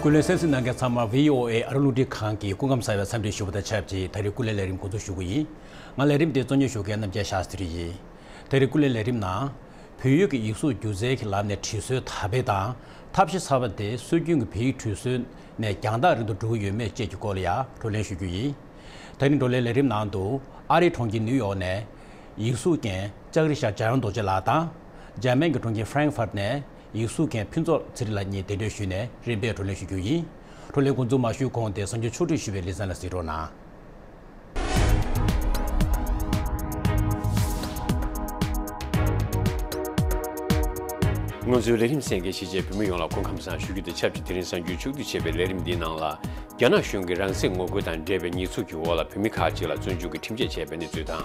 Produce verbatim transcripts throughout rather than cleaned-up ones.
སྐུ་ལས་གསན་གཟིགས་གནང་མཁན་ཚང་མ་བྷི་ཨོ་ཨེ་ཨ་རི་རླུང་འཕྲིན་ཁང་གི་སྐུ་ཁམས་བཟང་བའི་འཚམས་འདྲི་ཞུ་བ་དང་ཆབས་ཅིག་ད་རེས་སྐུ་ལས་ལས་རིམ་འགོ་འཛུགས་ཞུ་གི་ཡིན། ང་ལས་རིམ་དེ་གཙོ་གཉེར་ཞུ་མཁན་རྣམ་རྒྱལ་ཤཱ་སྟྲི་ཡིན། ད་རེས་སྐུ་ལས་ལས་རིམ་ནང་། བོད་ཡིག་གི་ཡིག་གཟུགས་སྒྱུ་རྩལ་གྱི་ལམ་ནས་བྲིས་སྲོལ་དར་སྤེལ་དང་། ཐབས་ཤེས་གསར་པ་དེ་སྲོལ་རྒྱུན་གྱི་བོད་ཡིག་བྲིས་སྲོལ་ནས་རྒྱང་ཐག་རིང་དུ་འགྲོ་གི་ཡོད་མེད་བཅས་ཀྱི་སྐོར་ལ་ཡང་བགྲོ་གླེང་ཞུ་རྒྱུ་ཡིན། ད་རིང་བགྲོ་གླེང་ལས་རིམ་ནང་དུ་ཨ་རིའི་གྲོང་ཁྱེར་ནིའུ་ཡོག་ནས་ཡིག་གཟུགས་མཁན་ལྕགས་རི་ཤར་འཇམ་དབྱངས་རྡོ་རྗེ་ལགས་དང་། འཇར་མན་གྱི་གྲོང་ཁྱེར་ཧྥ་རན་ཧྥར་ནས་ཡིག་གཟུགས་མཁན་ཕུན་ཚོགས་ཚེ་རིང་ལགས་གཉིས་གདན་འདྲེན་ཞུས་ནས་རིམ་པས་བགྲོ་གླེང་ཞུ་རྒྱུ་ཡིན། བགྲོ་གླེང་འགོ་འཛུགས་མ་ཞུས་གོང་དེ་གསར་འགྱུར་ཕྱོགས་བསྒྲིགས་ཞུས་པའི་ལེ་ཚན་ལ་གཟིགས་རོགས་གནང་། ང་ཚོའི་ལས་རིམ་གསན་མཁན་གཞིས་བྱེས་བོད་མི་ཡོངས་ལ་སྐུ་ཁམས་བཟང་ཞུ་རྒྱུ་དང་ཆབས་ཅིག་དེ་རིང་གསར་འགྱུར་ཕྱོགས་བསྒྲིགས་བྱས་པའི་ལས་རིམ་འདིའི་ནང་ལ། རྒྱ་ནག་གཞུང་གིས་རང་སྲེག་ངོ་རྒོལ་དང་འབྲེལ་བའི་ཉེས་འཛུགས་ཀྱི་འོག་ལ་བོད་མི་ཁག་ཅིག་ལ་བཙོན་འཇུག་གི་ཁྲིམས་ཆད་བཅད་པའི་གནས་ཚུལ་དང་།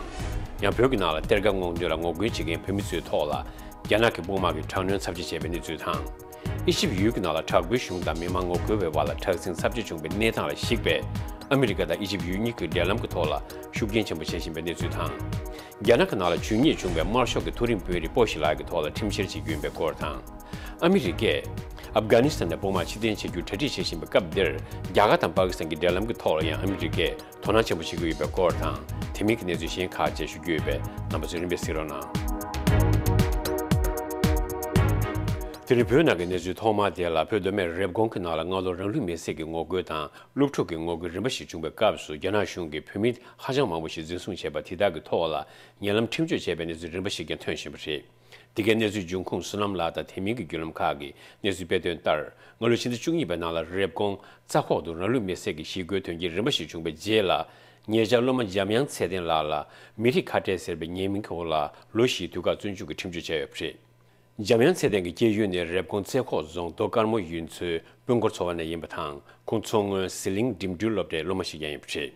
ཡང་བོད་ཀྱི་ནང་ལ་གཏེར་ཁ་སྔོག་འདོན་ལ་ངོ་རྒོལ་བྱེད་མཁན་བོད་མི་ཚོའི་ཐོག་ལ། རྒྱ་ནག་གི་དཔུང་དམག་གིས་དྲག་གནོན་ཚབས་ཆེ་བྱས་པའི་གནས་ཚུལ་དང་། ཨི་ཇིབ་ཡུལ་གྱི་ནང་ལ་དྲག་པོའི་གཞུང་དང་མི་མང་ངོ་རྒོལ་བའི་བར་ལ་དྲག་ཟིང་ཚབས་ཆེ་བྱུང་བའི་གནས་སྟངས་ལ་གཞིགས་པའི་ཨ་མི་རི་ཀ་དང་ཨི་ཇིབ་ཡུལ་གཉིས་ཀྱི་འབྲེལ་ལམ་གྱི་ཐོག་ལ་ཤུགས་རྐྱེན་ཆེན་པོ་བྱེད་བཞིན་པའི་གནས་ཚུལ་དང་། རྒྱ་ནག་གི་ནང་ལ་ཇུས་ཉེས་བྱུང་བའི་དམར་ཤོག་གི་མཐོ་རིམ་དཔོན་རིགས་པོ་ཞི་ལགས་ཀྱི་ཐོག་ལ་ཁྲིམས་བཤེར་བྱེད་རྒྱུ་ཡིན་པའི་སྐོར་དང་། ཨ་མི་རི་ཀས་ཨབ་གྷ་ནི་སི་ཐན་ནས་དཔུང་དམག་ཕྱིར་འཐེན་བྱེད་རྒྱུར་གྲ་སྒྲིག་བྱེད་བཞིན་པའི་སྐབས་འདིར། རྒྱ་གར་དང་པ་ཀི་སི་ཐན་གྱི་འབྲེལ་ལམ་གྱི་ཐོག་ལ་ཡང་ཨ་མི་རི་ཀས་དོ་སྣང་ཆེན་པོ་བྱེད་ཀྱི་ཡོད་པའི་སྐོར་དང་། དེ་མིན་གྱི་གནས་ཚུལ་གཞན་ཁག་བཅས་ཞུ་རྒྱུ་ཡོད་པས། རྣམ་པ་ཚོས་རིམ་པས་གཟིགས་རོགས་གནང་། དེ་རིང་བོད་ནང་གི་གནས་ཚུལ་ཐོག་མ་དེ་ལ། བོད་མདོ་སྨད་རེབ་གོང་གི་ནང་ལ་སྔ་ལོ་རང་ལུས་མེར་སྲེག་གི་ངོ་རྒོལ་དང་། སློབ་ཕྲུག་གི་ངོ་རྒོལ་རིམ་པ་ཞིག་བྱུང་བའི་སྐབས་སུ། རྒྱ་ནག་གཞུང་གིས་བོད་མི་ཧ་ཅང་མང་པོ་ཞིག་འཛིན་བཟུང་བྱས་པ་དེ་དག་གི་ཐོག་ལ་ཉེ་ལམ་ཁྲིམས་གཅོད་བྱས་པའི་གནས་ཚུལ་རིམ་པ་ཞིག་ཀྱང་ཐོན་བཞིན་པ་རེད། འདི་གའི་གནས་ཚུལ་འབྱུང་ཁུངས་བསོད་ནམས་ལགས་དང་དེ་མིན་གྱི་བརྒྱུད་ལམ་ཁག་གིས་གནས་ཚུལ་སྤེལ་དོན་ལྟར། སྔ་ལོ་ཕྱི་ཟླ་བཅུ་གཉིས་པའི་ནང་ལ་རེབ་གོང་རྩ་ཁོག་ཏུ་རང་ལུས་མེར་སྲེག་གི་ཞི་རྒོལ་དོན་རྐྱེན་རིམ་པ་ཞིག་བྱུང་བའི་རྗེས་ལ། ཉེ་ཆར་སློབ་མ་འཇམ་དབྱངས་ཚེ་བརྟན་ལགས་ལ་མི་རིགས་ཁ་བྲལ་ཟེར་བའི་ཉེས་མིང་གི་འོག་ལ་ལོ་བཞིའི་དུས་བཀག་བཙོན་འཇུག་གི་ཁྲིམས་གཅོད་བྱས་ཡོད་པ་རེད། འཇམ་དབྱངས་ཚེ་བརྟན་གྱི་སྐྱེས་ཡུལ་ནི་རེབ་གོང་རྩེ་ཁོག་རྫོང་རྡོ་དཀར་མོ་ཡུལ་ཚོའི་དཔོན་སྐོར་ཚོ་བ་ནས་ཡིན་པ་དང་། ཁོང་མཚོ་སྔོན་ཟི་ལིང་འགྲིམ་འགྲུལ་སློབ་གྲྭའི་སློབ་མ་ཞིག་ཀྱང་ཡིན་པ་རེད།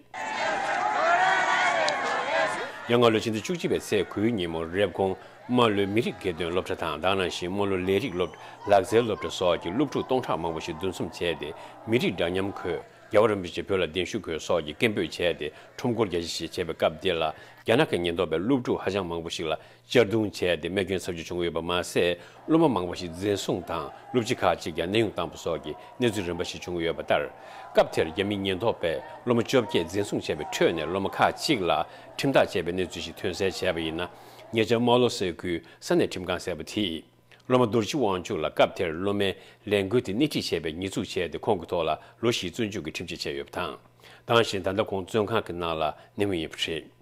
ཡང་སྔ་ལོ་ཕྱི་ཟླ་བཅུ་གཅིག་པའི་ཚེས་དགུའི་ཉིན་མོ། རེབ་གོང་རྨ་ལྷོའི་མི་རིགས་དགེ་ཐོན་སློབ་གྲྭ་དང་། དེ་ནང་བཞིན་རྨ་ལྷོ་ལས་རིགས་སློབ་ལག་རྩལ་སློབ་གྲྭ་སོགས་ཀྱི་སློབ་ཕྲུག་སྟོང་ཕྲག་མང་པོ་ཞིག་འདུ་འཛོམས་བྱས་ཏེ། མི་རིགས་འདྲ་མཉམ་དགོས། རྒྱལ་བ་རིན་པོ་ཆེ་བོད་ལ་གདན་ཞུ་དགོས་སོགས་ཀྱི་སྐད་འབོད་བྱས་ཏེ། ཁྲོམ་སྐོར་རྒྱ་ཆེ་ཞིག་བྱས་པའི་སྐབས་དེ་ལ། རྒྱ་ནག་གི་ཉེན་རྟོག་པས་སློབ་ཕྲུག་ཧ་ཅང་མང་པོ་ཞིག་ལ་གཅར་རྡུང་བྱས་ཏེ། རྨས་སྐྱོན་ཚབས་ཆེ་བྱུང་ཡོད་པ་མ་ཟད། སློབ་མ་མང་པོ་ཞིག་འཛིན་བཟུང་དང་། སློབ་སྤྱི་ཁག་ཅིག་ཀྱང་གནས་དབྱུང་བཏང་པ་སོགས་ཀྱི་གནས་ཚུལ་རིམ་པ་ཞིག་བྱུང་ཡོད་པ་ལྟར། སྐབས་དེར་རྒྱ་མིའི་ཉེན་རྟོག་པས་སློབ་མ་བཅོ་བརྒྱད་འཛིན་བཟུང་བྱས་པའི་ཁྲོད་ནས། སློབ་མ་ཁག་ཅིག་ལ་ཁྲིམས་ཐག་བཅད་པའི་གནས་ཚུལ་ཞིག་ཐོན་གསལ་བྱས་པ་ཡིན་ན། ཉེ་ཆར་རྨ་ལྷོ་ས་ཁུལ་ས་གནས་ཁྲིམས་ཁང་ཟེར་བ་དེས། སློབ་མ་རྡོ་རྗེ་དབང་ཕྱུག་ལ་སྐབས་དེར་སློབ་མའི་ལས་འགུལ་དེ་སྣེ་ཁྲིད་བྱས་པའི་ཉེས་འཛུགས་བྱས་ཏེ། ཁོང་གི་ཐོག་ལ་ལོ་བཞིའི་བཙོན་འཇུག་གི་ཁྲིམས་ཆད་བཅད་ཡོད་པ་དང་། དེ་ནང་བཞིན་ད་ལྟ་ཁོང་བཙོན་ཁང་གི་ནང་ལ་གནས་མུས་ཡིན་པ་རེད།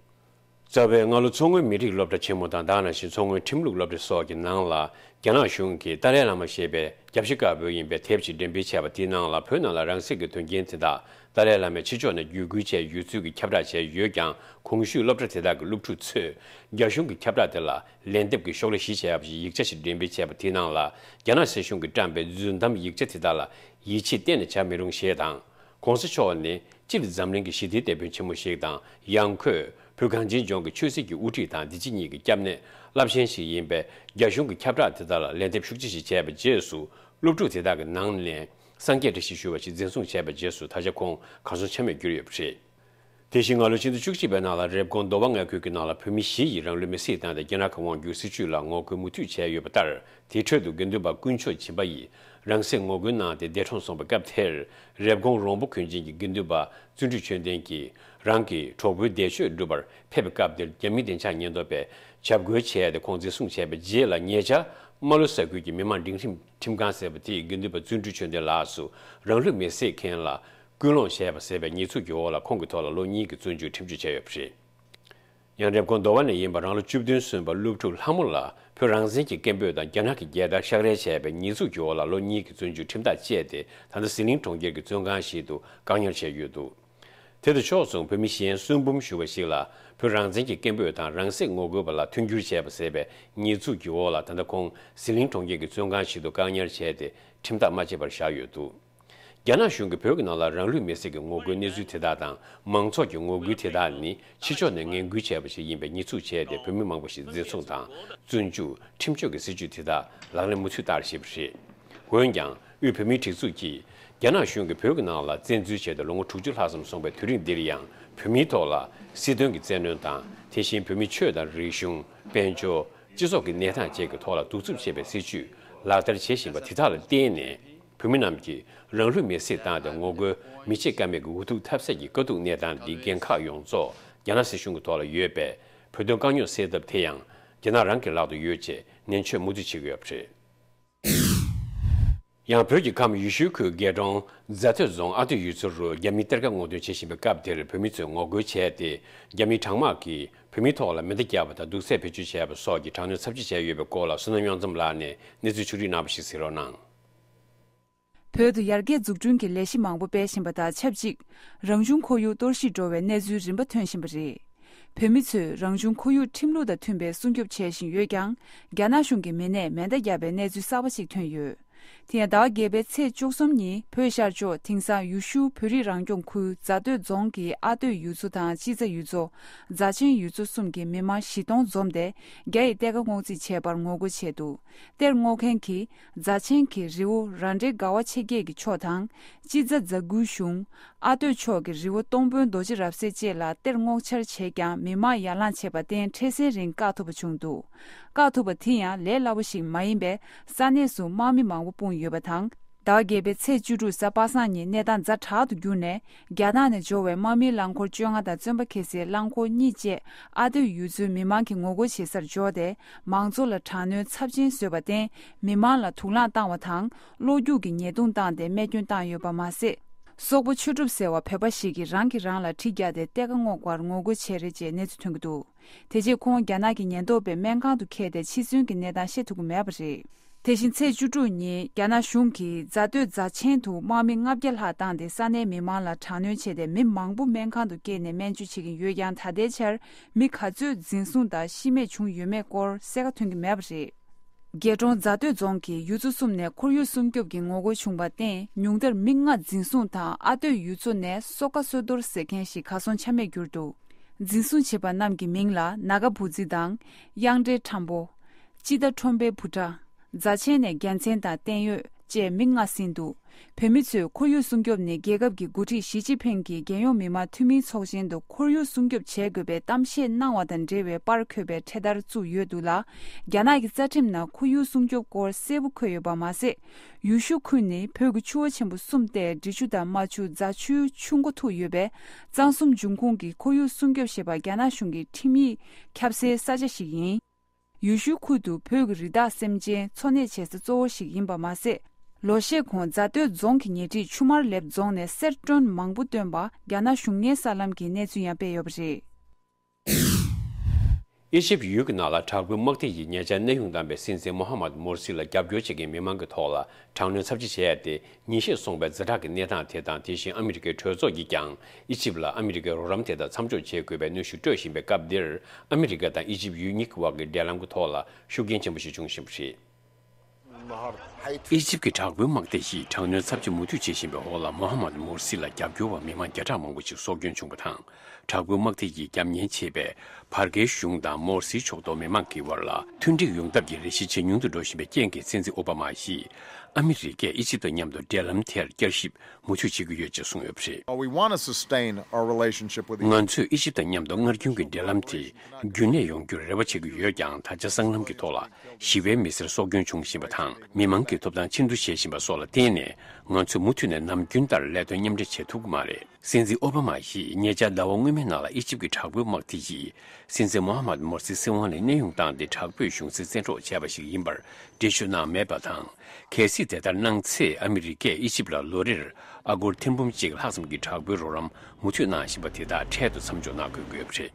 རྩ་བའི་སྔ་ལོ་མཚོ་སྔོན་མི་རིགས་སློབ་གྲྭ་ཆེན་མོ་དང་། དེ་ནང་བཞིན་མཚོ་སྔོན་ཁྲིམས་ལུགས་སློབ་གྲྭ་སོགས་ཀྱི་ནང་ལ། རྒྱ་ནག་གཞུང་གིས་ཏཱ་ལའི་བླ་མ་ཞེས་པའི་རྒྱབ་ཤ་དཀར་པོ་ཡིན་པའི་དེབ་ཅིག་འགྲེམས་སྤེལ་བྱས་པ་དེའི་ནང་ལ། བོད་ནང་ལ་རང་སྲེག་གི་དོན་རྐྱེན་དེ་དག་ཏཱ་ལའི་བླ་མས་ཕྱི་ཕྱོགས་ནས་བརྒྱུད་སྐུལ་བྱས་ཡོད་ཚུལ་གྱི་ཁྱབ་བསྒྲགས་བྱས་ཡོད་ཀྱང་། གོང་ཞུས་སློབ་གྲྭ་དེ་དག་གི་སློབ་ཕྲུག་ཚོས་རྒྱ་གཞུང་གི་ཁྱབ་བསྒྲགས་དེ་ལ་ལན་འདེབས་ཀྱི་ཤོག་ལྷེ་བཞི་བྱས་པ་ཞིག་ཡིག་ཆ་ཞིག་འགྲེམས་སྤེལ་བྱས་པ་དེའི་ནང་ལ། རྒྱ་ནག་སྲིད་གཞུང་གིས་བཀྲམ་པའི་རྫུན་གཏམ་ཡིག་ཆ་དེ་དག་ལ་ཡིད་ཆེས་གཏན་ནས་བྱ་མི་རུང་ཞེས་དང་། ༸གོང་ས་མཆོག་ནི་སྤྱིར་འཛམ་གླིང་གི་ཞི་བདེའི་དེད་དཔོན་ཆེན་མོ་ཞིག་དང་། ཡང་ཁོས་བོད་གངས་ཅན་ལྗོངས་ཀྱི་ཆོས་སྲིད་ཀྱི་དབུ་ཁྲིད་དང་། འདི་ཕྱི་གཉིས་ཀྱི་སྐྱབས་གནས་རླབས་ཆེན་ཞིག་ཡིན་པས། རྒྱ་གཞུང་གི་ཁྱབ་བསྒྲགས་དེ་དག་ལ་ལན་འདེབས་ཤུགས་ཆེ་ཞིག་བྱས་པའི་རྗེས་སུ། སློབ་ཕྲུག་དེ་དག་གི་ནང་ནས་སངས་རྒྱས་བཀྲ་ཤིས་ཞུ་བ་ཞིག་འཛིན་བཟུང་བྱས་པའི་རྗེས་སུ། ད་ཆ་ཁོང་གར་སོང་ཆ་མེད་གྱུར་ཡོད་པ་རེད། དེ་བཞིན་སྔ་ལོ་ཕྱི་ཟླ་བཅུ་གཅིག་པའི་ནང་ལ། རེབ་གོང་མདོ་བ་མངའ་ཁུལ་གྱི་ནང་ལ་བོད་མི་བཞི་ཡིས་རང་ལུས་མེར་སྲེག་བཏང་སྟེ། རྒྱ་ནག་གི་དབང་སྒྱུར་སྲིད་བྱུས་ལ་ངོ་རྒོལ་མུ་མཐུད་བྱས་ཡོད་པ་ལྟར། དེའི་ཁྲོད་དུ་དགེ་འདུན་པ་དཀོན་མཆོག་སྦྱིན་པ་ཡིས་རང་སྲེག་ངོ་རྒོལ་གནང་སྟེ་འདས་གྲོངས་སོང་བའི་སྐབས་དེར། རེབ་གོང་རོང་པོ་དགོན་ཆེན་གྱི་དགེ་འདུན་པ་བརྩོན་འགྲུས་ཆོས་ལྡན་གྱིས་རང་གི་གྲོགས་པོའི་འདས་མཆོད་སྒྲུབ་པར་ཕེབས་པའི་སྐབས་དེར། རྒྱ་མིའི་བདེ་འཇགས་ཉེན་རྟོག་པས་འཇབ་རྒོལ་བྱས་ཏེ། ཁོང་འཛིན་བཟུང་བྱས་པའི་རྗེས་ལ། ཉེ་ཆར་རྨ་ལྷོ་ས་ཁུལ་གྱི་མི་མང་སྒྲིག་ཁྲིམས་ཁྲིམས་ཁང་ཟེར་བ་དེས་དགེ་འདུན་པ་བརྩོན་འགྲུས་ཆོས་ལྡན་ལགས་སུ་རང་ལུས་མེར་སྲེག་མཁན་ལ་སྐུལ་སློང་བྱས་པ་ཟེར་བའི་ཉེས་འཛུགས་ཀྱི་འོག་ལ། ཁོང་གི་ཐོག་ལ་ལོ་གཉིས་ཀྱི་བཙོན་འཇུག་ཁྲིམས་གཅོད་བྱས་ཡོད་པ་རེད། ཡང་རེབ་གོང་མདོ་བ་ནས་ཡིན་པ་རང་ལོ་བཅུ་བདུན་སོན་པ་སློབ་ཕྲུག་ལྷ་མོ་ལ་བོད་རང་བཙན་གྱི་སྐད་འབོད་དང་རྒྱ་ནག་གི་རྒྱལ་དར་གཤག་རལ་བྱས་པའི་ཉེས་འཛུགས་ཀྱི་འོག་ལ་ལོ་གཉིས་ཀྱི་བཙོན་འཇུག་ཁྲིམས་ཐག་བཅད་དེ། ད་ལྟ་ཟི་ལིང་གྲོང་ཁྱེར་གྱི་བཙོན་ཁང་ཞིག་ཏུ་བཀག་ཉར་བྱས་ཡོད་འདུག་དེ་དང་ཕྱོགས་མཚུངས་བོད་མི་གཞན་གསོན་འབུམ་ཞུ་བ་ཞིག་ལ་བོད་རང་བཙན་གྱི་སྐད་འབོད་དང་རང་སྲེག་ངོ་རྒོལ་བ་ལ་མཐུན་འགྱུར་བྱས་པ་ཟེར་བའི་ཉེས་འཛུགས་ཀྱི་འོག་ལ། ད་ལྟ་ཁོང་ཟི་ལིང་གྲོང་ཁྱེར་གྱི་བཙོན་ཁང་ཞིག་ཏུ་བཀག་ཉར་བྱས་ཏེ། ཁྲིམས་ཐག་མ་བཅད་པར་བཞག་ཡོད་འདུག་རྒྱ་ནག་གཞུང་གིས་བོད་ཀྱི་ནང་ལ་རང་ལུས་མེར་སྲེག་གི་ངོ་རྒོལ་གནས་ཚུལ་དེ་དག་དང་། མང་ཚོགས་ཀྱི་ངོ་རྒོལ་དེ་དག་ནི་ཕྱི་ཕྱོགས་ནས་ངན་སྐུལ་བྱས་པ་ཞིག་ཡིན་པའི་ཉེས་འཛུགས་བྱས་ཏེ། བོད་མི་མང་པོ་ཞིག་འཛིན་བཟུང་དང་བཙོན་འཇུག་ཁྲིམས་གཅོད་ཀྱི་སྲིད་བྱུས་དེ་དག་ལག་ལེན་མུ་མཐུད་བསྟར་བཞིན་པ་རེད། འོན་ཀྱང་། དབུས་བོད་མིའི་སྒྲིག་འཛུགས་ཀྱིས་རྒྱ་ནག་གཞུང་གིས་བོད་ཀྱི་ནང་ལ་བཙན་འཛུལ་བྱས་ཏེ་ལོ་ངོ་དྲུག་ཅུ་ལྷག་ཙམ་སོང་བའི་དུས་རིང་འདིར་ཡང་། བོད་མིའི་ཐོག་ལ་སྲིད་དོན་གྱི་བཙན་གནོན་དང་། དེ་བཞིན་བོད་མིའི་ཆོས་དང་རིག་གཞུང་། དཔལ་འབྱོར། སྤྱི་ཚོགས་ཀྱི་གནས་སྟངས་བཅས་ཀྱི་ཐོག་ལ་གདུག་རྩུབ་ཆེ་བའི་སྲིད་བྱུས་ལག་བསྟར་བྱེད་བཞིན་པ་དེ་དག་ལ་བརྟེན་ནས། བོད་མི་རྣམས་ཀྱིས་རང་ལུས་མེར་སྲེག་བཏང་སྟེ་ངོ་རྒོལ་མི་བྱེད་ཀ་མེད་ཀྱི་འུ་ཐུག་འཐབ་ས་ཀྱི་དཀའ་སྡུག་གནས་སྟངས་འདིའི་འགན་ཁག་ཡོངས་རྫོགས་རྒྱ་ནག་སྲིད་གཞུང་གི་ཐོག་ལ་ཡོད་པས། བོད་དོན་དཀའ་རྙོག་སེལ་ཐབས་དེ་ཡང་རྒྱ་ནག་རང་གི་ལག་ཏུ་ཡོད་ཅེས་ནན་བརྗོད་མུ་མཐུད་བྱེད་ཀྱི་ཡོད་པ་རེད། ཡང་བོད་ཀྱི་ཁམས་ཡུལ་ཤུལ་ཁུལ་རྒེད་གྲོང་རྫ་སྟོད་རྫོང་ཨ་སྟོད་ཡུལ་ཚོ་རུ་རྒྱ་མིས་གཏེར་ཁ་སྔོག་འདོན་བྱེད་བཞིན་པའི་སྐབས་དེར་བོད་མི་ཚོས་ངོ་རྒོལ་བྱས་ཏེ། རྒྱ་མིའི་དྲག་དམག་གིས་བོད་མིའི་ཐོག་ལ་མེ་མདའ་བརྒྱབ་པ་དང་། རྡུལ་ཚད་བེད་སྤྱོད་བྱས་པ་སོགས་ཀྱི་དྲག་གནོན་ཚབས་ཆེ་བྱས་ཡོད་པའི་སྐོར་ལ། བསོད་ནམས་གཡང་འཛོམས་ལགས་ནས་གནས་ཚུལ་ཕྱོགས་སྒྲིག་གནང་བ་ཞིག་གཟིགས་རོགས་གནང་། བོད་དུ་ཡར་རྒྱས་འཛུགས་སྐྲུན་གྱི་ལས་གཞི་མང་པོ་སྤེལ་བཞིན་པ་དང་ཆབས་ཅིག་རང་བྱུང་ཁོར་ཡུག་གཏོར་བཤིག་འགྲོ་བའི་གནས་ཚུལ་རིམ་པ་ཐོན་བཞིན་པ་རེད། བོད་མི་ཚོས་རང་བྱུང་ཁོར་ཡུག་ཁྲིམས་ལུགས་དང་མཐུན་པའི་སྲུང་སྐྱོབ་བྱེད་བཞིན་ཡོད་ཀྱང་། རྒྱ་ནག་གཞུང་གིས་མི་སྣས་མེ་མདའ་བརྒྱབ་པའི་གནས་ཚུལ་གསར་པ་ཞིག་ཐོན་ཡོད། དེ་ཡང་ཟླ་བ་བརྒྱད་པའི་ཚེས་བཅུ་གསུམ་ཉིན་བོད་ཤར་ཕྱོགས་དེང་སང་ཡུལ་ཤུལ་བོད་རིགས་རང་སྐྱོང་ཁུལ་རྫ་སྟོད་རྫོང་གི་ཨ་སྟོད་ཡུལ་ཚོ་དང་དཔྱིད་རྫ་ཡུལ་ཚོ། རྫ་ཆེན་ཡུལ་ཚོ་གསུམ་གྱི་མི་མང་བཞི་སྟོང་འཛོམས་ཏེ། རྒྱ་ཡི་གཏེར་ཁ་སྔོག་རྩིས་བྱས་པར་ངོ་རྒོལ་བྱས་འདུག་གཏེར་སྔོག་མཁན་གྱིས་རྫ་ཆེན་གྱི་རི་བོ་ར་འདྲེ་དགའ་བ་ཆེ་བརྒྱད་ཀྱི་ཕྱོགས་དང་། དཔྱིད་རྫ་རྫ་མགུལ་གཞུང་། ཨ་སྟོད་ཕྱོགས་ཀྱི་རི་བོ་སྟོང་དཔོན་རྡོ་རྗེ་རབ་གསལ་བཅས་ལ་གཏེར་སྔོག་འཆར་བྱས་ཀྱང་། མི་མང་ཡར་ལངས་བྱས་པར་བརྟེན་འཕྲལ་སེལ་རིང་བཀག་ཐུབ་པ་བྱུང་འདུག་བཀག་ཐུབ་པ་དེ་ཡང་ལས་སླ་པོ་ཞིག་མ་ཡིན་པས། ས་གནས་སུ་དམག་མི་མང་པོ་སྤུངས་ཡོད་པ་དང་། ཟླ་བ་བརྒྱད་པའི་ཚེས་བཅུ་དྲུག་གཟའ་པ་སངས་ཉིན་གནས་སྟངས་ཛ་དྲག་ཏུ་གྱུར་ནས། རྒྱ་ནག་ནས་འབྱོར་བའི་དམག་མིའི་རླངས་འཁོར་བཅོ་ལྔ་དང་། བཙོན་པ་ཁྱེར་སའི་རླངས་འཁོར་གཉིས་བཅས་ཨ་སྟོད་ཡུལ་ཚོའི་མི་མང་གི་ངོ་རྒོལ་བྱེད་སར་འབྱོར་ཏེ། མང་ཚོགས་ལ་དྲག་གནོན་ཚབས་ཆེན་བཟོས་པར་བརྟེན། མི་མང་ལ་དུག་རླངས་བཏང་བ་དང་། གློག་རྒྱུག་གི་ཉེས་རྡུང་བཏང་སྟེ་རྨས་སྐྱོན་བཏང་ཡོད་པ་མ་ཟད། སོག་པོ་ཆོས་གྲུབ་ཟེར་བ་བོད་པ་ཞིག་གིས་རང་གིས་རང་ལ་གྲི་བརྒྱབ་སྟེ་གཏེར་ཁ་སྔོག་པར་ངོ་རྒོལ་བྱས་རེད་ཅེས་གནས་ཚུལ་ཐོན་གྱི་འདུག་དེ་རྗེས་ཁོང་རྒྱ་ནག་གི་ཉེན་རྟོག་པས་སྨན་ཁང་དུ་ཁྱེར་ཏེ་འཆི་གསོན་གྱི་གནས་སྟངས་ཤེས་ཐུབ་ཀྱི་མེད་པ་རེད། དེ་བཞིན་ཚེས་བཅུ་དྲུག་ཉིན་རྒྱ་ནག་གཞུང་གིས་རྫ་སྟོད་རྫ་ཆེན་དུ་དམག་མི་ལྔ་བརྒྱ་ལྷག་བཏང་སྟེ་ས་གནས་མི་མང་ལ་དྲག་གནོན་བྱས་ཏེ། མི་མང་པོ་སྨན་ཁང་དུ་བསྐྱལ་ནས་སྨན་བཅོས་བྱེད་ཀྱིན་ཡོད་ཀྱང་། ད་ལྟའི་ཆར་མི་ག་ཚོད་འཛིན་བཟུང་དང་ཤི་རྨས་བྱུང་ཡོད་མེད་སྐོར་གསལ་ཁ་ཐོན་གྱི་མེད་པ་རེད། རྒྱལ་གྲོང་རྫ་སྟོད་རྫོང་གི་ཡུལ་ཚོ་གསུམ་ནས་ཁོར་ཡུག་སྲུང་སྐྱོབ་ཀྱི་ངོ་རྒོལ་བྱུང་བར་བརྟེན། ཉུང་མཐར་མི་ལྔ་འཛིན་བཟུང་དང་། ཨ་སྟོད་ཡུལ་ཚོ་ནས་སོ་ཀ་སོ་རྡོར་ཟེར་མཁན་ཞིག་གར་སོང་ཆ་མེད་གྱུར་འདུག་འཛིན་བཟུང་བྱས་པ་རྣམས་ཀྱི་མིང་ལ་ནཱ་ག་བུ་ཛི་དང་། གཡང་སྒྲོལ་ཁྲམ་པོ། སྤྱི་ཟླ་ཁྲོམ་པའི་བུ་ཕྲ། རྫ་ཆེན་ནས་རྒྱལ་མཚན་དང་བསྟན་ཡོད་བཅས་མི་ལྔ་ཟིན་འདུག་བོད་མི་ཚོས་ཁོར་ཡུག་སྲུང་སྐྱོབ་ནི་རྒྱལ་ཁབ་ཀྱི་འགོ་ཁྲིད་ཞི་ཅིན་ཕིང་གིས་རྒྱལ་ཡོངས་མི་དམངས་འཐུས་མིའི་ཚོགས་ཆེན་དུ་ཁོར་ཡུག་སྲུང་སྐྱོབ་བྱེད་དགོས་པའི་གཏམ་བཤད་གནང་བ་དང་འབྲེལ་བའི་པར་འཁོད་པའི་འཕྲེད་དར་བཙུགས་ཡོད་འདུག་ལ། རྒྱ་ནག་གི་རྩ་ཁྲིམས་ནང་ཁོར་ཡུག་སྲུང་སྐྱོབ་སྐོར་གསལ་པོ་འཁོད་ཡོད་པ་མ་ཟད། ཡུལ་ཤུལ་ཁུལ་ནི་བོད་ཀྱི་ཆུ་བོ་ཆེན་པོ་གསུམ་སྟེ། འབྲི་ཆུ་དང་རྨ་ཆུ། རྫ་ཆུའི་ཆུ་མགོ་ཐུག་ཡོད་པས། གཙང་གསུམ་འབྱུང་ཁུངས་ཀྱི་ཁོར་ཡུག་སྲུང་སྐྱོབ་ཞེས་པ་རྒྱ་ནག་གཞུང་གི་ཁྲིམས་ཡིག་ཁྱབ་སའི་ས་ཆ་ཞིག་ཡིན། ཡུལ་ཤུལ་ཁུལ་དུ་བོད་ཀྱི་རི་དྭགས་སེམས་ཅན་འཚོ་གནས་བྱེད་ས་གཙོ་བོ་ཞིག་ཡིན་པ་མ་ཟད། ལོ་ཤས་གོང་རྫ་སྟོད་རྫོང་གི་ཉེ་འཁྲིས་ཆུ་དམར་ལེབ་རྫོང་ནས་གསེར་སྒྲོན་མང་པོ་བཏོན་པ་རྒྱ་ནག་གཞུང་གཉེར་གསར་ལམ་གྱིས་གནས་ཚུལ་ཡང་སྤེལ་ཡོད་པ་རེད། ཨི་ཇིབ་ཡུལ་གྱི་ནང་ལ་དྲག་པོའི་དམག་སྡེ་ཡིས་ཉེ་ཆར་གནས་དབྱུང་བཏང་བའི་སྲིད་འཛིན་མོ་ཧ་མད་མོར་སི་ལ་རྒྱབ་སྐྱོར་བྱེད་མཁན་མི་མང་གི་ཐོག་ལ་དྲག་གནོན་ཚབས་ཆེ་བྱས་ཏེ། ཉིན་ཤས་སོང་བའི་ཛ་དྲག་གི་གནས་སྟངས་དེ་དང་། དེ་བཞིན་ཨ་མི་རི་ཀའི་གྲོས་ཚོགས་ཀྱིས་ཀྱང་ཨི་ཇིབ་ལ་ཨ་མི་རི་ཀའི་རོགས་རམ་དེ་དག་མཚམས་འཇོག་བྱེད་དགོས་པའི་གནོན་ཤུགས་སྤྲོད་བཞིན་པའི་སྐབས་འདིར། ཨ་མི་རི་ཀ་དང་ཨི་ཇིབ་ཡུལ་གཉིས་ཀྱི་དབར་གྱི་འབྲེལ་ལམ་གྱི་ཐོག་ལ་ཤུགས་རྐྱེན་ཆེན་པོ་ཞིག་བྱུང་བཞིན་པ་རེད། ཨི་ཇིབ་ཀྱི་དྲག་པོའི་དམག་སྡེ་ཡིས་དྲག་གནོན་ཚབས་ཆེ་མུ་མཐུད་བྱེད་བཞིན་པའི་འོག་ལ། མོ་ཧ་མད་མོར་སི་ལ་རྒྱབ་སྐྱོར་བ་མི་མང་བརྒྱ་ཕྲག་མང་པོ་ཞིག་སྲོག་སྐྱོན་བྱུང་བ་དང་། དྲག་པོའི་དམག་སྡེ་ཡིས་རྒྱབ་གཉེར་བྱེད་པའི་བར་བརྒལ་གཞུང་དང་མོར་སིའི་ཕྱོགས་གཏོགས་མི་མང་གི་བར་ལ་མཐུན་འགྲིག་ཡོང་ཐབས་ཀྱི་རེ་ཞིག་ཇེ་ཉུང་དུ་འགྲོ་བཞིན་པའི་རྐྱེན་གྱིས། སྲིད་འཛིན་ཨོ་བྷ་མ་ཡིས་ཨ་མི་རི་ཀས་ཨི་ཇིབ་དང་མཉམ་དུ་འབྲེལ་ལམ་དེར་བསྐྱར་ཞིབ་མུ་མཐུད་བྱེད་ཀྱི་ཡོད་ཅེས་གསུངས་ཡོད་པ་རེད། Uh, we want to sustain our relationship with Egypt. ང་ཚོས་ཨི་ཇིབ་དང་མཉམ་དུ་སྔར་རྒྱུན་གྱི་འབྲེལ་ལམ་དེ་རྒྱུན་གནས་ཡོང་རྒྱུར་རེ་བ་བྱེད་ཀྱི་ཡོད་ཀྱང་། ད་ཆ་སྲང་ལམ་གྱི་ཐོག་ལ་ཞི་བའི་མི་སེར་སྲོག་སྐྱོན་བྱུང་བཞིན་པ་དང་། མི་མང་གི་ཐོབ་ཐང་ཕྱིར་བསྡུ་བྱེད་བཞིན་པ་སོགས་ལ་བརྟེན་ནས། ང་ཚོས་མུ་མཐུད་ནས་ནམ་རྒྱུན་ལྟར་ལས་དོན་མཉམ་འབྲེལ་བྱེད་ཐུབ་ཀྱི་མ་རེད། སྲིད་འཛིན་ཨོ་བྷ་མ་ཡིས་ཉེ་ཆར་ཟླ་བ་སྔོན་མའི་ནང་ལ་ཨི་ཇིབ་ཀྱི་དྲག་པོའི་དམག་སྡེ་ཡིས་སྲིད་འཛིན་མོ་ཧ་མད་མོར་སི་སྲིད་དབང་ལས་གནས་དབྱུང་བཏང་སྟེ། དྲག་པོས་གཞུང་སྲིད་བཙན་འཕྲོག་བྱས་པ་ཞིག་ཡིན་པར་འགྲེལ་བརྗོད་གནང་མེད་པ་དང་། གལ་སྲིད་དེ་ལྟར་གནང་ཚེ། ཨ་མི་རི་ཀས་ཨི་ཇིབ་ལ་ལོ་རེར་ཨ་སྒོར་ཐེར་འབུམ་གཅིག་ལྷག་ཙམ་གྱི་དྲག་པོའི་རོགས་རམ་མུ་མཐུད་གནང་བཞིན་པ་དེ་དག་འཕྲལ་དུ་མཚམས་འཇོག་གནང་དགོས་ཀྱི་ཡོད་པ་རེད།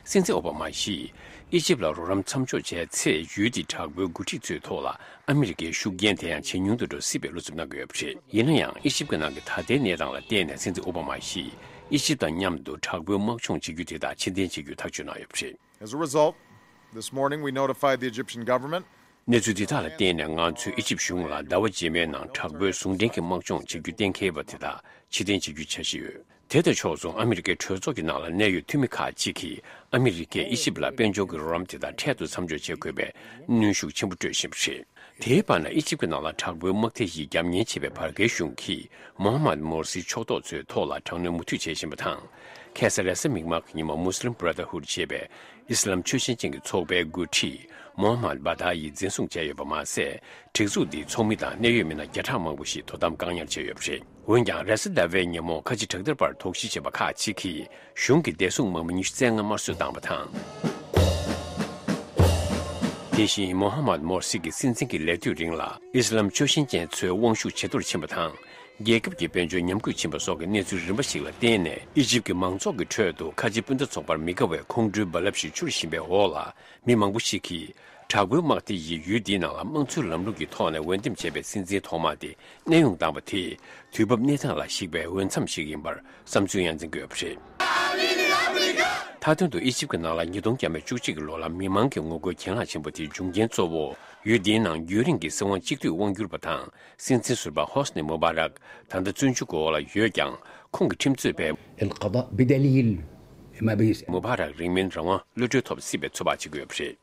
སྲིད་འཛིན་ཨོ་བྷ་མ་ཡིས་ཨི་ཇིབ་ལ་རོགས་རམ་མཚམས་འཇོག་བྱས་ཚེ། ཡུལ་དེའི་དྲག་པོའི་འགོ་ཁྲིད་ཚོའི་ཐོག་ལ་ཨ་མི་རི་ཀའི་ཤུགས་རྐྱེན་དེ་ཡང་ཇེ་ཉུང་དུ་འགྲོ་སྲིད་པའི་བློ་འཚབ་གནང་གི་ཡོད་པ་རེད། ཡིན་ན་ཡང་། ཨི་ཇིབ་ཀྱི་ནང་གི་ད་ལྟའི་གནས་སྟངས་ལ་བལྟས་ནས། སྲིད་འཛིན་ཨོ་བྷ་མ་ཡིས་ཨི་ཇིབ་དང་མཉམ་དུ་དྲག་པོའི་དམག་སྦྱོང་བྱེད་རྒྱུ་དེ་དག་ཕྱིར་འཐེན་བྱེད་རྒྱུའི་ཐག་གཅོད་གནང་ཡོད་པ་རེད། As a result, this morning we notified the Egyptian government གནས་ཚུལ་འདི་དག་ལ་བརྟེན་ནས། ང་ཚོས་ཨི་ཇིབ་གཞུང་ལ་ཟླ་བ་རྗེས་མའི་ནང་དྲག་པོའི་ཟུང་འབྲེལ་གྱི་དམག་སྦྱོང་བྱེད་རྒྱུ་གཏན་འཁེལ་བ་དེ་དག་ཕྱིར་འཐེན་བྱེད་རྒྱུའི་འཆར་གཞི་ཡོད། དེ་དང་ཕྱོགས་མཚུངས། ཨ་མི་རི་ཀའི་གྲོས་ཚོགས་ཀྱི་ནང་ལ་གནད་ཡོད་འཐུས་མི་ཁག་ཅིག་གིས་ཨ་མི་རི་ཀས་ཨི་ཇིབ་ལ་དཔལ་འབྱོར་གྱི་རོགས་རམ་དེ་དག་འཕྲལ་དུ་མཚམས་འཇོག་བྱེད་དགོས་པའི་གནོན་ཤུགས་ཆེན་པོ་སྤྲོད་བཞིན་པ་རེད། དེའི་བར་ན། ཨི་ཇིབ་ཀྱི་ནང་ལ་དྲག་པོའི་དམག་སྡེ་ཡིས་རྒྱབ་གཉེར་བྱེད་པའི་བར་བརྒལ་གཞུང་གིས་མོ་ཧ་མད་མོར་སིའི་ཕྱོགས་གཏོགས་ཚོའི་ཐོག་ལ་དྲག་གནོན་མུ་མཐུད་བྱེད་བཞིན་པ་དང་། ཁ་སང་རེས་གཟའ་མིག་དམར་གྱི་ཉིན་མོ་Muslim Brotherhood ཞེས་པའི་ཨི་སི་ལམ་ཆོས་ཞེན་ཅན་གྱི་ཚོགས་པའི་འགོ་ཁྲིད་མོ་ཧམ་མད་བྷ་ཐ་ཡིས་འཛིན་བཟུང་བྱས་ཡོད་པ་མ་ཟད། སྒྲིག་འཛུགས་འདིའི་ཚོགས་མི་དང་གནད་ཡོད་མི་སྣ་བརྒྱ་ཕྲག་མང་པོ་ཞིག་དོ་དམ་བཀག་ཉར་བྱས་ཡོད་པ་རེད། འོན་ཀྱང་རེས་གཟའ་ཟླ་བའི་ཉིན་མོ་ཁ་ཆེ་དྲག་ཟླ་བར་དོགས་གཞི་ཆེ་བ་ཁག་ཅིག་གིས་གཞུང་གི་བདེ་སྲུང་དམག་མི་ཉི་ཤུ་རྩ་ལྔ་དམར་གསོད་བཏང་བ་དང་། དེ་བཞིན་མོ་ཧ་མད་མོར་སི་གི་སྲིད་འཛིན་གྱི་ལས་དུས་རིང་ལ་ཨི་སི་ལམ་ཆོས་ཞེན་ཅན་ཚོའི་དབང་ཤུགས་ཇེ་མཐོར་ཕྱིན་པ་དང་། རྒྱལ་ཁབ་ཀྱི་དཔལ་འབྱོར་ཉམས་རྒུད་ཕྱིན་པ་སོགས་ཀྱི་གནས་ཚུལ་རིམ་པ་ཞིག་ལ་བརྟེན་ནས། ཨི་ཇིབ་ཀྱི་མང་ཚོགས་ཀྱི་ཁྲོད་དུ་ཁ་ཆེ་སྤུན་ཟླ་ཚོགས་པར་མི་དགའ་བའི་ཁོང་ཁྲོའི་རྦ་རླབས་ཤིག་འཕྱུར་བཞིན་པའི་འོག་ལ། མི་མང་པོ་ཞིག་གིས་དྲག་པོའི་དམག་སྡེ་ཡིས་ཡུལ་འདིའི་ནང་ལ་དམངས་གཙོའི་ལམ་ལུགས་ཀྱི་ཐོག་ནས་འོས་འདེམས་བྱས་པའི་སྲིད་འཛིན་ཐོག་མ་དེ་གནས་དབྱུང་བཏང་བ་དེ། དུས་བབ་གནས་སྟངས་ལ་གཞིགས་པའི་འོས་འཚམ་ཞིག་ཡིན་པར་བསམ་ཚུལ་ཡང་འཛིན་དགོས་པ་རེད། མཐའ་དོན་དུ་ཨི་ཇིབ་ཀྱི་ནང་ལ་ཉིས་སྟོང་བརྒྱ་མེད་བཅུ་གཅིག་གི་ལོ་ལ་མི་མང་གི་ངོ་རྒོལ་གྱེན་ལངས་ཕྱིན་པ་དེའི་འབྱུང་རྐྱེན་གཙོ་བོ། ཡུལ་འདིའི་ནང་རྒྱུན་རིང་གི་སྲིད་དབང་གཅིག་སྡུད་དབང་སྒྱུར་པ་དང་སྲིད་འཛིན་ཟུར་པ་ཧོ་སི་ནི་མུ་བྷ་རག་ད་ལྟ་བཙོན་འཇུག་གི་འོག་ལ་ཡོད་ཀྱང་། ཁོང་གི་ཁྲིམས་རྩོད་པས། القضاء بدليل، ما بيسأل. མུ་བྷ་རག་རིང་མིན་རང་དབང་གློད་གྲོལ་ཐོབ་སྲིད་པའི་ཚོད་དཔག་བྱེད་ཀྱི་ཡོད་པ་རེད།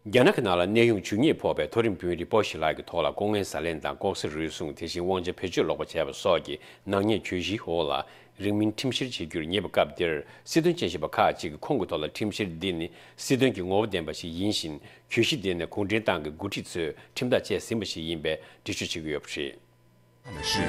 རྒྱ་ནག་གི་ནང་ལ་གནས་དབྱུང་ཇུས་ཉེས་ཕོག་པའི་མཐོ་རིམ་དཔོན་རིགས་པོ་ཞི་ལགས་ཀྱི་ཐོག་ལ་ལྐོག་རྔན་ཟ་ལེན་དང་ལྐོག་ཟ་རུལ་སུངས། དེ་བཞིན་དབང་ཆ་བེད་སྤྱོད་ལོག་པ་བྱས་པ་སོགས་ཀྱི་ནག་ཉེས་གྱོད་གཞིའི་འོག་ལ་རིང་མིན་ཁྲིམས་བཤེར་བྱེད་རྒྱུར་ཉེ་བའི་སྐབས་འདིར་སྲིད་དོན་དཔྱད་ཞིབ་པ་ཁག་ཅིག་གིས་ཁོང་གི་ཐོག་ལ་ཁྲིམས་བཤེར་འདི་ནི་སྲིད་དོན་གྱི་ངོ་བོ་ལྡན་པ་ཞིག་ཡིན་ཞིང་། གྱོད་གཞི་འདི་ནི་གུང་ཁྲན་ཏང་གི་འགོ་ཁྲིད་ཚོས་ཁྲིམས་ཐག་བཅད་ཟིན་པ་ཞིག་ཡིན་པའི་འགྲེལ་བརྗོད་བྱེད་ཀྱི་ཡོད་པ་རེད། 是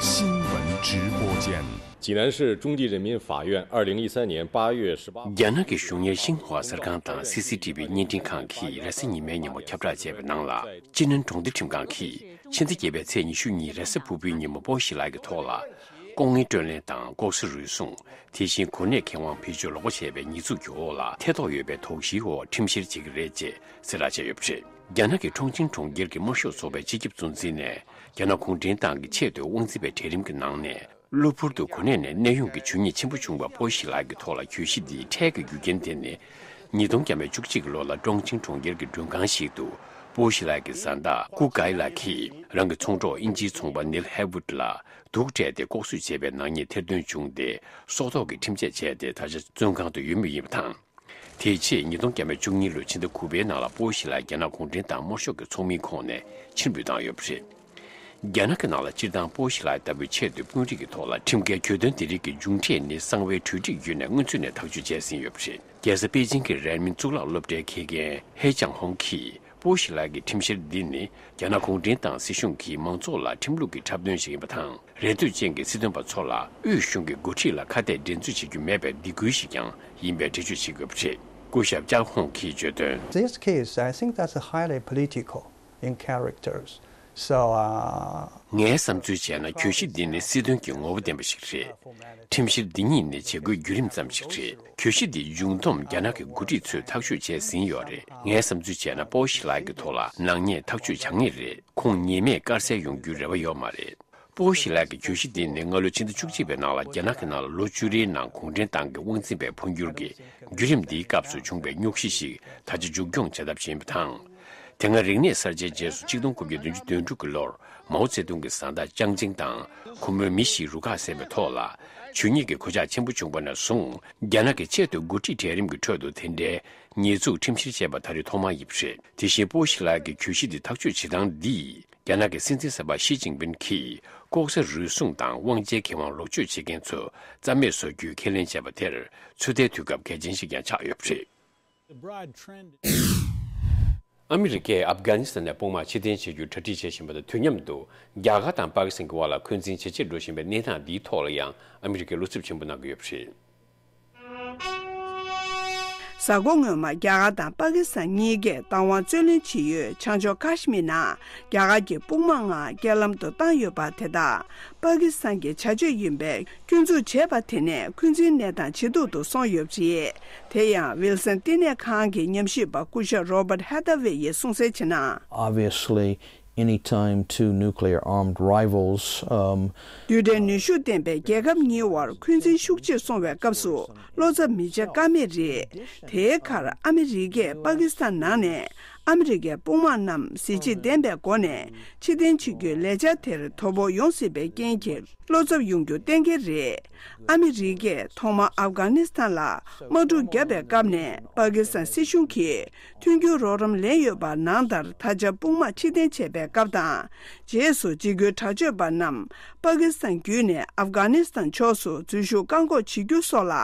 新闻直播间。济南市中级人民法院二零一三年八月十八号 རྒྱ་ནག་གི་གཞུང་གཉེར་ཤིན་ཧྭ་གསར་ཁང་དང་སི་སི་ཊི་བི་བརྙན་འཕྲིན་ཁང་གིས་རེས་གཟའ་ཉི་མའི་ཉིན་མོ་ཁྱབ་བསྒྲགས་བྱས་པའི་ནང་ལ། ཅི་ནན་གྲོང་སྡེ་ཁྲིམས་ཁང་གིས་ཕྱི་ཟླ་བརྒྱད་པའི་ཚེས་ཉི་ཤུ་གཉིས་རེས་གཟའ་ཕུར་བུའི་ཉིན་མོ་པོ་ཞི་ལགས་ཀྱི་ཐོག་ལ་ལྐོག་རྔན་སྤྲོད་ལེན་དང་ལྐོག་ཟ་རུལ་སུངས། དེ་བཞིན་གོ་གནས་ཁེ་དབང་བེད་སྤྱོད་ལོག་པ་བྱས་པའི་ཉེས་འཛུགས་ཀྱི་འོག་ལ་ཐེ་གཏོགས་ཡོད་པའི་དོགས་གཞིའི་འོག་ཁྲིམས་བཤེར་བྱེད་ཀྱི་རེད་ཅེས་གསལ་བསྒྲགས་བྱས་ཡོད་པ་རེད། རྒྱ་ནག་གི་ཁྲུང་ཆིང་གྲོང་ཁྱེར་གྱི་དམར་ཤོག་ཚོགས་པའི་སྤྱི་ཁྱབ་གཙོ་འཛིན་ནས། རྒྱ་ནག་གུང་ཁྲན་ཏང་གི་ཆེས་མཐོའི་དབང་འཛིན་པའི་གྲལ་རིམ་གྱི་ནང་ནས། གློ་བུར་དུ་གོ་གནས་ནས་གནས་དབྱུང་གི་ཇུས་ཉེས་ཆེན་པོ་བྱུང་བ་པོ་ཞི་ལགས་ཀྱི་ཐོག་ལ་གྱོད་གཞི་འདིའི་འཕྲལ་གྱི་རྒྱུ་རྐྱེན་དེ་ནི། ཉིས་སྟོང་བརྒྱ་མེད་བཅུ་གཅིག་ལོ་ལ་ཀྲོང་ཆིང་གྲོང་ཁྱེར་གྱི་མགྲོན་ཁང་ཞིག་ཏུ་པོ་ཞི་ལགས་ཀྱི་བཟའ་ཟླ་ཀུ་ཀའི་ལགས་ཀྱིས་རང་གི་ཚོང་གྲོགས་དབྱིན་ཇིའི་ཚོང་པ་ནིལ་ཧེ་ཝུད་ལ་དུག་སྤྲད་དེ་ལྐོག་གསོད་བྱས་པའི་ནག་ཉེས་ཐེར་འདོན་བྱུང་སྟེ། སྲོག་ཐོག་གི་ཁྲིམས་ཆད་བཅད་དེ་ད་ཆ་བཙོན་ཁང་དུ་ཡོད་མུས་ཡིན་པ་དང་། དེའི་ཆེད་ཉིས་སྟོང་བརྒྱ་མེད་བཅུ་གཉིས་ལོའི་ཕྱི་ཟླ་དགུ་པའི་ནང་ལ་པོ་ཞི་ལགས་རྒྱ་ནག་གུང་ཁྲན་ཏང་དམར་ཤོག་གི་ཚོགས་མིའི་ཁོངས་ནས་ཕྱིར་འབུད་བཏང་ཡོད་པ་རེད། རྒྱ་ནག་གི་ནང་ལ་སྤྱིར་བཏང་པོ་ཞི་ལགས་ལྟ་བུའི་ཆེས་མཐོའི་དཔོན་རིགས་ཀྱི་ཐོག་ལ་ཁྲིམས་འགལ་གྱོད་དོན་འདི་རིགས་ཀྱི་མཇུག་འབྲས་ནི་གསང་བའི་གྲོས་འགྲིག་བརྒྱུད་ནས་སྔོན་ཚུད་ནས་ཐག་གཅོད་བྱས་ཟིན་ཡོད་པ་རེད། རྒྱལ་ས་པེ་ཅིང་གི་རན་མིན་གཙུག་ལག་སློབ་གྲྭའི་དགེ་རྒན་ཧེ་ཅང་ཧོང་གིས། པོ་ཞི་ལགས་ཀྱི་ཁྲིམས་བཤེར་འདི་ནི་རྒྱ་ནག་གུང་ཁྲན་ཏང་སྲིད་གཞུང་གིས་མང་ཚོགས་ལ་ཁྲིམས་ལུགས་ཀྱི་འཁྲབ་སྟོན་ཞིག་ཡིན་པ་དང་། རེ་ལྟོས་ཅན་གྱི་སྲིད་དོན་པ་ཚོ་ལ་དབུས་གཞུང་གི་འགོ་ཁྲིད་ལ་ཁ་གཏད་འགྲན་རྩོད་བྱེད་རྒྱུ་མེད་པའི་སྡིགས་སྐུལ་ཞིག་ཀྱང་ཡིན་པའི་འགྲེལ་བརྗོད་བྱེད་དགོས་པ་རེད། སྐུ་ཞབས་ཅང་ཧོང་གིས་བརྗོད་དོན། This case, I think that's a highly political in characters. So, uh, ངའི་བསམ་ཚུལ་བྱས་ན་གྱོད་གཞི་འདི་ནི་སྲིད་དོན་གྱི་ངོ་བོ་ལྡན་པ་ཞིག་རེད། ཁྲིམས་བཤེར་འདི་ཉིད་ནི་བྱེད་སྒོའི་བརྒྱུད་རིམ་ཙམ་ཞིག་རེད། གྱོད་གཞི་འདིའི་འབྱུང་སྡོམ་རྒྱ་ནག་གི་འགོ་ཁྲིད་ཚོས་ཐག་གཅོད་བྱས་ཟིན་ཡོད་རེད། ངའི་བསམ་ཚུལ་བྱས་ན་པོ་ཞི་ལགས་ཀྱི་ཐོག་ལ་ནག་ཉེས་ཐག་གཅོད་བྱ་ངེས་རེད། ཁོང་ཉེས་མེད་དཀར་གསལ་ཡོང་རྒྱུའི་རེ་བ་ཡོད་མ་རེད། པོ་ཞི་ལགས་ཀྱི་གྱོད་གཞི་འདི་ནི་སྔ་ལོ་ཕྱི་ཟླ་བཅུ་གཅིག་པའི་ནང་ལ་རྒྱ་ནག་གི་ནང་ལ་ལོ་བཅུ་རེའི་ནང་གུང་ཁྲན་ཏང་གི་དབང་འཛིན་པའི་འཕོ་འགྱུར་གྱི་བརྒྱུད་རིམ་འདིའི་སྐབས་སུ་བྱུང་བའི་རྙོག་གཞི་ཞིག་ད་ཆ་མཇུག་སྐྱོང་བྱ་ཐབས་བྱེད་ཡིན་པ་དང་། དེ་སྔ་རིག་གནས་གསར་བརྗེའི་རྗེས་སུ་ཆིག་སྟོང་དགུ་བརྒྱ་བདུན་ཅུ་དོན་དྲུག་གི་ལོར་མའོ་ཙེ་ཏུང་གི་བཟའ་ཟླ་ཅང་ཅིང་དང་ཁོ་མོའི་མི་བཞིས་རུ་ཁག་བཟས་པའི་ཐོག་ལ། ཇུས་ཉེས་ཀྱི་གོད་ཆག་ཆེན་པོ་བྱུང་བ་ནས་བཟུང་རྒྱ་ནག་གི་ཆེས་མཐོའི་འགོ་ཁྲིད་གྲལ་རིམ་གྱི་ཁྲོད་དུ་དེ་འདྲའི་ཉེས་འཛུགས་ཁྲིམས་བཤེར་བྱས་པ་ད་རེས་ཐོག་མ་ཡིན་པ་རེད། དེ་བཞིན་པོ་ཞི་ལགས་ཀྱི་གྱོད་གཞི་འདི་ཐག་གཅོད་བྱེད་སྟངས་འདིས། རྒྱ་ནག་གི་སྲིད་འཛིན་གསར་པ་ཞི་ཅིན་ཕིན་གྱིས་ལྐོག་ཟ་རུལ་སུངས་དང་དབང་ཆའི་ཁེ་དབང་ལོག་སྤྱོད་བྱེད་མཁན་ཚོ་རྩ་མེད་བཟོ་རྒྱུའི་ཁས་ལེན་བྱས་པ་དེར་ཚོད་ལྟའི་དུས་སྐབས་གལ་ཆེན་ཞིག་ཀྱང་ཆགས་ཡོད་པ་རེད། ཨ་མི་རི་ཀས་ཨབ་གྷ་ནི་སི་ཐན་ནས་དཔུང་དམག་ཕྱིར་འཐེན་བྱེད་རྒྱུར་གྲ་སྒྲིག་བྱེད་བཞིན་པ་དང་དུས་མཉམ་དུ་རྒྱ་གར་དང་པ་ཀི་སི་ཐན་གྱི་དབར་ལ་འཁོན་འཛིན་ཇེ་ཆེར་འགྲོ་བཞིན་པའི་གནས་སྟངས་འདིའི་ཐོག་ལ་ཡང་ཨ་མི་རི་ཀས་བློ་འཚབ་ཆེན་པོ་གནང་གི་ཡོད་པ་རེད། གཟའ་འཁོར་སྔོན་མ་རྒྱ་གར་དང་པ་ཀི་སི་ཐན་གཉིས་ཀས་བདག་དབང་རྩོད་ལེན་བྱེད་ཡུལ་བྱང་ཕྱོགས་ཀ་ཤི་མིར་ནང་རྒྱ་གར་གྱི་དཔུང་དམག་ལྔ་རྐྱེན་ལམ་དུ་བཏང་ཡོད་པ་དེ་དག་པ་ཀི་སི་ཐན་གྱི་བྱ་སྤྱོད་ཡིན་པས་སྐྱོན་འཛུགས་བྱས་པ་དེ་ནས་འཁོན་འཛིན་གནས་སྟངས་ཇེ་སྡུག་ཏུ་སོང་ཡོད་པ་རེད། དེ་ཡང་ཝིལ་སན་བསྟི་གནས་ཁང་གི་ཉམས་ཞིབ་པ་སྐུ་ཞབས་Robert Hathaway ཡིས་གསུངས་གསལ་བྱས་ན། Obviously, anytime two nuclear armed rivals, um, རྡུལ་ཕྲན་ནུས་ཤུགས་ལྡན་པའི་རྒྱལ་ཁབ་གཉིས་དབར་འཁོན་འཛིན་ཤུགས་ཆེར་སོང་བའི་སྐབས་སུ་བློ་འཚབ་མི་བྱེད་ཀ་མེད་རེད། དེའི་ཁར་ཨ་མི་རི་ཀས་པ་ཀི་སི་ཐན་ནང་ནས་ ཨ་མི་རི་ཀའི་དཔུང་དམག་རྣམས་གཟི་བརྗིད་ལྡན་པའི་སྒོ་ནས་ཕྱིར་འཐེན་བྱེད་རྒྱུའི་ལས་འཆར་དེར་དོ་ཕོག་ཡོང་སྲིད་པའི་རྐྱེན་གྱིས་བློ་འཚབ་ཡོང་རྒྱུ་གཏན་འཁེལ་རེད། ཨ་མི་རི་ཀས་ཐོག་མར་ཨབ་གྷ་ནི་སི་ཐན་ལ་དམག་འཁྲུག་བརྒྱབ་པའི་སྐབས་ནས་པ་ཀི་སི་ཐན་སྲིད་གཞུང་གིས་མཐུན་འགྱུར་རོགས་རམ་ལེན་ཡོད་པ་ནང་ལྟར་ད་ཆ་དཔུང་དམག་ཕྱིར་འཐེན་བྱས་པའི་སྐབས་དང་། རྗེས་སུ་འཇིགས་སྐུལ་དྲག་སྤྱོད་པ་རྣམས་པ་ཀི་སི་ཐན་བརྒྱུད་ནས་ཨབ་གྷ་ནི་སི་ཐན་ཕྱོགས་སུ་འཛུལ་ཞུགས་བཀག་འགོག་བྱེད་རྒྱུ་སོགས་ལ་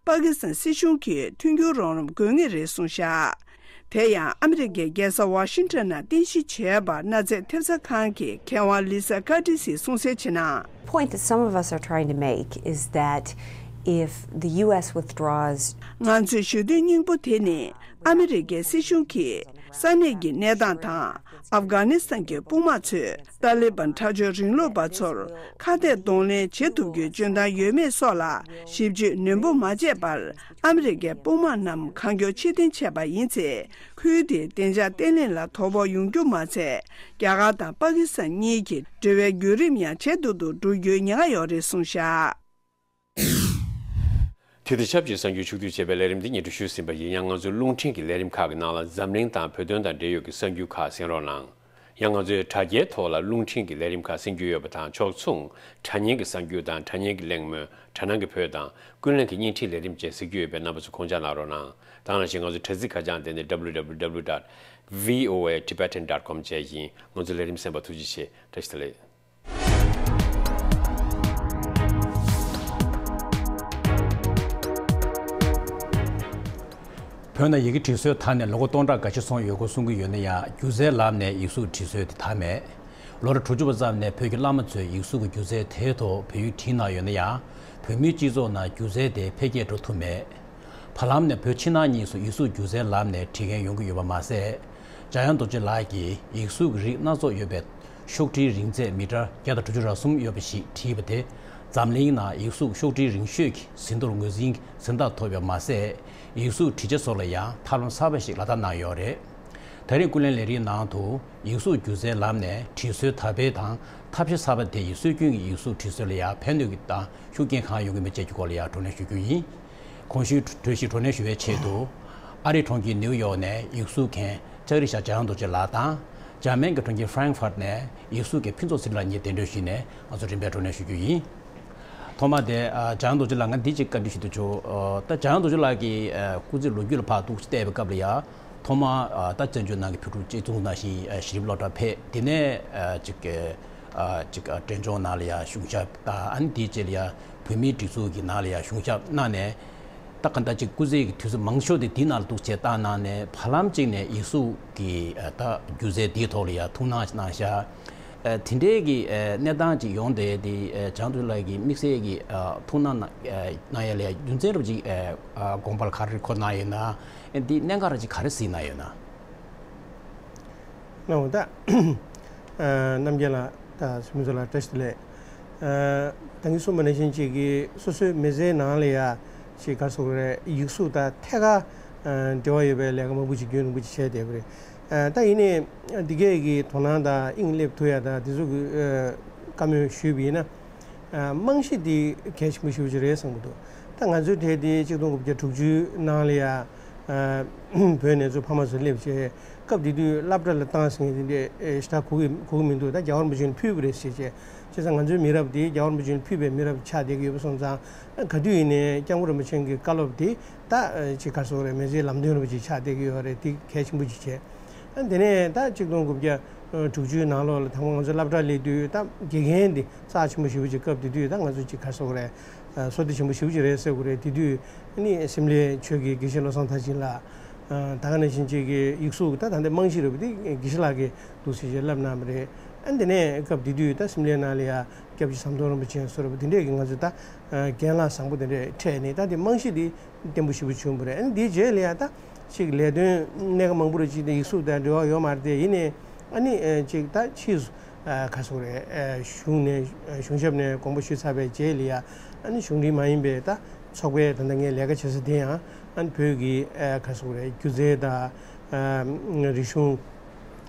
པ་ཀི་སི་ཐན་སྲིད་གཞུང་གིས་མཐུན་འགྱུར་རོགས་རམ་དགོས་ངེས་རེད་གསུངས་བཞག་དེ་ཡང་ཨ་མི་རི་ཀའི་རྒྱལ་ས་ཝ་ཤིང་ཊོན་ནང་རྟེན་གཞི་བྱས་པ་གནའ་རྫས་ཐེབས་རྩ་ཁང་གི་མཁས་དབང་ལི་ས་ཀར་ཏི་སིས་གསུངས་གསལ་བྱས་ན། Point that some of us are trying to make is that if the U S withdraws, ང་ཚོས་ཞུ་འདོད་སྙིང་པོ་དེ་ནི་ཨ་མི་རི་ཀའི་སྲིད་གཞུང་གིས་ས་གནས་ཀྱི་གནས་སྟངས་དང་ཨབ་གྷ་ནི་སི་ཐན་གྱི་དཔུང་དམག་ཚོས་ཏཱ་ལི་བན་དྲག་སྤྱོད་རིང་ལུགས་པ་ཚོར་ཁ་གཏད་གདོང་ལེན་བྱེད་ཐུབ་རྒྱུའི་འཇོན་ཐང་ཡོད་མེད་སོགས་ལ་ཞིབ་དཔྱོད་ནན་པོ་མ་བྱས་པར་ཨ་མི་རི་ཀའི་དཔུང་དམག་རྣམས་གང་མགྱོགས་ཕྱིར་འཐེན་བྱས་པ་ཡིན་ཚེ། ཁུལ་དེའི་བདེ་འཇགས་བརྟན་ལྷིང་ལ་དོ་ཕོག་ཡོང་རྒྱུ་མ་ཚད། རྒྱ་གར་དང་པ་ཀི་སི་ཐན་གཉིས་ཀྱི་འབྲེལ་བའི་བརྒྱུད་རིམ་ཡང་ཇེ་སྡུག་ཏུ་འགྲོ་རྒྱུའི་ཉེན་ཁ་ཡོད་རེད་གསུངས་བཞག་དེ་དང་ཆབས་ཅིག་གསར་འགྱུར་ཕྱོགས་བསྡུས་བྱས་པའི་ལས་རིམ་འདི་སྙན་སྒྲོན་ཞུས་ཟིན་པ་ཡིན། ཡང་ང་ཚོའི་རླུང་འཕྲིན་གྱི་ལས་རིམ་ཁག་གི་ནང་ལ་འཛམ་གླིང་དང་བོད་དོན་དང་འབྲེལ་ཡོད་ཀྱི་གསར་འགྱུར་ཁག་གསན་རོགས་གནང་། ཡང་ང་ཚོའི་དྲ་རྒྱའི་ཐོག་ལ་རླུང་འཕྲིན་གྱི་ལས་རིམ་ཁག་གསན་རྒྱུ་ཡོད་པ་དང་། ཕྱོགས་མཚུངས་དྲ་བརྙན་གྱི་གསར་འགྱུར་དང་། དྲ་བརྙན་གྱི་གླེང་མོལ། དྲ་སྣང་གི་བོད་དང་ཀུན་གླེང་གི་བརྙན་འཕྲིན་ལས་རིམ་བཅས་གཟིགས་རྒྱུ་ཡོད་པས། རྣམ་པ་ཚོ་ཁོང་ཅག་གནང་རོགས་གནང་། ད་ག་ནང་བཞིན་ང་ཚོའི་དྲ་ཚིགས་ཁ་བྱང་དེ་ནི་W W W dot V O A Tibetan dot com བཅས་ཡིན། ང་ཚོའི་ལས་རིམ་གསན་པར་ཐུགས་རྗེ་ཆེ། བཀྲ་ཤིས་བདེ་ལེགས། བོད་ནང་ཡི་གེ་འབྲི་སྲོལ་དར་ནས་ལོ་ངོ་སྟོང་ཕྲག་འགའ་ཤས་སོང་ཡོད་སྐོར་གསུང་གི་ཡོད་ན་ཡང་། སྒྱུ་རྩལ་ལམ་ནས་ཡིག་གཟུགས་འབྲི་སྲོལ་དེ་དར་མེད། ལོ་ངོ་དྲུག་ཅུ་པ་ཙམ་ནས་བོད་ཀྱི་བླ་མ་ཚོས་ཡིག་གཟུགས་ཀྱི་སྒྱུ་རྩལ་དེའི་ཐོག་བོད་ཡིག་བྲིས་གནང་ཡོད་ན་ཡང་། བོད་མིའི་སྤྱི་ཚོགས་ནང་སྒྱུ་རྩལ་དེ་འཕེལ་རྒྱས་འགྲོ་ཐུབ་མེད། བར་ལམ་ནས་བོད་ཕྱི་ནང་གཉིས་སུ་ཡིག་གཟུགས་སྒྱུ་རྩལ་ལམ་ནས་བྲིས་མཁན་ཡོང་གི་ཡོད་པ་མ་ཟད། འཇམ་དབྱངས་རྡོ་རྗེ་ལགས་ཀྱིས་ཡིག་གཟུགས་ཀྱི་རིགས་སྣ་ཚོགས་ཡོད་པའི་ཤོག་དྲིལ་རིང་ཚད་མི་ཊར་བརྒྱ་དང་དྲུག་ཅུ་རེ་གསུམ་ཡོད་པ་ཞིག་བྲིས་པ་དེ། འཛམ་གླིང་ནང་ཡིག་གཟུགས་ཤོག་དྲིལ་རིང་ཤོས་ཀྱི་ཟིན་ཐོར་ངོས་འཛིན་གཟེངས་རྟགས་ཐོབ་ཡོད་པ་མ་ཟད། ཡིག་གཟུགས་བྲིས་ཆ་སོགས་ལ་ཡང་ཐབས་ལམ་གསར་པ་ཞིག་ལག་བསྟར་གནང་ཡོད་རེད། ད་རེས་ཀུན་གླེང་ལས་རིམ་ནང་དུ་ཡིག་གཟུགས་སྒྱུ་རྩལ་ལམ་ནས་བྲིས་སྲོལ་དར་འཕེལ་དང་ཐབས་ཤེས་གསར་པ་དེ་ཡིས་སྲོལ་རྒྱུན་གྱི་ཡིག་གཟུགས་བྲིས་སྲོལ་ལ་ཡང་ཕན་གནོད་ཀྱི་དང་ཤུགས་རྐྱེན་གང་ཡོང་གི་མིན་བཅས་ཀྱི་སྐོར་ལ་ཡང་བགྲོ་གླེང་ཞུ་རྒྱུ་ཡིན། གོང་ཞུས་གྲོས་གཞི་བགྲོ་གླེང་ཞུ་བའི་ཆེད་དུ། ཨ་རིའི་གྲོང་ཁྱེར་ནེའུ་ཡོག་ནས་ཡིག་གཟུགས་མཁན་ལྕགས་རི་ཤར་འཇམ་དབྱངས་རྡོ་རྗེ་ལགས་དང་། འཇར་མན་གྱི་གྲོང་ཁྱེར་ཧྥ་རན་ཧྥར་ནས་ཡིག་གཟུགས་མཁན་ཕུན་ཚོགས་ཚེ་རིང་ལགས་གཉིས་གདན་འདྲེན་ཞུས་ནས་ང་ཚོ་རིམ་པས་བགྲོ་གླེང་ཞུ་རྒྱུ་ཡིན། ཐོག་མ་དེ་ཨ་འཇམ་དབྱངས་རྡོ་རྗེ་ལགས། ང་འདི་གཅིག་བཀའ་འདྲི་ཞུ་འདོད་བྱུང་། ཨ་ད་འཇམ་དབྱངས་རྡོ་རྗེ་ལགས་ཀྱི་ཨ་སྐུ་ཚེ་ལོ་རྒྱུས་ལ་ཕར་ཏོག་ཙམ་བལྟས་པའི་སྐབས་ལ་ཡ། ཐོག་མ་ཨ་ད་བཙན་བྱོལ་ནང་གི་བོད་ཕྲུག་གཅིག་མཚུངས་ནང་བཞིན་ཨ་གཞིས་རིམ་སློབ་གྲྭར་ཕེབས། དེ་ནས་ཨ་ཅིག་ཨ་ཅིག་ཨ་འབྲས་ལྗོངས་ནང་ལ་ཡ་གཞུང་ཞབས་དང་། ཨ་ནི་དེའི་རྗེས་ལ་ཡ་བོད་མིའི་སྒྲིག་འཛུགས་ཀྱི་ནང་ལ་ཡ་གཞུང་ཞབས་གནང་ནས། ད་ག་འདྲ་ཅིག་སྐུ་ཚེ་གི་དུས་ཚོད་མང་ཤོས་དེ་འདི་ནང་ལ་འདུག་བྱས་བཏང་གནང་ནས། བར་ལམ་ཅིག་ནས་ཡིག་གཟུགས་ཀྱི་ཨ་ད་སྒྱུ་རྩལ་འདིའི་ཐོག་ལ་ཡ་ཐུགས་སྣང་གནང་ཤག་ཨ་དེ་འདྲའི་གི་ཨ་གནས་སྟངས་ཅིག་ཡོང་བསྡད་དེ། ཨ་འཇམ་དབྱངས་རྡོ་རྗེ་ལགས་ཀྱི་དམིགས་བསལ་གྱི་ཨ་ཐུགས་སྣང་གནང་ཨ་གནང་ཡ་ལ་ཡ་རྒྱུ་མཚན་རབ་ཅིག་ཨ་ཨ་དགོངས་པ་ལ་ག་རེ་འཁོར་གནང་ཡོད་ན། ཨ་འདི་གནད་འགག་རབ་ཅིག་ག་རེ་གཟིགས་གནང་ཡོད་ན། ན་འོ་ད། ཨ་རྣམ་རྒྱལ་ལགས་དང་ཚུལ་མིན་ཚོ་ལ་བཀྲ་ཤིས་བདེ་ལེགས། ཨ་ད་གིན་གསུངས་པ་ནང་བཞིན་ཅིག་གི་སོ་སོའི་མི་ཚེའི་ནང་ལ་ཡ་ཅིག་ག་རེ་ཟེར་དགོས་རེད། ཡིག་གཟུགས་དང་ཐད་ཀར་ཨ་འབྲེལ་བ་ཡོད་པའི་ལས་ཀ་མང་པོ་ཅིག་རྒྱུན་རིང་པོ་ཅིག་བྱས་བསྡད་པ་རེད། ཨ་ད་ཡིན་ནའི་འདི་གས་ཀྱི་དོ་སྣང་དང་དབྱིངས་སླེབས་ཐུབ་ཡ་དང་དེ་ཚོ་གི་ཨ་བཀའ་མོལ་ཞུས་པ་ཡིན་ན། ཨ་རྨང་གཞི་འདི་གལ་ཆེན་པོ་ཞེ་པོ་ཅིག་རེད་བསམ་གྱི་འདུག་ད་ང་ཚོའི་གྲས་འདི་ཆིག་སྟོང་དགུ་བརྒྱ་དྲུག་ཅུའི་ནང་ལ་ཡ། ཨ་བོད་ནས་ཚུར་ཕ་མ་ཚོ་སླེབས་བྱས། སྐབས་དེ་དུས་སློབ་གྲྭ་ལ་བཏང་ཟེར་མཁན་དེ་འདྲས་ཨེ་ཞེ་དྲག་གོ་གི་གོ་གི་མི་འདུག་ད་རྒྱ་གར་རིན་པོ་ཆེ་ལ་ཕུལ་བ་རེད་ཟེར་བྱས། བྱས་ཙང་ང་ཚོའི་མི་རབས་དེ་རྒྱ་གར་རིན་པོ་ཆེ་ལ་ཕུལ་བའི་མི་རབས་ཆགས་བསྡད་ཀྱི་ཡོད་པ་སོང་ཙང་། ཨ་ག་དུས་ཡིན་ནའི་སྐྱབས་མགོན་རིན་པོ་ཆེ་གི་བཀའ་སློབ་དེ་ད་ཨ་ཅིག་ག་རེ་ཟེར་དགོས་རེད། མི་ཚེའི་ལམ་སྟོན་རིན་པོ་ཆེ་ཆགས་བསྡད་ཀྱི་ཡོད་རེད། དེ་གལ་ཆེན་པོ་ཅིག་བྱས། ཨ་དེ་ནས་ད་ཆིག་སྟོང་དགུ་བརྒྱ་དྲུག་ཅུའི་ནང་ལོགས་ལ་དང་པོ་ང་ཚོ་སློབ་གྲྭ་སླེབས་དུས་ད་དགེ་རྒན་དེ་རྩ་ཆེན་པོ་ཞེ་པོ་ཅིག་སྐབས་དེ་དུས་ད་ང་ཚོ་ཅིག་ག་རེ་ཟེར་དགོས་རེད། ཨ་བསོད་བདེ་ཆེན་པོ་ཞེ་པོ་ཅིག་རེད་ཟེར་དགོས་རེད། དེ་དུས་ཨ་ནི་སིམ་ལའི་ཆོས་ཀྱི་དགེ་བཤེས་བློ་བཟང་མཐར་ཕྱིན་ལགས། ཨ་ད་ག་ནང་བཞིན་ཅིག་གི་ཡིག་གཟུགས་ད་ད་ལྟ་རྨང་གཞི་རེད་པ། དེ་དགེ་བཤེས་ལགས་ཀྱིས་འདུག་སེ་བྱས་བསླབ་གནང་བ་རེད། ཨ་དེ་ནས་སྐབས་དེ་དུས་ད་སིམ་ལའི་ནང་ལ་ཡ་སྐྱབས་རྗེ་ཟམ་གདོང་རིན་པོ་ཆེ་ཟེར་བ་དེ་འདྲས་ཀྱི་ང་ཚོ་ད་ཨ་རྒན་ལགས་བཟང་པོ་དེ་འདྲས་འཕྲད་ནས། ད་དེ་རྨང་གཞི་དེ་བརྟན་པོ་ཞེ་པོ་བྱུང་བ་རེད། ཨ་ནི་དེའི་རྗེས་ལ་ཡ་ད་ཅིག་ལས་དོན་སྣ་ཁ་མང་པོ་རེ་ཅིག་དེ་ཡིག་གཟུགས་དང་འབྲེལ་བ་ཡོད་མ་རེད་དེ། ཡིན་ནའི་ཨ་ནི་ཨ་ཅིག་ད་ཕྱིས་སུ་ཨ་ག་རེ་ཟེར་དགོས་རེད། ཨ་གཞུང་ནས་ཨ་གཞུང་ཞབས་ནས་དགོངས་པ་ཞུས་ཚར་བའི་རྗེས་ལ་ཡ། ཨ་ནི་གཞུང་འབྲེལ་མ་ཡིན་པའི་ད་ཚོགས་པའི་ད་ལྟ་ངའི་ལས་ཀ་བྱེད་ས་དེ་ཡང་ཨ་ནི་བོད་ཀྱི་ཨ་ག་རེ་ཟེར་དགོས་རེད། སྒྱུ་རྩལ་དང་ཨ་རིག་གཞུང་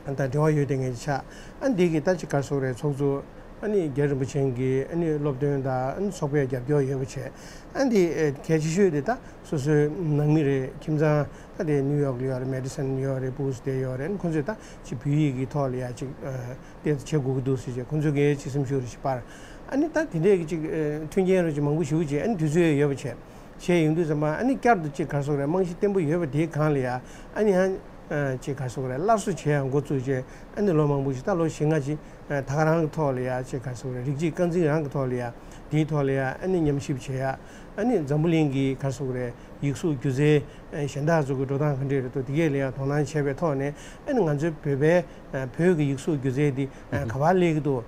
དང་འབྲེལ་བ་ཡོད་དེ་ངས་ཆགས། ཨ་ནི་འདི་གི་ད་ཅིག་ག་རེ་ཟེར་དགོས་རེད། ཚོགས་གཙོ་ ཨ་ནི་རྒྱལ་རིན་པོ་ཆེ་གི་ཨ་ནི་སློབ་སྟོན་དང་ཨ་ནི་ཚོགས་པའི་རྒྱབ་སྐྱོར་ཡོད་པ་བྱས། ཨ་ནི་དེ་གལ་ཆེ་ཤོས་དེ་ད་སོ་སོའི་ནང་མི་རེད། ཁྱིམ་ཚང་ད་དེ་ནིའུ་ཡོག་ལ་ཡོད་རེད། མེ་ཌི་སན་ཡོད་རེད། སྤུག་སི་དེ་ཡོད་རེད། ཨ་ནི་ཁོང་ཚོས་ད་ཅིག་བོད་ཡིག་གི་ཐོག་ལ་ཡ་ཅིག་དེ་བྱེད་དགོས་ཀྱི་འདུག་ཟེར་བྱས། ཁོང་ཚོ་གིས་ཅིག་སེམས་ཤུགས་རེ་ཞིག་སྤར། ཨ་ནི་ད་དེ་འདྲས་ཀྱི་ཅིག་མཐུན་རྐྱེན་རེ་ཅིག་མང་པོ་ཞེ་པོ་ཅིག་ཨ་ནི་དུས་ཚོད་ཡོད་པ་བྱས། བྱས་ཡོང་དུས་ཙམ་པ་ཨ་ནི་བསྐྱར་དུ་ཅིག་ག་རེ་ཟེར་དགོས་རེད། རྨང་གཞི་བརྟན་པོ་ཡོད་པ་དེའི་སྒང་ལ་ཡ་ཨ་ནི་ཡང་ཅིག་ག་རེ་ཟེར་དགོས་རེད། སླར་གསོ་བྱེད་ཡ་འགོ་བཙུགས་བྱས། ཨ་ནི་ལོ་མང་པོ་ཞིག་ད་ལོ་བཞི་ལྔ་ཅིག་ད་ག་རང་གི་ཐོག་ལ་ཡ་ཅིག་ག་རེ་ཟེར་དགོས་རེད། རིགས་གཅིག་རྐང་འཛིན་རང་གི་ཐོག་ལ་ཡ་དེའི་ཐོག་ལ་ཡ་ཨ་ནི་ཉམས་ཞིབ་བྱེད་ཡ། ཨ་ནི་འཛམ་བུ་གླིང་གི་ག་རེ་ཟེར་དགོས་རེད། ཡིག་གཟུགས་སྒྱུ་རྩལ་གཞན་དག་ཚོ་གི་འགྲོ་སྟངས་ག་འདྲས་རེད་འདུག་དེ་གས་ལ་ཡ་དོ་སྣང་བྱས་པའི་ཐོག་ནས། ཨ་ནི་ང་ཚོའི་བོད་པའི་བོད་ཀྱི་ཡིག་གཟུགས་སྒྱུ་རྩལ་འདི་ག་པར་སླེབས་ཀྱི་འདུག་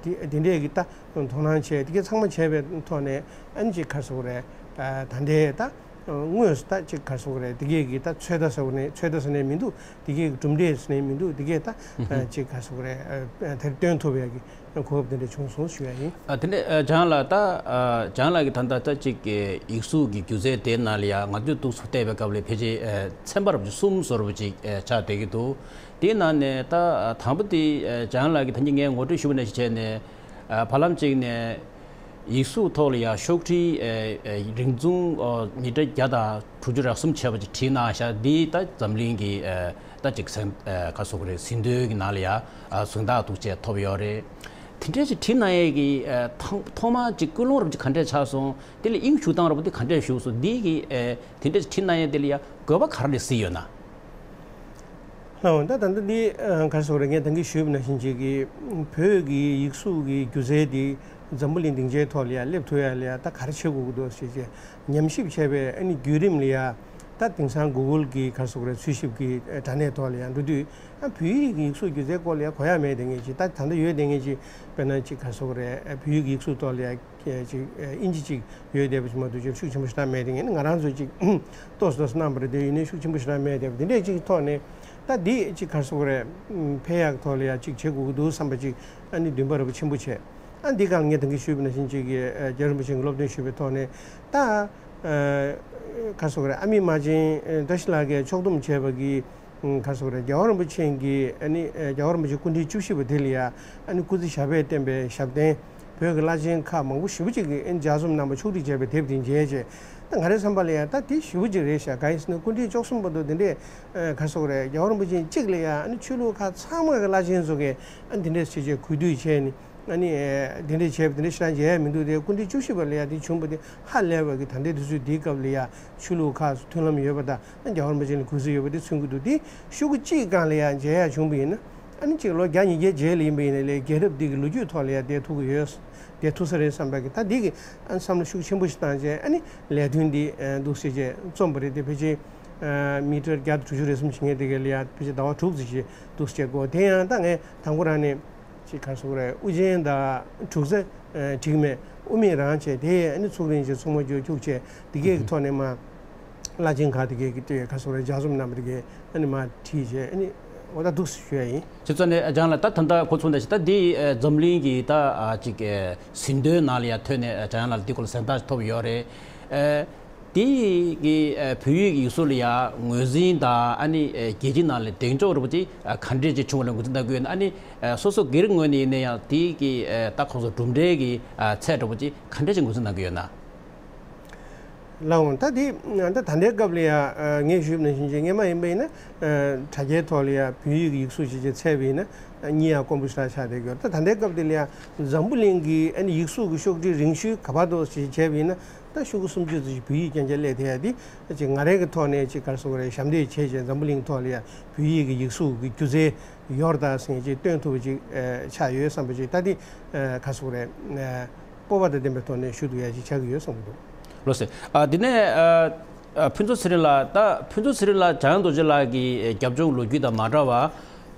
དེ་དེ་འདྲས་ཀྱི་ད་དོ་སྣང་བྱས། དེ་གས་ཚང་མ་བྱས་པའི་ཐོག་ནས་ཨ་ནི་ཅིག་ག་རེ་ཟེར་དགོས་རེད། ད་ལྟའི་ད་དངོས་སུ་ད་ཅིག་ག་རེ་ཟེར་དགོས་རེད། དེ་གས་ཀྱི་ད་ཚོད་ལྟ་ཟེར་བ་ནས་ཚོད་ལྟ་ཟེར་ནས་མི་འདུག་དེ་གས་ཀྱི་གྲུབ་འབྲས་ཟེར་ནས་མི་འདུག་དེ་གས་ད་ཅིག་ག་རེ་ཟེར་དགོས་རེད། དེར་སྟོན་ཐུབ་ཡ་གི་གོ་སྐབས་དེ་འདྲ་བྱུང་སོང་ཞུ་ཡ་ཡིན། ཨ་དེ་ནས་ཨ་ལྕང་ལགས། ད་ཨ་ལྕང་ལགས་ཀྱིས་ད་ལྟ་ད་ཅིག་གི་ཡིག་གཟུགས་ཀྱི་སྒྱུ་རྩལ་དེའི་ནང་ལ་ཡ་ང་ཚོས་འདུག་སེ་བལྟས་པའི་སྐབས་ལ་ཕལ་ཆེར་ཨ་ཚན་པ་རབ་ཅིག་གསུམ་བཟོ་འདྲ་པོ་ཅིག་ཨ་ཆགས་བསྡད་ཀྱི་འདུག་དེའི་ནང་ནས་ད་ཨ་དང་པོ་དེ་ཨ་ལྕང་ལགས་ཀྱིས་ད་གིན་ངས་ངོ་སྤྲོད་ཞུས་པ་ནང་བཞིན་བྱས་ནས། ཨ་བར་ལམ་གཅིག་ནས་ཡིག་གཟུགས་ཐོག་ལ་ཡ་ཤོག་དྲིལ་ཨ་ཨ་རིང་ཐུང་ཨ་མི་ཊར་བརྒྱ་དང་དྲུག་ཅུ་རེ་གསུམ་བྱས་པ་ཅིག་བྲིས་གནང་བཞག་འདི་ད་འཛམ་གླིང་གི་ཨ་ད་ཅིག་ཟིན་ཨ་ག་རེ་ཟེར་དགོས་རེད། ཟིན་ཐོའི་གི་ནང་ལ་ཡ་ཨ་གཟེངས་རྟགས་འདུག་སེ་ཐོབ་ཡོད་རེད། དེ་འདྲས་ཅིག་བྲིས་གནང་ཡས་ཀྱི་ཨ་ཐོག་ཐོག་མ་ཅིག་ཀུན་སློང་རབ་ཅིག་ག་འདྲས་ཆགས་སོང་། དེ་ལ་དབྱིངས་ཞུགས་སྟངས་རབ་དེ་ག་འདྲས་ཞུགས་སོང་། འདི་གི་ཨ་དེ་འདྲས་ཅིག་བྲིས་གནང་ཡས་དེ་ལ་ཡ་དགོས་པ་ག་རེ་གཟིགས་ཡོད་ན། ལགས་འོང་། ད་ད་ལྟ་འདི་ཨ་ག་རེ་ཟེར་དགོས་རེད། ངས་ད་གིན་ཞུས་པ་ནང་བཞིན་ཅིག་གི་བོད་ཀྱི་ཡིག་གཟུགས་ཀྱི་སྒྱུ་རྩལ་འདི་འཛམ་བུ་གླིང་སྡིངས་ཆའི་ཐོག་ལ་ཡ་སླེབས་ཐུབ་ཡ་ལ་ཡ་ད་ག་རེ་བྱེད་དགོས་ཀྱི་འདུག་ཟེར་བྱས་ཉམས་ཞིབ་བྱས་པའི་ཨ་ནི་བརྒྱུད་རིམ་ལ་ཡ། ད་དེང་སང་གུ་གུལ་གྱི་ག་རེ་ཟེར་དགོས་རེད། འཚོལ་ཞིབ་ཀྱི་ཨ་དྲ་གནས་ཐོག་ལ་ཡ་འགྲོ་དུས། ཨ་བོད་ཡིག་གི་ཡིག་གཟུགས་སྒྱུ་རྩལ་སྐོར་ལ་ཡ་གོ་ཡ་མེད་བསྡད་མཁན་ཅིག་ད་ད་ལྟ་ཡོད་བསྡད་མཁན་ཅིག་དཔེར་ན་ཅིག་ག་རེ་ཟེར་དགོས་རེད། ཨ་བོད་ཡིག་གི་ཡིག་གཟུགས་ཐོག་ལ་ཡ་ཅིག་ཨ་དབྱིན་ཇི་ཅིག་ཡོད་བསྡད་པ་ཅིག་མ་གཏོགས་ཅིག་ཤུགས་ཆེན་པོ་ཞེ་དྲག་མེད་བསྡད་མཁན། ང་རང་ཚོས་ཅིག་ཏོག་ཙམ་ཏོག་ཙམ་གནང་བ་རེད་དེ། ཡིན་ནའི་ཤུགས་ཆེན་པོ་ཞེ་དྲག་མེད་བསྡད་པ་དེ་འདྲས་ཅིག་ཐོག་ནས། ད་འདི་ཅིག་ག་རེ་ཟེར་དགོས་རེད། ཨམ་འཕེལ་ཡག་ཐོག་ལ་ཡ་ཅིག་བྱེད་དགོས་ཀྱི་འདུག་བསམ་པ་ཅིག་ཨ་ནི་འདུན་པ་རེ་བ་ཆེན་པོ་བྱས། ཨ་འདི་གང་ངས་ད་གིན་ཞུས་པ་ནང་བཞིན་ཅིག་གི་ཨ་རྒྱལ་བ་རིན་པོ་ཆེ་གི་སློབ་སྟོན་ཞུས་པའི་ཐོག་ནས། ད་ཨ་ག་རེ་ཟེར་དགོས་རེད། ཨ་མི་རྨ་ཆེན་ཨ་བཀྲ་ཤིས་ལགས་ཀྱིས་ཕྱོགས་བསྡོམས་བྱས་པ་གི་ཨམ་ག་རེ་ཟེར་དགོས་རེད། རྒྱལ་བ་རིན་པོ་ཆེ་གི་ཨ་ནི་ཨ་རྒྱལ་བ་རིན་པོ་ཆེ་སྐུ་ཕྲེང་བཅུ་བཞི་པ་དེ་ལ་ཡ་ཨ་ནི་སྐུ་ཚེ་ཞབས་པད་བརྟན་པའི་ཞབས་བརྟན། བོད་ཀྱི་བླ་ཆེན་ཁག་མང་པོ་ཞེ་པོ་ཅིག་གིས་ཨ་ནི་ལྗགས་རྩོམ་གནང་བ་ཕྱོགས་སྒྲིག་བྱས་པའི་དེབ་དེ་མཇལ་རྗེས། ད་ང་རའི་བསམ་པ་ལ་ཡ་ད་དེ་ཞེ་པོ་ཅིག་རེད་ཤག་གང་ཡིན་ཟེར་ན་སྐུ་ཕྲེང་བཅུ་གསུམ་པ་དང་དེ་འདྲས་ཨ་ག་རེ་ཟེར་དགོས་རེད། རྒྱལ་བ་རིན་པོ་ཆེ་གཅིག་ལ་ཡ་ཨ་ནི་ཆོས་ལུགས་ཁག་ཚང་མ་གི་བླ་ཆེན་ཚོ་གིས་ཨ་ནི་དེ་འདྲས་བྱས་རྗེས་གུས་འདུད་བྱས་ནས། ཨ་ནི་ཨེ་དེ་འདྲས་བྱས་པ་དེ་འདྲས་ཞེ་དྲག་མཇལ་ཡ་མི་འདུག་དེ་སྐུ་ཕྲེང་བཅུ་བཞི་པ་ལ་ཡ་དེ་བྱུང་བ་དེ་ཧ་ལས་པ་གི། ད་ལྟའི་དུས་ཚོད་འདིའི་སྐབས་ལ་ཡ་ཆོས་ལུགས་ཁག་སུ་མཐུན་ལམ་ཡོད་པ་དང་། ཨ་རྒྱལ་བ་རིན་པོ་ཆེ་ལ་གུས་བསུ་ཡོད་པ་དེ་མཚོན་གྱི་འདུག་དེ་ཤོག་གུ་གཅིག་སྒང་ལ་ཡ་མཇལ་ཡ་བྱུང་བ་ཡིན་ན། ཨ་ནི་གཅིག་ལོ་བརྒྱ་ཉིས་བརྒྱའི་རྗེས་ལ་ཡིན་པ་ཡིན་ན་ལས་རྒྱལ་རབས་འདི་གི་ལོ་རྒྱུས་ཐོག་ལ་ཡ་བསྡད་ཐུབ་ཀྱི་ཡོད། བསྡད་ཐུབ་ས་རེད་བསམ་པ་གི། ད་འདི་གི་ཨ་བསམ་བློ་ཤུགས་ཆེན་པོ་ཞིག་བཏང་བྱས། ཨ་ནི་ལས་དོན་འདི་ཨ་འདུག་སེ་བྱས་རྩོམ་པ་རེད་དེ། ཕལ་ཆེར་ཨ་མི་ཊར་བརྒྱ་དང་དྲུག་ཅུ་རེ་གསུམ་བྱེད་མཁན་དེ་ག་ལ་ཡ་ཕལ་ཆེར་ཟླ་བ་དྲུག་ཙམ་ཞིག་འདུག་སེ་བྱས་འགོར། དེ་ཡང་ད་ངས་དང་པོ་རང་ནས་ཅིག་ག་རེ་ཟེར་དགོས་རེད། དབུ་ཅན་དང་དྲུག་རྩེ་ཨ་འགྲིག་མེད། དབུ་མེད་རང་བྱས། དེ་ཨ་ནི་ཚུགས་རིང་བྱས་ཚུགས་མ་འགྱུར་འཁྱུག་བྱས། དེ་གའི་ཐོག་ནས་མར་བླ་ཆེན་ཁག་དེ་གའི་གི་དེ་ག་རེ་ཟེར་དགོས་རེད། ལྗགས་རྩོམ་གནང་བ་དེ་གའི་ཨ་ནི་མར་བྲིས་བྱས། ཨ་ནི་འོ་ད་འདུག་སེ་ཞུ་ཡ་ཡིན། ཁྱེད་ཚོ་ནས་ལྕང་ལགས། ད་ད་ལྟ་གོ་ཚོད་ད་ཅིག་ད་འདི་ཨ་འཛམ་གླིང་གི་ད་ཨ་ཅིག་ཨ་ཟིན་ཐོའི་ནང་ལ་ཡ་ཐོན་ནས་ཨ་ལྕང་ལགས་ལ་འདི་སྐོར་ལ་གཟེངས་རྟགས་ཐོབ་ཡོད་རེད། ཨ་དེ་གི་ཨ་བོད་ཡིག་ཡིག་གཟུགས་ལ་ཡ་ངོས་འཛིན་དང་། ཨ་ནི་ཨ་རྒྱལ་སྤྱིའི་ནང་ལ་གདེང་འཇོག་འདྲ་པོ་ཅིག་ཨ་ག་འདྲས་ཅིག་བྱུང་བ་ལ་ངོས་འཛིན་གནང་གི་ཡོད་ན། ཨ་ནི་ཨ་སོ་སོ་སྒེར་ངོས་ནས་ཡིན་ན་ཡང་དེ་གི་ཨ་ད་ཁོང་ཚོ་གྲུབ་འབྲས་ཀྱི་ཨ་ཚད་འདྲ་པོ་ཅིག་ག་འདྲས་ཅིག་ངོས་འཛིན་གནང་གི་ཡོད་ན། ལགས་འོང་། ད་དེ་ད་ད་ལྟའི་སྐབས་ལ་ཡ་ཨ་ངས་ཞུས་པ་ནང་བཞིན་བྱས་སྔོན་མ་ཡིན་པ་ཡིན་ན་ཨ་དྲ་རྒྱའི་ཐོག་ལ་ཡ་བོད་ཡིག་གི་ཡིག་གཟུགས་ཅིག་ཅིག་བཙལ་བ་ཡིན་ན་ཨ་གཉིས་ཡ་དཀོན་པོ་ཞེ་དྲག་ཆགས་བསྡད་ཀྱི་ཡོད། ད་ད་ལྟའི་སྐབས་འདི་ལ་ཡ་འཛམ་བུ་གླིང་གི་ཨ་ནི་ཡིག་གཟུགས་ཀྱི་ཤོག་དྲིལ་རིང་ཤོས་ག་པར་འདུག་ཅིག་བྱས་པ་ཡིན་ན། ད་ཤོག་གུ་སུམ་ཅུ་ཙམ་ཞིག་བོད་ཡིག་རྐྱང་རྐྱང་སླེབས་བསྡད་ཡ་དེ་ཅིག་ང་རང་གི་ཐོག་ནས་ཅིག་ག་རེ་ཟེར་དགོས་རེད། ཞབས་འདེགས་བྱས་བྱས་འཛམ་བུ་གླིང་ཐོག་ལ་ཡ་བོད་ཡིག་གི་ཡིག་གཟུགས་ཀྱི་སྒྱུ་རྩལ་ཡོད་རེད་ད་ཟེར་མཁན་ཅིག་སྟོན་ཐུབ་པ་ཅིག་ཨ་ཆགས་ཡོད་བསམ་པ་ཅིག་ད་དེ་ཨ་ག་རེ་ཟེར་དགོས་རེད། ཨ་སྤོབས་པ་དང་ལྡན་པའི་ཐོག་ནས་ཞུ་ཐུབ་ཡ་ཅིག་ཆགས་ཀྱི་ཡོད་བསམ་གྱི་འདུག་ལགས་སོ། ཨ་དེ་ནས་ཨ་ཨ་ཕུན་ཚོགས་ཚེ་རིང་ལགས། ད་ཕུན་ཚོགས་ཚེ་རིང་ལགས་འཇམ་དབྱངས་རྡོ་རྗེ་ལགས་ཀྱི་རྒྱབ་ལྗོངས་ལོ་རྒྱུས་དང་མ་འདྲ་བར།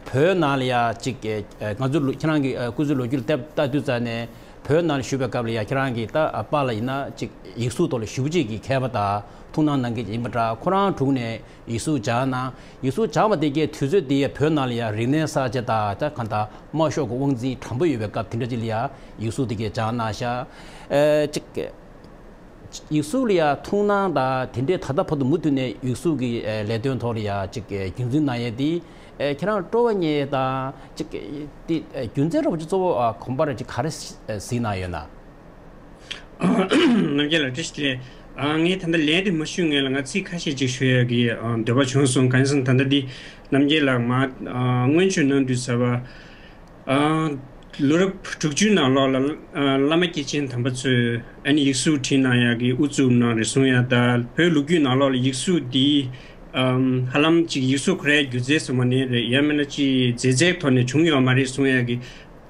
བོད་ནང་ལ་ཡ་ཅིག་ཨ་ང་ཚོ་ལོ་ཁྱེད་རང་གི་ཨ་སྐུ་ཚེའི་ལོ་རྒྱུས་ལ་བལྟ་བལྟ་དུས་ཙམ་ནས། བོད་ནང་ལ་བཞུགས་པའི་སྐབས་ལ་ཡ་ཁྱེད་རང་གི་ད་ཨ་པཱ་ལགས་ཡིན་ན་ཅིག་ཡིག་གཟུགས་ཐོག་ལ་ཞེ་པོ་ཅིག་གི་མཁས་པ་དང་ཐུགས་སྣང་གནང་མཁན་ཅིག་ཡིན་པ་འདྲ། ཁོ་རང་དྲུང་ནས་ཡིག་གཟུགས་སྦྱངས་གནང་། ཡིག་གཟུགས་སྦྱངས་པ་དེ་གའི་དུས་ཚོད་དེ་ཡ་བོད་ནང་ལ་ཡ་རིག་གནས་གསར་བརྗེ་དང་ད་གང་ལྟར་དམར་ཤོག་གི་དབང་འཛིན་དྲང་པོ་ཡོད་པའི་སྐབས་དེ་འདྲ་ཅིག་ལ་ཡ་ཡིག་གཟུགས་དེ་གའི་སྦྱངས་གནང་ཤག་ཨེ་ཅིག་ཡིག་གཟུགས་ལ་ཡ་ཐུགས་སྣང་དང་དེ་འདྲའི་ད་ལྟ་བར་དུ་མུ་མཐུད་ནས་ཡིག་གཟུགས་ཀྱི་ཨ་ལས་དོན་ཐོག་ལ་ཡ་ཅིག་ཨ་རྒྱུན་འཛིན་གནང་ཡས་དེ་ཨ་ཁྱེད་རང་སྤྲོ་བ་རྙེད་དང་ཅིག་ཨ་དེ་ཨ་རྒྱུ་མཚན་འདྲ་བོ་ཅིག་གཙོ་བོ་ཨ་གོམ་པ་རེ་ཅིག་ག་རེ་གཟིགས་གནང་ཡོད་ན། རྣམ་རྒྱལ་ལགས་བཀྲ་ཤིས་བདེ་ལེགས། ཨ་ངས་ད་ལྟ་ལན་དེ་མ་ཞུས་སྔོན་ལ་ང་ཚིག་ཁ་ཤས་ཅིག་ཞུ་ཡག་གི་ཨ་འདོད་པ་བྱུང་སོང་། གང་ཡིན་ཟེར་ན་ད་ལྟ་འདི་རྣམ་རྒྱལ་ལགས་མ་ཨ་སྔོན་བྱོན་གནང་དུས་ཙམ་པ་ཨ་ལོ་རབས་དྲུག་ཅུའི་ནང་ལོགས་ལ་ཨ་བླ་མ་སྐྱེས་ཆེན་དམ་པ་ཚོས་ཨ་ནི་ཡིག་གཟུགས་བྲིས་གནང་ཡག་གི་དབུ་བཙུགས་གནང་རེད་གསུང་ཡག་དང་། བོད་ལོ་རྒྱུས་ནང་ལོགས་ལ་ཡིག་གཟུགས་འདི་ཨམ་ཧ་ལམ་ཅིག་ཡིག་གཟུགས་ཁོ་རའི་སྒྱུ་རྩལ་ཟེར་མ་ནི་རེད། ཡང་མིན་ན་ཅིག་མཛེས་རྩལ་ཐོག་ནས་བྱུང་ཡོད་མ་རེད་གསུང་ཡག་གི་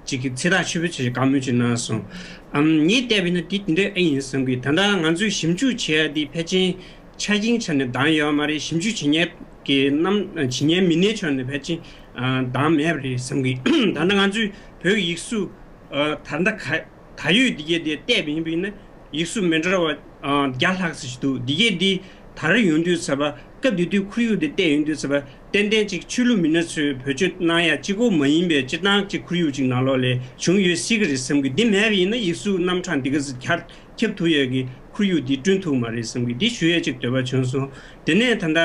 ཅིག་གི་ཚེ་ཐག་ཆོད་པོ་བྱས་བཀའ་མོལ་ཅིག་གནང་སོང་། ཨམ་ངས་བལྟས་པ་ཡིན་ན་འདི་དེ་འདྲ་ཨེ་ཡིན་བསམ་གི། ད་ལྟ་ང་ཚོས་ཞིབ་འཇུག་བྱེད་ཡ་འདི་ཕལ་ཆེར་ཆ་རྐྱེན་ཆ་ནས་འདང་ཡོད་མ་རེད། ཞིབ་འཇུག་བྱེད་མཁན་གྱི་རྣམ་བྱེད་མཁན་མི་སྣའི་ཕྱོགས་ནས་ཕལ་ཆེར་ཨ་འདང་མེད་པ་རེད་བསམ་གི། ད་ལྟ་ང་ཚོས་བོད་ཀྱི་ཡིག་གཟུགས་ཨ་ད་ལྟ་ག་ད་ཡོད་འདི་གས་དེ་བལྟས་པ་ཡིན་པ་ཡིན་ན་ཡིག་གཟུགས་མི་འདྲ་བ་ཨ་བརྒྱ་ལྷག་ཙམ་ཞིག་འདུག་འདི་གས་འདི་དར་ཡོང་དུས་ཙམ་པ་སྐབས་དེ་དུས་ཁོར་ཡུག་དེ་བལྟས་ཡོང་དུས་ཙམ་པ་ཏན་ཏན་ཅིག་ཆོས་ལུགས་མི་སྣ་ཚོས་བེད་སྤྱོད་གནང་ཡ་གཅིག་པོ་མ་ཡིན་པའི་སྤྱིར་བཏང་ཅིག་ཁོར་ཡུག་ཅིག་ནང་ལོགས་ལས་བྱུང་ཡོད་སྲིད་ཀྱི་རེད་བསམ་གི། འདི་མེད་པ་ཡིན་ན་ཡིག་གཟུགས་རྣམ་གྲངས་འདི་ག་ཚོད་ཁྱབ་ཁྱབ་ཐུབ་ཡས་ཀྱི་ཁོར་ཡུག་འདི་བསྐྲུན་ཐུབ་མ་རེད་བསམ་གི། འདི་ཞུ་ཡས་ཅིག་འདོད་པ་བྱུང་སོང་། དེ་ནས་ད་ལྟ་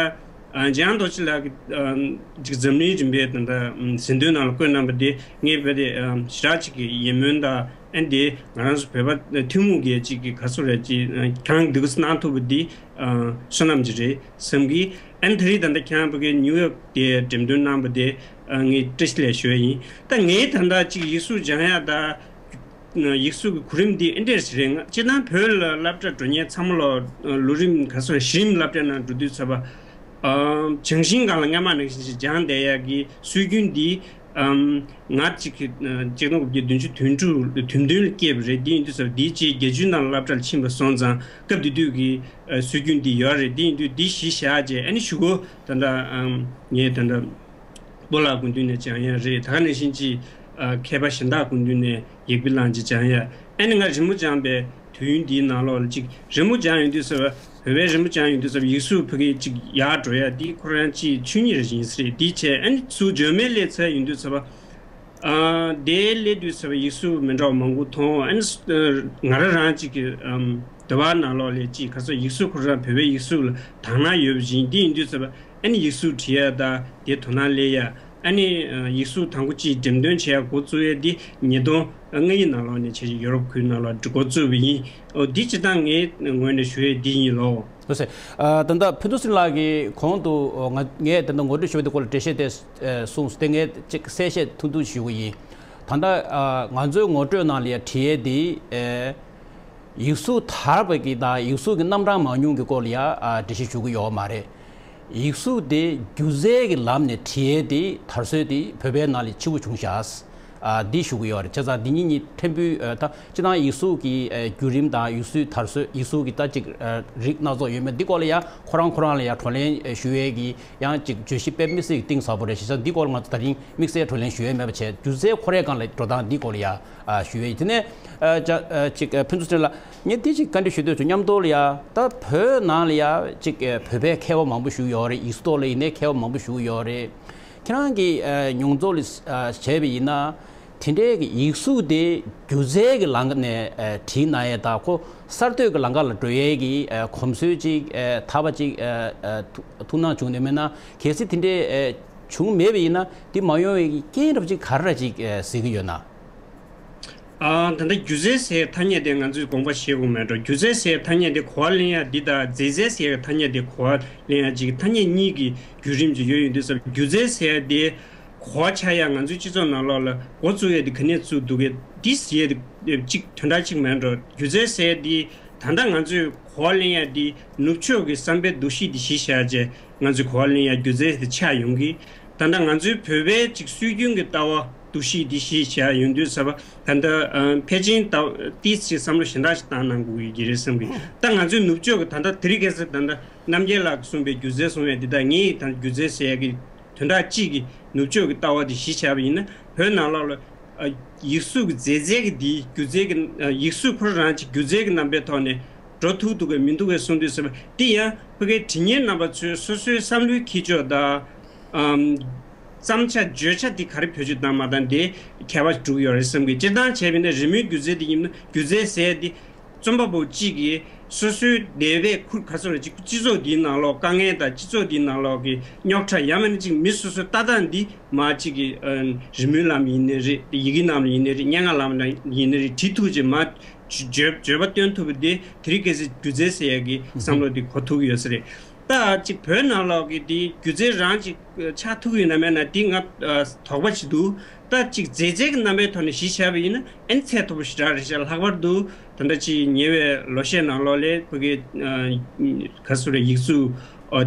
ཨ་འཇམ་དབྱངས་རྡོ་རྗེ་ལགས་ཀྱིས་ཨ་ཅིག་འཛམ་གླིང་རིམ་པའི་ད་ལྟ་ཨམ་ཟིན་ཐོའི་ནང་ལ་བཀོད་གནང་བ་དེ་ངས་བལྟས་ཏེ་ཨམ་ཞེ་དྲག་ཅིག་གི་ཡིད་སྨོན་དང་། ཨ་ནི་དེ་ང་རང་ཚོ་བོད་པ་ཐུན་མོང་གི་ཅིག་གི་ག་ཚོད་རེད་ཅིག་ཨ་ཁྱེད་རང་འདི་ག་ཚོད་གནང་ཐུབ་པ་འདི་ཨ་བསོད་ནམས་ཅིག་རེད་བསམ་གི། ཨ་ནི་ད་རེས་ད་ལྟ་ཁྱེད་རང་ཕ་གིར་ནིའུ་ཡོག་དེ་འགྲེམས་སྟོན་གནང་བ་དེ་ཨ་ངས་བཀྲ་ཤིས་བདེ་ལེགས་ཞུ་ཡ་ཡིན། ད་ངས་ད་ལྟ་ཅིག་ཡིག་གཟུགས་སྦྱང་ཡ་ད་ཡིག་གཟུགས་ཀྱི་གོ་རིམ་འདི་ཨེ་འདྲས་ཞིག་རེད། ང་སྤྱིར་བཏང་བོད་ལ་སློབ་གྲྭ་འགྲོ་མཁན་ཚང་མ་ལ་ལོ་རིམ་ག་ཚོད་གཞི་རིམ་སློབ་གྲྭ་ནང་འགྲོ་དུས་ཚོད་པ་ཨ་བྱང་ཤིང་སྒང་ལ་སྔ་མ་ནང་བཞིན་ཞིག་སྦྱངས་བསྡད་ཡག་གི་སྲོལ་རྒྱུན་འདི་ཨམ་ང་གཅིག་གི་ཨ་གཅིག་སྟོང་དགུ་བརྒྱ་བདུན་ཅུ་དོན་དྲུག་དོན་བདུན་ལ་སྐྱེས་པ་རེད། འདི་ཡིན་དུས་ཙམ་འདིའི་རྗེས་བརྒྱད་ཅུའི་ནང་སློབ་གྲྭར་ཕྱིན་པ་སོང་ཙང་སྐབས་དེ་དུས་ཀྱི་ཨ་སྲོལ་རྒྱུན་འདི་ཡོད་རེད། འདི་ཡིན་དུས་འདི་གཞི་བཞག་རྗེས་ཨ་ནི་གཞུག་གུ་ད་ལྟ་ཨམ་ངས་ད་ལྟ་སྤོ་ལགས་སྐུ་མདུན་ནས་སྦྱང་ཡ་རེད། ད་ག་ནང་བཞིན་གྱི་ཨ་མཁས་པ་གཞན་དག་སྐུ་མདུན་ནས་ཡིག་དཔེ་བླངས་ཀྱིས་སྦྱང་ཡ། ཨ་ནི་ང་རི་མོ་སྦྱངས་པའི་དུས་ཡུན་འདིའི་ནང་ལོགས་ལ་ཅིག་རི་མོ་སྦྱངས་ཡོང་དུས་ཙམ་པ་བོད་པའི་རི་མོ་སྦྱངས་ཡོང་དུས་ཙམ་པ་ཡིག་གཟུགས་ཕ་གི་ཅིག་ཡར་འགྲོ་ཡ་འདི་ཁོ་རང་ཅིག་ཆོས་ཉིད་རེ་ཡིན་ས་རེད། འདི་བྱས་ཨ་ནི་ཚུར་འཇར་མན་སླེབས་ཚར་ཡོང་དུས་ཙམ་པ་ཨ་དེ་སླེབས་དུས་ཙམ་པ་ཡིག་གཟུགས་མི་འདྲ་བ་མང་པོ་མཐོང་། ཨ་ནི་ང་རང་རང་ཅིག་གི་ཨམ་འདི་པ་ནང་ལོགས་ལ་ཅིག་ག་ཚོད་ཡིག་གཟུགས་ཁོ་རང་བོད་པའི་ཡིག་གཟུགས་ལ་དག་སྣང་ཡོད་པ་ཅིག་ཡིན། འདི་ཡིན་དུས་ཙམ་པ་ཨ་ནི་ཡིག་གཟུགས་བྲིས་ཡ་དང་དེ་དོ་སྣང་སླེབས་ཡ། ཨ་ནི་ཡིག་གཟུགས་དང་པོ་གཅིག་འགྲེམས་སྟོན་བྱེད་ཡག་འགོ་བཙུགས་ཡ་འདི་ཉིས་སྟོང་ལྔ་ནང་ལོགས་ནས་བྱས་ཡོ་རོབ་ཁུལ་ནང་ལ་འགོ་བཙུགས་པ་ཡིན། འོ་འདི་སྤྱིར་བཏང་ངའི་ངོས་ནས་ཞུ་ཡས་འདི་ཡིན་ལོ། ལགས་སོ། ཨ་ད་ལྟ་ཕུན་ཚོགས་ཚེ་རིང་ལགས་ཀྱིས་གོང་དུ་ང་ངས་ད་ལྟ་ངོ་སྤྲོད་ཞུ་བ་དེ་སྐོར་ལ་འགྲེལ་བཤད་དེ་གསུངས་སོང་། དེ་ངས་ཅིག་གསལ་བཤད་ཐུང་ཐུང་ཞུ་གི་ཡིན། ད་ལྟ་ང་ཚོའི་ངོ་སྤྲོད་ནང་ལ་ཡ་བྲིས་ཡས་འདི། ཡིག་གཟུགས་དར་བ་གི་དང་ཡིག་གཟུགས་ཀྱི་རྣམ་གྲངས་མང་ཉུང་གི་སྐོར་ལ་ཡང་ཨ་འགྲེལ་བཤད་ཞུ་གི་ཡོད་མ་རེད། ཡིག་གཟུགས་དེ་སྒྱུ་རྩལ་གྱི་ལམ་ནས་བྲིས་ཏེ་དར་སྲོལ་དེ་བོད་པའི་ནང་ལ་ཆེ་བོ་བྱུང་ཤག་ཨ་འདི་ཞུ་གི་ཡོད་རེད། བྱས་ཙང་འདི་གཉིས་གཉིས་ཕྲན་བུ་ཨ་ད་སྤྱིར་བཏང་ཡིག་གཟུགས་ཀྱི་ཨ་བརྒྱུད་རིམ་དང་ཡིག་གཟུགས་དར་སྲོལ་ཡིག་གཟུགས་ཀྱི་ད་ཅིག་ཨ་རིགས་སྣ་ཚོགས་ཡོད་མེད་འདི་སྐོར་ལ་ཡང་ཁོ་རང་ཁོ་རང་ལ་ཡང་བགྲོ་གླེང་ཞུ་ཡས་ཀྱི་ཡང་ཅིག་བརྗོད་གཞི་དཔེ་མི་སྲིད་ཀྱི་གཏིང་ཟབ་པོ་རེད། བྱས་ཙང་འདི་སྐོར་ལ་ང་ཚོ་ད་རིང་དམིགས་བསལ་བགྲོ་གླེང་ཞུ་ཡས་མེད་པ་བྱས། སྒྱུ་རྩལ་ཁོ་རའི་སྒང་ལ་འགྲོ་སྟངས་འདི་སྐོར་ལ་ཡང་ཨ་ཞུ་ཡས་ཡིན། དེ་ནས་ཨ་ཅ་ཨ་ཅིག་ཨ་ཕུན་ཚོགས་ཚེ་རིང་ལགས། ངས་འདི་ཅིག་བཀའ་འདྲི་ཞུ་འདོད་བྱུང་། མཉམ་དུ་ལ་ཡ་ད་བོད་ནང་ལ་ཡ་ཅིག་ཨ་བོད་པའི་མཁས་པ་མང་པོ་བཞུགས་ཡོད་རེད། ཡིག་གཟུགས་ཐོག་ལ་ཡིན་ནའི་མཁས་པ་མང་པོ་བཞུགས་ཡོད་རེད། ཁྱེད་རང་གིས་ཨ་མྱོང་ཚོར་ལ་ཨ་བྱས་པ་ཡིན་ན། དེ་འདྲའི་གི་ཡིག་གཟུགས་དེ་སྒྱུ་རྩལ་གྱི་ལམ་ནས་ཨ་བྲིས་གནང་ཡས་དང་ཁོ་གསར་གཏོད་ཀྱི་ལམ་ཁ་ལ་འགྲོ་ཡས་ཀྱི་ཨ་གོམས་སྲོལ་ཅིག་ཨ་ཐར་པ་ཅིག་ཨ་ཨ་ཐུགས་སྣང་བྱུང་ནས་མེད་ན། གལ་སྲིད་དེ་འདྲའི་ཨ་བྱུང་མེད་པ་ཡིན་ན་དེ་མ་ཡོང་བའི་གི་རྐྱེན་རབ་ཅིག་ག་རེ་ཅིག་ཨ་གཟིགས་ཀྱི་ཡོད་ན། ཨ་ད་ལྟ་སྒྱུ་རྩལ་ཟེར་ཐ་སྙད་དེ་ང་ཚོས་དགོངས་པ་བཞེས་དགོས་མེད་འགྲོ། སྒྱུ་རྩལ་ཟེར་ཐ་སྙད་དེ་གོ་བ་ལེན་ཡ་འདི་དང་མཛེས་རྩལ་ཟེར་ཐ་སྙད་དེ་གོ་བ་ལེན་ཡ་ཅིག་ཐ་སྙད་གཉིས་ཀྱི་བརྒྱུད་རིམ་ཅིག་ཡོད་ཡོད་དུས་ཙམ། སྒྱུ་རྩལ་ཟེར་དེ་གོ་བ་ཆགས་ཡ་ང་ཚོའི་སྤྱི་ཚོགས་ནང་ལོགས་ལ་འགོ་བཙུགས་ཡ་དེ་ག་ནས་བཙུགས་འདུག་གས་འདི་ཟེར་ཡ་དེ་ཅིག་དོན་དག་ཅིག་མེད་འགྲོ། སྒྱུ་རྩལ་ཟེར་དེ་ད་ལྟ་ང་ཚོས་གོ་བ་ལེན་ཡ་དེ་ནུབ་ཕྱོགས་ཀྱི་བསམ་པའི་འདུ་ཤེས་དེ་གཞི་བཞག་བྱས་ང་ཚོས་གོ་བ་ལེན་ཡ་སྒྱུ་རྩལ་དེ་ཆགས་ཡོང་གི། ད་ལྟ་ང་ཚོའི་བོད་པའི་ཅིག་སྲོལ་རྒྱུན་གྱི་ལྟ་བ་འདུ་ཤེས་འདི་གཞི་བཞག་ཡོང་དུས་ཙམ་པ་ད་ལྟ་ཨ་ཕལ་ཆེར་ད་ཏིས་ཅིག་བསམ་བློ་གཞན་དག་ཅིག་བཏང་གནང་དགོས་ཀྱི་རེད་བསམ་གི། ད་ང་ཚོའི་ནུབ་ཕྱོགས་ཀྱི་ད་ལྟ་དེ་རིང་ཁ་སང་ད་ལྟ་རྣམ་རྒྱལ་ལགས་ཀྱིས་གསུངས་པའི་སྒྱུ་རྩལ་གསུང་ཡ་འདི་དང་ངས་ད་སྒྱུ་རྩལ་ཟེར་ཡ་གི་དོན་དག་གཅིག་གི་ནུབ་ཕྱོགས་ཀྱི་ལྟ་བ་འདི་གཞི་བཞག་པ་ཡིན་ན་བོད་ནང་ལོགས་ལ་ཨ་ཡིག་གཟུགས་ཀྱི་མཛེས་རྩལ་གྱི་འདི་སྒྱུ་རྩལ་གྱི་ཨ་ཡིག་གཟུགས་ཁོ་རང་ཅིག་སྒྱུ་རྩལ་གྱི་རྣམ་པའི་ཐོག་ནས་འགྲོ་ཐུབ་འདུག་གས་མི་འདུག་གས་གསུང་དུས་ཙམ་པ་འདི་ཡང་ཕ་གིའི་འབྲི་མཁན་རྣམ་པ་ཚོས་སོ་སོའི་བསམ་བློའི་འཁྱེར་ཕྱོགས་དང་། ཨམ། བརྩམས་བྱ་བརྗོད་བྱ་འདི་ག་རེ་བེད་སྤྱོད་བཏང་མ་བཏང་དེ་ཁྱད་པར་འགྲོ་གི་ཡོད་རེད་བསམ་གི། སྤྱིར་བཏང་བྱས་པ་ཡིན་ན་རི་མོའི་སྒྱུ་རྩལ་འདི་ཡིན་ན་སྒྱུ་རྩལ་ཟེར་འདི་རྩོམ་པ་པོ་གཅིག་གིས་ སོ་སོའི་འདས་པའི་ཁུར་ག་ཚོད་རེད། ཅིག་སྤྱི་ཚོགས་འདིའི་ནང་ལོགས་དཀའ་ངལ་དང་སྤྱི་ཚོགས་འདིའི་ནང་ལོགས་ཀྱི་རྙོག་དྲ། ཡང་མིན་ན་ཅིག་མི་སོ་སོའི་ལྟ་སྟངས་འདི་མ་ཅིག་གི་རི་མོའི་ལམ་ཡིན་ནའི་རེད། ཡི་གེ་ནང་ལ་ཡིན་ནའི་རེད། སྙན་ངག་ལམ་ལ་ཡིན་ནའི་རེད། བྲིས་ཐུབ་ཅིག་མ་བརྗོད་བརྗོད་པ་སྟོན་ཐུབ་པ་དེ་དེ་རིང་ཁ་སང་སྒྱུ་རྩལ་ཟེར་ཡ་གི་བསམ་བློ་དེ་གོ་ཐུབ་ཀྱི་ཡོད་ས་རེད། ད་ཅིག་བོད་ནང་ལོགས་ཀྱི་དེ་སྒྱུ་རྩལ་རང་ཅིག་ཆགས་ཐུབ་ཀྱི་ཡོད་ན་མེད་ན་དེ་ང་དོགས་པ་ཅིག་འདུག་ད་ཅིག་མཛེས་རྩལ་གྱི་རྣམ་པའི་ཐོག་ནས་གཞི་བཞག་པ་ཡིན་ན་ཨ་ནི་ཚད་མཐོ་པོ་ཞེ་དྲག་རེད་ཤག་ལྷག་པར་དུ་ད་ལྟ་ཅིག་ཉེ་བའི་ལོ་ཤས་ནང་ལོགས་ལ་བོད་ཀྱི་ག་ཟེར་རེད། ཡིག་གཟུགས་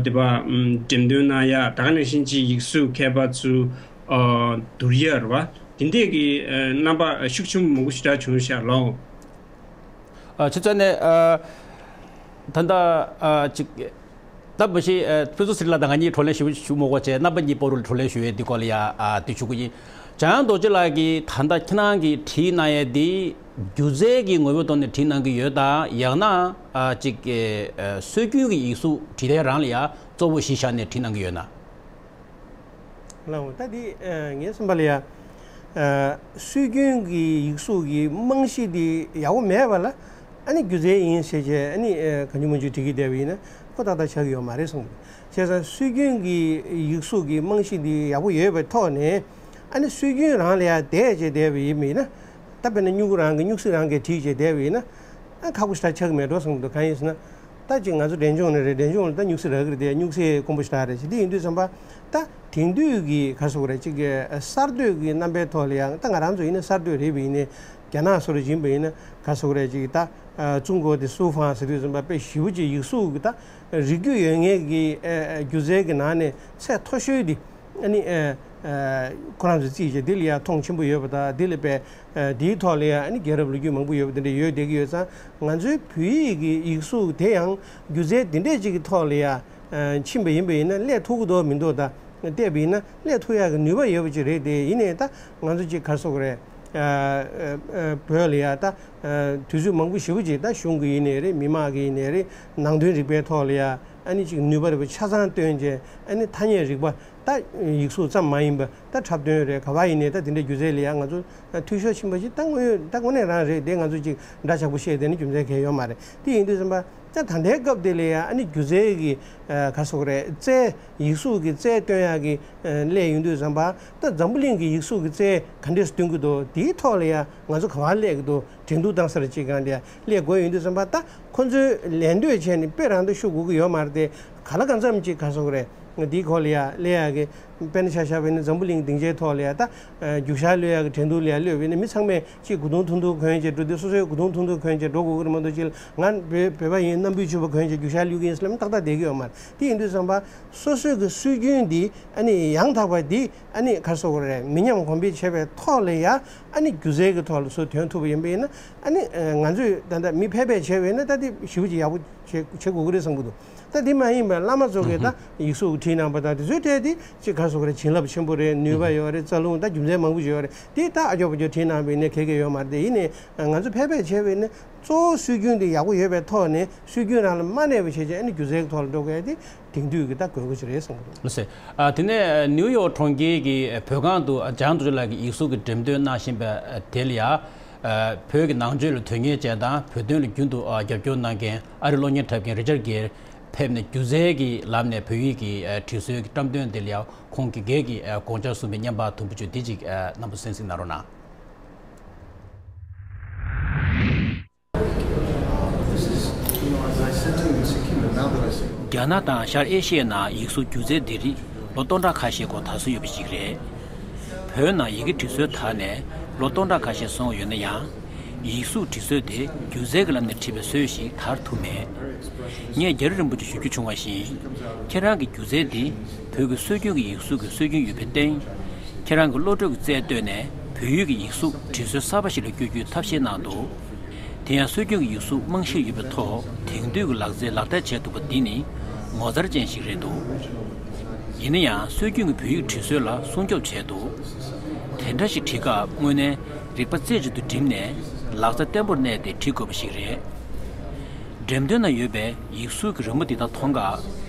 དེ་པ་འགྲེམས་སྟོན་གནང་ཡ། ད་ག་ནང་བཞིན་ཅིག་ཡིག་གཟུགས་མཁས་པ་ཚོ་བསྡུར་ཡ་རེད་པ། དེ་འདྲས་ཀྱི་རྣམ་པ་ཤུགས་ཆེན་པོ་མང་པོ་ཞེ་དྲག་བྱུང་ཤག་ལོ། ཨ་ཆུ་ཚོད་ནས་ཨ་ད་ལྟ་ཨ་ཅིག་ད་མ་གཞི་ཨ་ཕུན་ཚོགས་ཚེ་རིང་ལགས་དང་ང་གཉིས་བགྲོ་གླེང་ཞུ་ཞུ་མ་དགོས་བྱས། རྣམ་པ་གཉིས་པོ་རུ་བགྲོ་གླེང་ཞུ་ཡས་འདི་སྐོར་ལ་ཡ་ཨ་འདི་ཞུ་གི་ཡིན། འཇམ་དབྱངས་རྡོ་རྗེ་ལགས་ཀྱིས་ད་ལྟ་ཁྱེད་རང་གིས་བྲིས་གནང་ཡས་འདི་སྒྱུ་རྩལ་གྱི་ངོ་བོའི་ཐོག་ནས་བྲིས་གནང་གི་ཡོད་དམ། ཡང་ན་ཨ་ཅིག་ཨ་སྲོལ་རྒྱུན་གྱི་ཡིག་གཟུགས་བྲིས་དེབ་རང་ལ་ཡ་གཙོ་བོ་གཞི་བཞག་ནས་བྲིས་གནང་གི་ཡོད་ན། ལགས་འོང་། ད་འདི་ཨ་ངའི་བསམ་པ་ལ་ཡ་ཨ་སྲོལ་རྒྱུན་གྱི་ཡིག་གཟུགས་ཀྱི་རྨང་གཞི་འདི་ཡག་པོ་མེད་པ་ལ་ཨ་ནི་སྒྱུ་རྩལ་ཡིན་ཟེར་བྱས་ཨ་ནི་ཨ་གང་བྱུང་མང་བྱུང་བྲིས་ཀྱི་བསྡད་པ་ཡིན་ན་ཁོ་ཏག་ཏག་ཆགས་ཀྱི་ཡོད་མ་རེད་བསམ་གྱི་འདུག་བྱས་ཙང་སྲོལ་རྒྱུན་གྱི་ཡིག་གཟུགས་ཀྱི་རྨང་གཞི་འདི་ཡག་པོ་ཡོད་པའི་ཐོག་ནས་ཨ་ནི་སྲོལ་རྒྱུན་རང་ལ་ཡ་བསྡད་བྱས་བསྡད་པ་ཡིན་པ་ཡིན་ན། ད་དཔེར་ན་སྨྱུ་གུ་རང་གིས་སྨྱུག་སྲིབ་རང་གིས་བྲིས་བྱས་བསྡད་པ་ཡིན་ན་ཨ་ཁག་པོ་ཞེ་དྲག་ཆགས་ཀྱི་མེད་འགྲོ་བསམ་གྱི་འདུག་གང་ཡིན་ཟེར་ན། ད་ཅིག་ང་ཚོ་འབྲས་ལྗོངས་ནས་རེད། འབྲས་ལྗོངས་ལ་ད་སྨྱུག་སྲིབ་རག་གི་རེད་དེ། སྨྱུག་སྲིབ་དཀོན་པོ་ཞེ་དྲག་རེད། ཅིག་དེ་ཡིན་དུས་ཙམ་པ་ད་དེང་དུས་ཀྱི་ག་རེ་ཟེར་དགོས་རེད། ཅིག་གསར་གཏོད་ཀྱི་རྣམ་པའི་ཐོག་ལ་ཡང་ད་ང་རང་ཚོ་ཡིན་ན་གསར་གཏོད་རེད་པ་ཡིན་ནའི་རྒྱ་ནག་སོགས་ལ་ཕྱིན་པ་ཡིན་ན་ག་རེ་ཟེར་དགོས་རེད། ཅིག་ད་ཙུང་གོ་དེ་སུའུ་ཧྥང་ཟེར་དུས་ཙམ་པ་དཔེ་ཞེ་པོ་ཅིག་ཡིག་གཟུགས་ཀྱི་ད་རིག་རྒྱུ་ཡོད་མཁན་གྱི་ཨ་ཨ་སྒྱུ་རྩལ་གྱི་ནང་ནས་ཚད་མཐོ་ཤོས་དེ་ཨ་ནི་ཨ་ཨ་ཁོ་རང་ཚོས་བརྩིས་བྱས་དེ་ལ་ཡང་མཐོང་ཆེན་པོ་ཡོད་པ་དང་། དེ་ལ་དཔེ་ཨ་དེའི་ཐོག་ལ་ཡང་ཨ་ནི་རྒྱལ་རབས་ལོ་རྒྱུས་མང་པོ་ཡོད་པ་དེ་འདྲ་ཡོད་བསྡད་ཀྱི་ཡོད་ཙང་། ང་ཚོའི་བོད་ཡིག་གི་ཡིག་གཟུགས་དེ་ཡང་སྒྱུ་རྩལ་འདི་འདྲས་ཅིག་གི་ཐོག་ལ་ཡང་ཨ་ཕྱིན་པ་ཡིན་པ་ཡིན་ན་སླེབས་ཐུབ་ཀྱི་འདུག་མི་འདུག་ད་བལྟས་པ་ཡིན་ན་སླེབས་ཐུབ་ཡག་གི་ནུས་པ་ཡོད་པ་ཅིག་རེད་དེ། ཡིན་ནའི་ད་ང་ཚོ་ཅིག་ག་རེ་ཟེར་དགོས་རེད། ཨ་ཨ་ཨ་བོད་ལ་ཡ་ད་ཨ་དུས་ཚོད་མང་པོ་ཞེ་པོ་ཅིག་ད་གཞུང་གི་ཡིན་ནའི་རེད། མི་མང་གི་ཡིན་ནའི་རེད། ནང་དོན་རིག་པའི་ཐོག་ལ་ཡ་ཨ་ནི་ཅིག་ནུས་པ་རེད་པ་ཆ་ཚང་བཏོན་བྱས་ཨ་ནི་ཐ་སྙད་རིག་པ་ད་ཡིག་གཟུགས་ཙམ་མ་ཡིན་པ་ད་འཁྲབ་སྟོན་རེད། ག་པར་ཡིན་ནའི་ད་དེ་འདྲའི་སྒྱུ་རྩལ་ལ་ཡ་ང་ཚོ་འཐུས་ཤོར་ཕྱིན་པ་ཅིག་ད་དངོས་ཡོད་ད་དངོས་གནས་རང་རེད་དེ། ང་ཚོ་ཅིག་འདྲ་ཆགས་པོ་བཤད་བསྡད་ན་རྒྱུ་མཚན་གང་ཡང་ཡོད་མ་རེད། དེ་ཡིན་དུས་ཙམ་པ་ད་ད་ལྟའི་སྐབས་དེ་ལ་ཡ་ཨ་ནི་སྒྱུ་རྩལ་གྱི་ཨ་ག་རེ་ཟེར་དགོས་རེད། རྩལ་ཡིག་གཟུགས་ཀྱི་རྩལ་སྟོན་ཡག་གི་ཨ་སླེབས་ཡོང་དུས་ཙམ་པ་ད་འཛམ་བུ་གླིང་གི་ཡིག་གཟུགས་ཀྱི་རྩལ་ག་འདྲས་སྟོན་གྱི་འདུག་དེའི་ཐོག་ལ་ཡ་ང་ཚོ་ག་པར་སླེབས་ཀྱི་འདུག་འགྲན་བསྡུར་བཏང་ས་རེད་ཅིག་གང་དེ་སླེབས་དགོས་ཡོང་དུས་ཙམ་པ་ད་ཁོ་ཚོའི་ལད་ཟློས་བྱས་ནས་དཔེ་རང་ད་ཤུགས་དགོས་ཀྱི་ཡོད་མ་རེད་དེ། ག་ལ་གང་འཚམ་ཅིག་ག་རེ་ཟེར་དགོས་རེད། འདིའི་སྐོར་ལ་ཡ་སླེབས་ཡག་གི་དཔེར་ན་ཆ་བཞག་པ་ཡིན་ན་འཛམ་བུ་གླིང་སྡིངས་ཆའི་ཐོག་ལ་ཡ་ད་རྒྱུག་ཤར་གློད་ཡག་གི་འགྲན་བསྡུར་ལ་ཡ་གློད་པ་ཡིན་ན་མི་ཚང་མས་ཅིག་མགོ་རྡུང་ཐུང་ཐུང་གོན་བྱས་འགྲོ་དུས་སོ་སོའི་མགོ་རྡུང་ཐུང་ཐུང་གོན་བྱས་འགྲོ་དགོས་ཀྱི་རེད་མ་གཏོགས། ཅིག་ང་བོད་བོད་པ་ཡིན་སྣམ་བུའི་ཕྱུ་པ་གོན་བྱས་རྒྱུག་ཤར་གློད་ཀྱི་ཡིན་ཟེར་ལབ་ན་ཏག་ཏག་བསྡད་ཀྱི་ཡོད་མ་རེད། དེ་ཡིན་དུས་ཙམ་པ་སོ་སོའི་གི་སྲོལ་རྒྱུན་འདི་ཨ་ནི་ཡང་དག་པ་འདི་ཨ་ནི་ག་རེ་ཟེར་དགོས་རེད། མི་ཉམས་གོང་འཕེལ་བྱེད་པའི་ཐོག་ལ་ཡ་ཨ་ནི་སྒྱུ་རྩལ་གྱི་ཐོག་ལ་ཚུར་ཐོན་ཐུབ་པ་ཡིན་པ་ཡིན་ན་ཨ་ནི་ང་ཚོས་ད་ལྟ་མི་ཕལ་པས་བྱས་པ་ཡིན་ན་ད་དེ་ཞེ་པོ་ཅིག་ཡག་པོ་བྱེད་བྱེད་དགོས་ཀྱི་རེད་བསམ་གྱི་འདུག་ད་དེ་མ་ཡིན་པའི་བླ་མ་ཚོ་གིས་ད་ཡིག་གཟུགས་བྲིས་གནང་པ་དང་དེ་ཚོའི་གྲས་དེ་ཅིག་ག་རེ་ཟེར་དགོས་རེད། བྱིན་རླབས་ཆེན་པོ་རེད། ནུས་པ་ཡོད་རེད། རྩ་རླུང་ད་རྒྱུ་མཚན་མང་པོ་ཡོད་རེད། དེ་ད་ཨ་ཅོ་པ་ཅོ་བྲིས་གནང་པ་ཡིན་ན་གལ་གལ་ཡོད་མ་རེད་དེ། ཡིན་ནའི་ང་ཚོ་ཕལ་པས་བྱས་པ་ཡིན་ན་གཙོ་བོ་སྲོལ་རྒྱུན་དེ་ཡག་པོ་ཡོད་པའི་ཐོག་ནས་སྲོལ་རྒྱུན་རང་ལ་མ་གནས་པ་བྱས་བྱས་ཨ་ནི་སྒྱུ་རྩལ་གྱི་ཐོག་ལ་འགྲོ་དགོས་ཡ་དེ་དེང་དུས་ཀྱི་ད་དགོས་མཁོ་ཅིག་རེད་བསམ་གྱི་འདུག་ལགས་སོ། ཨ་དེ་ནས་ནིའུ་ཡོག་གྲོང་ཁྱེར་གྱི་བོད་ཁང་དུ་འཇམ་དབྱངས་རྡོ་རྗེ་ལགས་ཀྱིས་ཡིག་གཟུགས་ཀྱི་འགྲེམས་སྟོན་གནང་བཞིན་པ་དེ་ལ་ཡ། བོད་ཀྱི་ནང་ཆོས་ལ་དོན་གཉེར་ཅན་དང་བོད་དོན་ལ་རྒྱུན་དུ་རྒྱབ་སྐྱོར་གནང་མཁན་ཨ་རིར་སློབ་གཉེར་འཁྲབ་མཁན་རི་ཅར་གྷེར་ཕེབས་ནས་སྒྱུ་རྩལ་གྱི་ལམ་ནས་བོད་ཡིག་གི་བྲིས་སྲོལ་གྱི་བཀྲམ་སྟོན་དེ་ལ་ཡང་ཁོང་གི་སྒེར་གྱི་དགོངས་འཆར་གསུངས་པའི་བརྙན་པར་དུམ་བུ་བཅུ་འདི་གཅིག་རྣམ་པ་གསན་གཟིགས་གནང་རོགས་གནང་། རྒྱ་ནག་དང་ཤར་ཨེ་ཤི་ཡའི་ནང་ཡིག་གཟུགས་སྒྱུ་རྩལ་འདི་རིགས་ལོ་སྟོང་ཕྲག་ཁ་ཤས་འགོར་དར་སྲོལ་ཡོད་པ་ཞིག་རེད། བོད་ནང་ཡི་གེ་བྲིས་སྲོལ་དར་ནས་ལོ་སྟོང་ཕྲག་ཁ་ཤས་སོང་ཡོད་ན་ཡང་། ཡིག་གཟུགས་བྲིས་སྲོལ་དེ་སྒྱུ་རྩལ་གྱི་ལམ་ནས་བྲིས་པའི་སྲོལ་ཞིག་དར་ཐུབ་མེད། ངས་རྒྱ་རི་རིན་པོ་ཆེ་ཞུ་རྒྱུ་བྱུང་བ་བཞིན། ཁྱེད་རང་གི་སྒྱུ་རྩལ་འདི་བོད་ཀྱི་སྲོལ་རྒྱུན་གྱི་ཡིག་གཟུགས་ཀྱི་སྲོལ་རྒྱུན་ཡོད་པའི་སྟེང་། ཁྱེད་རང་གི་བློ་གྲོས་ཀྱི་རྩལ་བཏོན་ནས་བོད་ཡིག་གི་ཡིག་གཟུགས་བྲིས་སྲོལ་གསར་པ་ཞིག་ལ་བསྒྱུར་རྒྱུའི་ཐབས་ཤེས་གནང་འདུག་དེ་ཡང་སྲོལ་རྒྱུན་གྱི་ཡིག་གཟུགས་རྨང་གཞི་ཡོད་པའི་ཐོག་དེང་དུས་ཀྱི་ལག་རྩལ་ལག་བསྟར་བྱས་འདུག་པ་འདི་ནི་ངོ་མཚར་ཅན་ཞིག་རེད་འདུག་ཡིན་ན་ཡང་སྲོལ་རྒྱུན་གྱི་བོད་ཡིག་བྲིས་སྲོལ་ལ་སྲུང་སྐྱོབ་བྱས་འདུག་དེ་འདྲ་ཞིག་བྲིས་སྐབས་དངོས་གནས་རིག་པ་རྩེ་གཅིག་ཏུ་བསྒྲིམས་ནས་ལག་རྩལ་བརྟན་པོར་གནས་ཏེ་བྲིས་དགོས་པ་ཞིག་རེད། འགྲེམས་སྟོན་ན་ཡོད་པའི་ཡིག་གཟུགས་ཀྱི་རི་མོ་འདི་དག་མཐོང་སྐབས་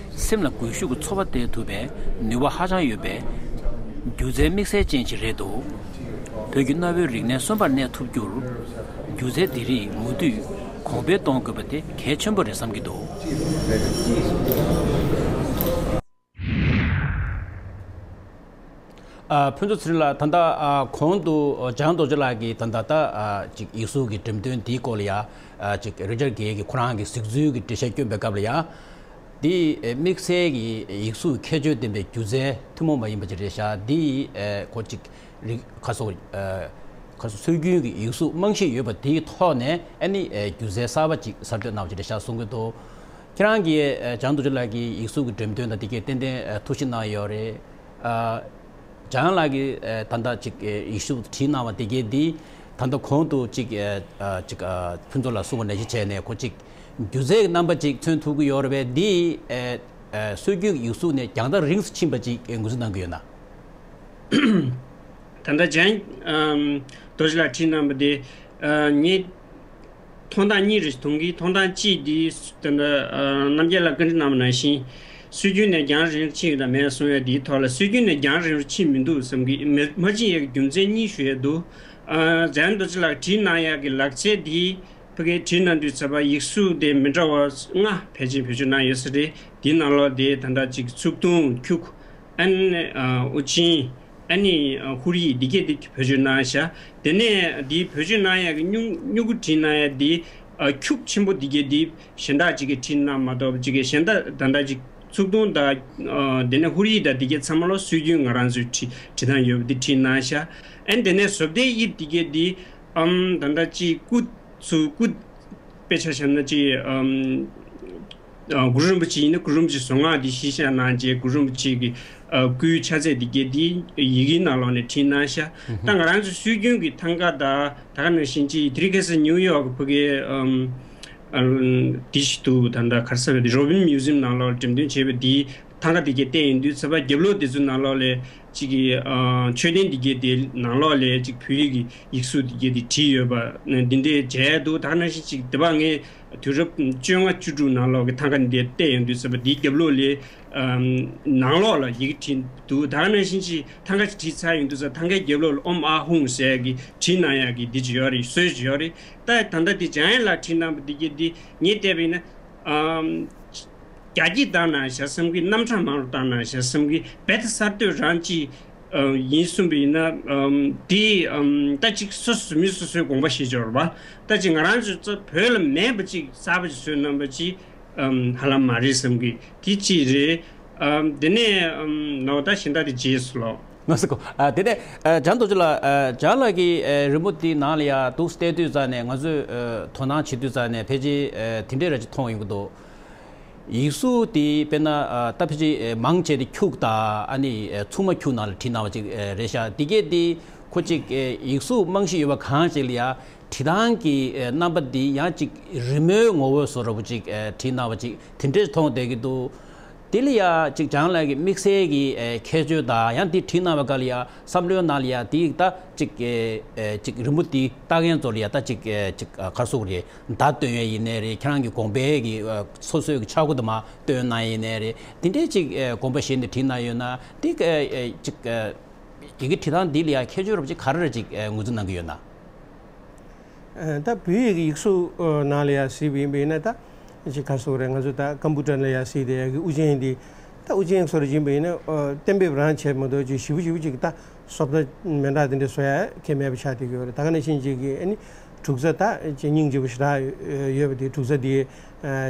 སེམས་ལ་སྒུལ་ཤུགས་ཀྱི་ཚོར་བ་སྟེར་ཐུབ་པའི་ནུས་པ་ཧ་ཅང་ཡོད་པའི་སྒྱུ་རྩལ་དམིགས་བསལ་ཅན་ཞིག་རེད་འདུག་བོད་ཀྱི་གནའ་བོའི་རིག་གནས་གསོན་པོར་གནས་ཐུབ་རྒྱུར་སྒྱུ་རྩལ་འདི་རིགས་མུ་མཐུད་ གོང་འཕེལ་གཏོང་དགོས་པ་དེ་གལ་ཆེན་པོ་རེད་བསམ་གྱི་འདུག་ཨ། ཕུན་ཚོགས་ཚེ་རིང་ལགས། ད་ལྟ་ཨ་གོང་དུ་འཇང་རྡོ་རྗེ་ལགས་ཀྱིས་ད་ལྟ་ད་ཨ་ཅིག་ཡིག་གཟུགས་ཀྱི་འགྲེམས་སྟོན་འདིའི་སྐོར་ལ་ཡ་ཨ་ཅིག་རི་ཅར་གྷེ་གིས་ཁོ་རང་གི་གཟིགས་ཚུལ་གྱི་འགྲེལ་བཤད་བསྐྱོན་པའི་སྐབས་ལ་ཡ། འདི་དམིགས་བསལ་གྱི་ཡིག་གཟུགས་ཁྱད་ཆོས་ལྡན་པའི་སྒྱུ་རྩལ་ཐུན་མོང་མ་ཡིན་པ་ཅིག་རེད་ཤག་འདི་ཁོ་ཅིག་རིག་ཁ་སོགས་ཁ་སོགས་སྲོལ་རྒྱུན་གྱི་ཡིག་གཟུགས་རྨང་གཞི་ཡོད་པ་དེའི་ཐོག་ནས་ཨ་ནི་སྒྱུ་རྩལ་གསར་པ་ཅིག་གསར་གཏོད་གནང་བ་ཅིག་རེད་ཤག་གསུང་གི་འདུག་ཁྱེད་རང་གིས་ཨ་འཇང་རྡོ་རྗེ་ལགས་ཀྱི་ཡིག་གཟུགས་ཀྱི་འགྲེམས་སྟོན་དང་དེ་གའི་ཏན་ཏན་ཨ་ཐུགས་ཞིབ་གནང་ཡོད་རེད། ཨ་འཇང་ལགས་ཀྱིས་ཨ་ད་ལྟ་ཅིག་ཨ་ཡིག་གཟུགས་བྲིས་གནང་བ་དེ་གའི་འདི་ད་ལྟ་གོང་དུ་ཅིག་ཨ་ཨ་ཅིག་ཨ་ཕུན་ཚོགས་ལགས་གསུངས་པ་ནང་བཞིན་བྱས་ནས་ཁོ་ཅིག་སྒྱུ་རྩལ་གྱི་རྣམ་པ་ཅིག་མཚོན་ཐུབ་ཀྱི་ཡོད་རེད་པས། འདི་ཨ་ཨ་སྲོལ་རྒྱུན་གྱི་ཡིག་གཟུགས་ནས་རྒྱང་ཐག་རིང་ཙམ་ཕྱིན་པ་ཅིག་ངོས་འཛིན་གནང་གི་ཡོད་ན། ད་ལྟ་འཇང་ཨམ་རྡོ་རྗེ་ལགས་བྲིས་གནང་བ་དེ་ཨ་ངས་མཐོང་སྟངས་གཉིས་རེ་མཐོང་གི། མཐོང་སྟངས་གཅིག་འདི་ད་ལྟ་ཨ་རྣམ་རྒྱལ་ལགས་བཀའ་འདྲི་གནང་བ་ནང་བཞིན་སྲོལ་རྒྱུན་ནས་རྒྱང་རིང་ཕྱིན་ཡོད་དམ་མེད་གསུང་ཡ་འདིའི་ཐོག་ལ་སྲོལ་རྒྱུན་ནས་རྒྱང་རིང་རུ་ཕྱིན་མི་འདུག་བསམ་གི། མ་མ་ཕྱིན་ཡ་གི་རྒྱུ་མཚན་གཉིས་ཞུ་ཡ་འདུག་ཨ་འཇང་རྡོ་རྗེ་ལགས་བྲིས་གནང་ཡ་གི་ལག་ཆས་འདི་ཕ་གིར་བྲིས་གནང་དུས་ཚོད་པ་ཡིག་གཟུགས་དེ་མི་འདྲ་བ་ལྔ་ཕལ་ཆེར་བེད་སྤྱོད་གནང་ཡོད་ས་རེད། དེའི་ནང་ལོགས་དེ་ད་ལྟ་ཅིག་ཚུགས་ཐུང་ཁྱུག་ཨ་ནི་ཨ་དབུ་ཅན། ཨ་ནི་ཨ་ཧུར་ཡིག་འདི་གས་འདི་བེད་སྤྱོད་གནང་ཤག་དེ་ནས་འདི་བེད་སྤྱོད་གནང་ཡག་གི་སྨྱུ་སྨྱུ་གུ་བྲིས་གནང་ཡག་འདི་ཨ་ཁྱུག་ཆེན་པོ་འདི་གས་འདི་གཞན་དག་ཅིག་གིས་བྲིས་གནང་མ་གཏོགས་ཅིག་གིས་གཞན་དག་ད་ལྟ་ཅིག་ཚུགས་ཐུང་དང་ཨ་དེ་ནས་ཧུར་ཡིག་དང་འདི་གས་ཚང་མ་ལོ་སྲོལ་རྒྱུན་ང་རང་ཚོའི་བྲིས་བྲིས་སྟངས་ཡོད་པ་འདི་བྲིས་གནང་ཤག་ཨ་ནི་དེ་ནས་བཟོ་ལྟའི་དབྱིབས་འདི་གས་འདི་ཨམ་ད་ལྟ་ཅིག་སྐུ་ཚུ་སྐུ་དཔེ་ཆ་བཞག་ན་ཅིག་ཨམ། ཨ་གུ་རུ་རིན་པོ་ཆེ་ཡིན་ན་གུ་རུ་རིན་པོ་ཆེ་གཟུངས་སྔགས་འདི་གཞི་བཞག་གནང་རྗེས་གུ་རུ་རིན་པོ་ཆེ་གི་ཨ་སྐུའི་ཕྱག་རྫས་འདི་གས་འདི་ཡི་གེའི་ནང་ལོགས་ནས་བྲིས་གནང་ཤག་ད་ང་རང་ཚོ་སྲོལ་རྒྱུན་གྱི་ཐང་ག་དང་ད་ག་ནང་བཞིན་ཅིག་དེ་རིང་ཁ་སང་ནིའུ་ཡོག་གི་ཕ་གི་ཨམ་ཨ་འདི་ཞིག་འདུག་ད་ལྟ་ག་རེ་ཟེར་བ་འདི་རོ་བིན་མིའུ་ཛི་ཡམ་ནང་ལོགས་འགྲེམས་སྟོན་བྱས་པ་འདི་ཐང་ག་འདི་གས་བལྟས་ཡོང་དུས་ཚོད་པ་རྒྱབ་ལོགས་འདི་ཚོའི་ནང་ལོགས་ལས་ཅིག་གི་ཨ་མཆོད་རྟེན་འདི་གས་དེ་ནང་ལོགས་ལས་ཅིག་བོད་ཡིག་གི་ཡིག་གཟུགས་འདི་གས་དེ་བྲིས་ཡོད་པ་འདི་འདྲས་མཇལ་འདུག་ད་ག་ནང་བཞིན་ཅིག་དེ་བ་ངས་དུས་རབས་བཅོ་ལྔ་བཅུ་དྲུག་ནང་ལོགས་ཀྱི་ཐང་ག་འདི་བལྟས་ཡོང་དུས་ཚོད་པ་འདིའི་རྒྱབ་ལོགས་ལས་ཨམ་ནང་ལོགས་ལ་ཡི་གེ་བྲིས་འདུག་ད་ག་ནང་བཞིན་ཅིག་ཐང་ག་ཅིག་བྲིས་ཚར་ཡོང་དུས་ཚོད་ཐང་གའི་རྒྱབ་ལོགས་ལ་ཨོཾ་ཨཱཿཧཱུྃ་ཟེར་ཡག་གི་བྲིས་གནང་ཡག་གི་འདི་ཅིག་ཡོད་རེད། སྲོལ་ཅིག་ཡོད་རེད། ད་ད་ལྟ་འདི་འཇང་ཡེ་ལགས་བྲིས་གནང་བ་འདི་གས་འདི་ངས་བལྟས་པ་ཡིན་ན་ཨམ། རྒྱ་སྐྱེད་བཏང་ན་བྱ་བསམ་གི། རྣམ་གྲངས་མང་རུ་བཏང་ན་བྱ་བསམ་གི། རྦད་དེ་གསར་གཏོད་རང་ཅིག་ཨ་ཡིན་གསུངས་པ་ཡིན་ན་ཨམ་དེ་ཨམ་ད་ཅིག་སོ་སོ་མི་སོ་སོའི་དགོངས་པ་བཞེས་ཆོག་རེད་པ། ད་ཅིག་ང་རང་ཚོ་ཚོ་བོད་ལ་མེད་པ་ཅིག་གསར་པ་ཅིག་བཟོས་གནང་པ་ཅིག་ཨམ་ཧ་ལམ་མ་རེད་བསམ་གི། དེ་ཅིག་རེད། ཨམ་དེ་ནས་ཨམ་ནོ་ད་གཞན་དག་དེ་རྗེས་སུ་ལོག་ང་ཚོ་གོ་ཨ་དེ་ནས་ཨ་འཇང་རྡོ་རྗེ་ལགས། ཨ་འཇང་ལགས་ཀྱིས་ཨ་རི་མོ་དེའི་ནང་ལ་ཡ་འདུག་བལྟས་དུས་ཙང་ནས་ང་ཚོས་ཨ་དོ་སྣང་བྱེད་དུས་ཙང་ནས་ཕལ་ཆེར་ཨ་དེ་འདྲས་ར་ཅིག་མཐོང་ཡོང་གི་འདུག་ཡིག་གཟུགས་དེ་དཔེར་ན་ཨ་ད་ཕལ་ཆེར་ཨ་མང་ཆེ་དེ་ཁྱུག་དང་ཨ་ནི་ཨ་མཚུངས་མ་ཁྱུག་ནང་ལ་བྲིས་གནང་བ་ཅིག་ཨ་རེད་ཤག་དེ་གས་དེ་ཁོ་ཅིག་ཨ་ཡིག་གཟུགས་རྨང་གཞི་ཡོད་པ་གང་ཞིག་ལ་ཡ་བྲིས་སྟངས་ཀྱི་ཨ་རྣམ་པ་འདི་ཡང་ཅིག་རི་མོའི་ངོ་བོ་བཟོ་འདྲ་པོ་ཅིག་ཨ་བྲིས་གནང་བ་ཅིག་དེ་འདྲས་མཐོང་བསྡད་ཀྱི་འདུག་དེ་ལ་ཡ་ཅིག་འཇང་ལགས་ཀྱི་དམིགས་བསལ་གྱི་ཨེ་ཁྱད་ཆོས་དང་ཡང་དེ་བྲིས་གནང་བའི་སྐབས་ལ་ཡ་བསམ་བློའི་ནང་ལ་ཡ་དེ་ད་ཅིག་ཨེ་ཨེ་ཅིག་རི་མོ་དེ་ལྟ་མཁན་ཚོ་ལ་ཡ་ད་ཅིག་ཨེ་ཅིག་ཨ་ག་རེ་ཟེར་དགོས་རེད། བརྡ་སྟོན་ཡ་ཡིན་ནའི་རེད། ཁྱེད་རང་གི་དགོངས་པའི་གི་ཨ་སོ་སོའི་གི་ཆག་སྒོ་དེ་མར་སྟོན་ན་ཡིན་ནའི་རེད། དེ་འདྲའི་ཅིག་ཨེ་དགོངས་པ་བཞེས་ནས་བྲིས་གནང་ཡོད་ན་དེ་ཨེ་ཨེ་ཅིག་ཨེ་ཡི་གེ་བྲིས་སྟངས་འདི་ལ་ཡ་ཁྱད་ཆོས་རབ་ཅིག་ག་རེ་རེ་ཅིག་ཨེ་ངོས་འཛིན་གནང་གི་ཡོད་ན། ད་བོད་ཡིག་གི་ཡིག་གཟུགས་ནང་ལ་ཡང་གཟིགས་པ་ཡིན་པ་ཡིན་ན་ད་ཅིག་ག་རེ་ཟེར་དགོས་རེད། ང་ཚོ་ད་ཀམ་པུ་ཊར་ལ་ཡང་གཟིགས་བསྡད་ཡག་གི་དབུ་ཅན་འདི་ད་དབུ་ཅན་བཟོ་རེ་ཡིན་པ་ཡིན་ན་གཏན་འབེབས་རང་བྱས་མ་གཏོགས་ཅིག་ཞེ་པོ་ཞེ་པོ་ཅིག་ད་བཟོ་ལྟ་མི་འདྲ་དེ་འདྲ་བཟོ་ཡ་གལ་མེད་པ་ཆགས་བསྡད་ཀྱི་ཡོད་རེད། ད་ག་ནང་བཞིན་ཅིག་གི་ཨ་ནི་དྲུག་རྩ་ད་ཅིག་སྙིང་རྗེ་པོ་ཞེ་དྲག་ཡོད་པ་དེ་དྲུག་རྩ་འདི་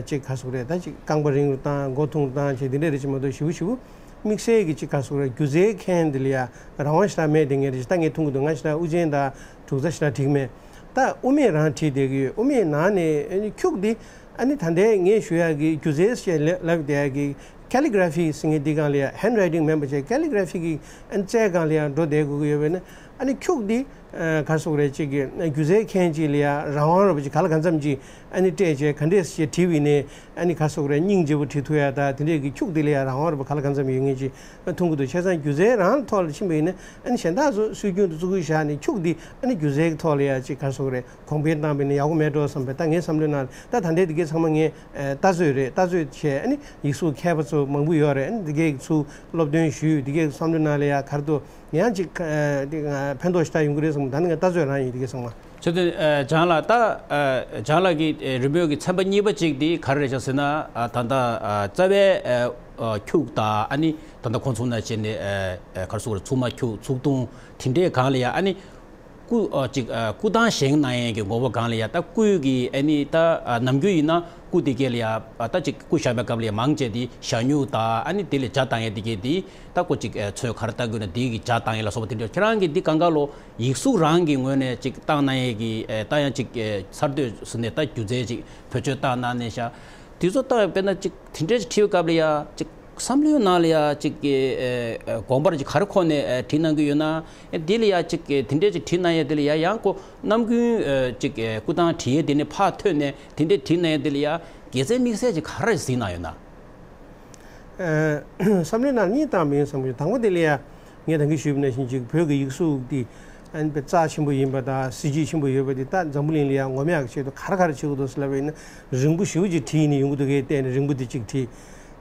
ཅིག་ག་རེ་ཟེར་དགོས་རེད། ད་ཅིག་རྐང་པ་རིང་རུ་བཏང་མགོ་ཐུང་རུ་བཏང་བྱས་དེ་འདྲ་རེ་བྱས་མ་གཏོགས་ཞེ་པོ་ཞེ་པོ་དམིགས་བསལ་གྱི་ཅིག་ག་རེ་ཟེར་དགོས་རེད། སྒྱུ་རྩལ་མཁན་དེ་ལ་ཡང་རང་དབང་ཞེ་དྲག་མེད་དེ་ངས་རེ་ཞིག་ད་ངས་མཐོང་གི་འདུག་ང་ཞེ་དྲག་དབུ་ཅན་དང་དྲུག་རྩ་ཞེ་དྲག་འགྲིག་མེད། ད་དབུ་མེད་རང་བྲིས་བསྡད་ཀྱི་ཡོད། དབུ་མེད་ནང་ནས་ཨ་ནི་ཁྱུག་འདི་ཨ་ནི་ད་ལྟའི་ངས་ཞུ་ཡག་གི་སྒྱུ་རྩལ་ཞེས་ལབ་བསྡད་ཡག་གི་ཁེ་ལི་གྷ་ར་ཕི་ཟེར་མཁན་འདི་སྒང་ལ་ཡ་ཧེན་ཌ་རའི་ཊིང་མིན་པ་བྱས་ཁེ་ལི་གྷ་ར་ཕི་གི་ཨ་ནི་རྩལ་སྒང་ལ་ཡ་འགྲོ་བསྡད་དགོས་ཀྱི་ཡོད་པས་ན་ཨ་ནི་ཁྱུག་འདི་ཨ་ག་རེ་ཟེར་དགོས་རེད། ཅིག་གི་སྒྱུ་རྩལ་མཁན་ཅིག་ལ་ཡ་རང་དབང་རོལ་པ་ཅིག་ག་ལ་གང་འཚམ་ཅིག་ཨ་ནི་སྤྲད་བྱས་ག་འདྲས་ཞེས་བྲིས་པ་ཡིན་ནའི། ཨ་ནི་ག་རེ་ཟེར་དགོས་རེད། སྙིང་རྗེ་པོ་བྲིས་ཐུབ་ཡ་ད་དེ་འདྲས་ཀྱི་ཁྱུག་དེ་ལ་ཡ་རང་དབང་རོལ་པ་ག་ལ་གང་འཚམ་ཡོད་མཁན་ཅིག་མཐོང་གི་འདུག་བྱས་ཙང་སྒྱུ་རྩལ་རང་ཐོག་ལ་ཕྱིན་པ་ཡིན་ན་ཨ་ནི་གཞན་དག་ཚོ་སྲོལ་རྒྱུན་དུ་བཙུགས་བཞག་ནས་ཁྱུག་འདི་ཨ་ནི་སྒྱུ་རྩལ་གྱི་ཐོག་ལ་ཡ་ཅིག་ག་རེ་ཟེར་དགོས་རེད། གོང་འཕེལ་བཏང་པ་ཡིན་ན་ཡག་པོ་མེད་འགྲོ་བསམ་པའི་ད་ངའི་བསམ་བློའི་ནང་ད་ད་ལྟའི་དེ་གའི་ཚང་མ་ངས་ལྟ་ཚོད་རེད། ལྟ་ཚོད་བྱས་ཨ་ནི་ཡིག་གཟུགས་མཁས་པ་ཚོ་མང་པོ་ཡོད་རེད། ཨ་ནི་དེ་གའི་ཚུར་སློབ་སྟོན་ཞུས་དེ་གའི་བསམ་བློའི་ནང་ལ་ཡ་ག་རེ་འདུག་ཡང་ཅིག་ཕན་ཐོགས་ཞེ་དྲག་ཡོང་གི་རེད་བསམ། ད་ནི་ངས་ལྟ་ཚོད་རང་ཡིན་དེ་གའི་ཚང་མ། དེ་དེ་ཨ་ལྕང་ལགས། ད་ཨ་ལྕང་ལགས་ཀྱི་ཨ་རི་མོ་གི་ཚན་པ་གཉིས་པ་གཅིག་དེ་ག་རེ་རེད་ཤག་ཟེར་ན། ཨ་ད་ལྟ་ཨ་རྩ་བའི་ཨ་ཨ་ཁྱུག་དང་། ཨ་ནི་ད་ལྟ་ཁོང་ཚོ་ནང་བྱས་ནས་ཨ་ཨ་ག་རེ་ཟེར་དགོས་རེད། ཚུགས་མ་ཁྱུག་ཚུགས་ཐུང་དེ་འདྲའི་སྒང་ལ་ཡ། ཨ་ནི་སྐུ་ཨ་ཅིག་ཨ་སྐུ་ཐང་བཞེངས་གནང་ཡས་ཀྱི་དགོས་པ་སྒང་ལ་ཡ། ད་སྐུ་གི་ཨ་ནི་ད་ཨ་ནམ་རྒྱུན་ཡིན་ན་སྐུ་དེ་གས་ལ་ཡ། ཨ་ད་ཅིག་སྐུ་བཞག་པའི་སྐབས་ལ་ཡ་མང་ཆེ་དེ་ཞྭ་སྨྱུག་དང་། ཨ་ནི་དེ་ལ་ཇ་བཏང་ཡས་དེ་གས་དེ། ད་ཁོ་ཅིག་ཨ་ཚོས་ག་རེ་བཏང་དགོས་ན་དེ་གི་ཇ་བཏང་ཡས་ལ་སོགས་པ་དེ་འདྲ། ཁྱེད་རང་གིས་འདི་གང་ག་ལོ་ཡིག་གཟུགས་རང་གི་ངོས་ནས་ཅིག་བཏང་གནང་ཡས་ཀྱི་ཨ་ད་ཡང་ཅིག་ཨ་གསར་གཏོད་ཟེར་ནས་ད་སྒྱུ་རྩལ་ཅིག་བེད་སྤྱོད་བཏང་གནང་ནས་ཤག་དེ་ཚོ་ལྟ་བས་དཔེར་ན་ཅིག་དེ་འདྲས་ཅིག་བྲིས་པའི་སྐབས་ལ་ཡ་ཅིག་བསམ་བློའི་ནང་ལ་ཡ་ཅིག་གི་ཨ་ཨ་དགོངས་པ་ཅིག་ག་རེ་འཁོར་ནས་ཨ་བྲིས་གནང་གི་ཡོད་ན། ཨ་དེ་ལ་ཡ་ཅིག་གི་དེ་འདྲས་ཅིག་བྲིས་གནང་ཡས་དེ་ལ་ཡ། ཡང་ཁོ་ནམ་རྒྱུན་ཨ་ཅིག་གི་སྐུ་ཐང་བྲིས་ཡས་དེ་ནས་ཕར་ཐོན་ནས་དེ་འདྲས་བྲིས་གནང་ཡས་དེ་ལ་ཡ་དགེ་མཚན་དམིགས་བསལ་ཅིག་ག་རེ་གཟིགས་གནང་ཡོད་ན། ཨ་བསམ་བློའི་ནང་གཉིས་བཏང་མིན་བསམ་གྱི། དང་པོ་དེ་ལ་ཡ་ངས་ད་གིན་ཞུས་པ་ནང་བཞིན་ཅིག་བོད་ཀྱི་ཡིག་གཟུགས་འདི་ཨ་ནི་དཔེ་རྩ་ཆེན་པོ་ཡིན་པ་དང་གཟི་བརྗིད་ཆེན་པོ་ཡོད་པ་འདི། ད་འཛམ་བུ་གླིང་ལ་ཡ་ངོམ་ཡག་གི་ཆེད་དུ་ག་རེ་ག་རེ་བྱེད་དགོས་འདུག་ཟེར་ལབ་པ་ཡིན་ན། རིང་པོ་ཞེ་པོ་ཅིག་བྲིས་ནས་ཡོང་གི་འདུག་གས་བལྟས་ནས་རིང་པོ་འདི་གཅིག་བྲིས།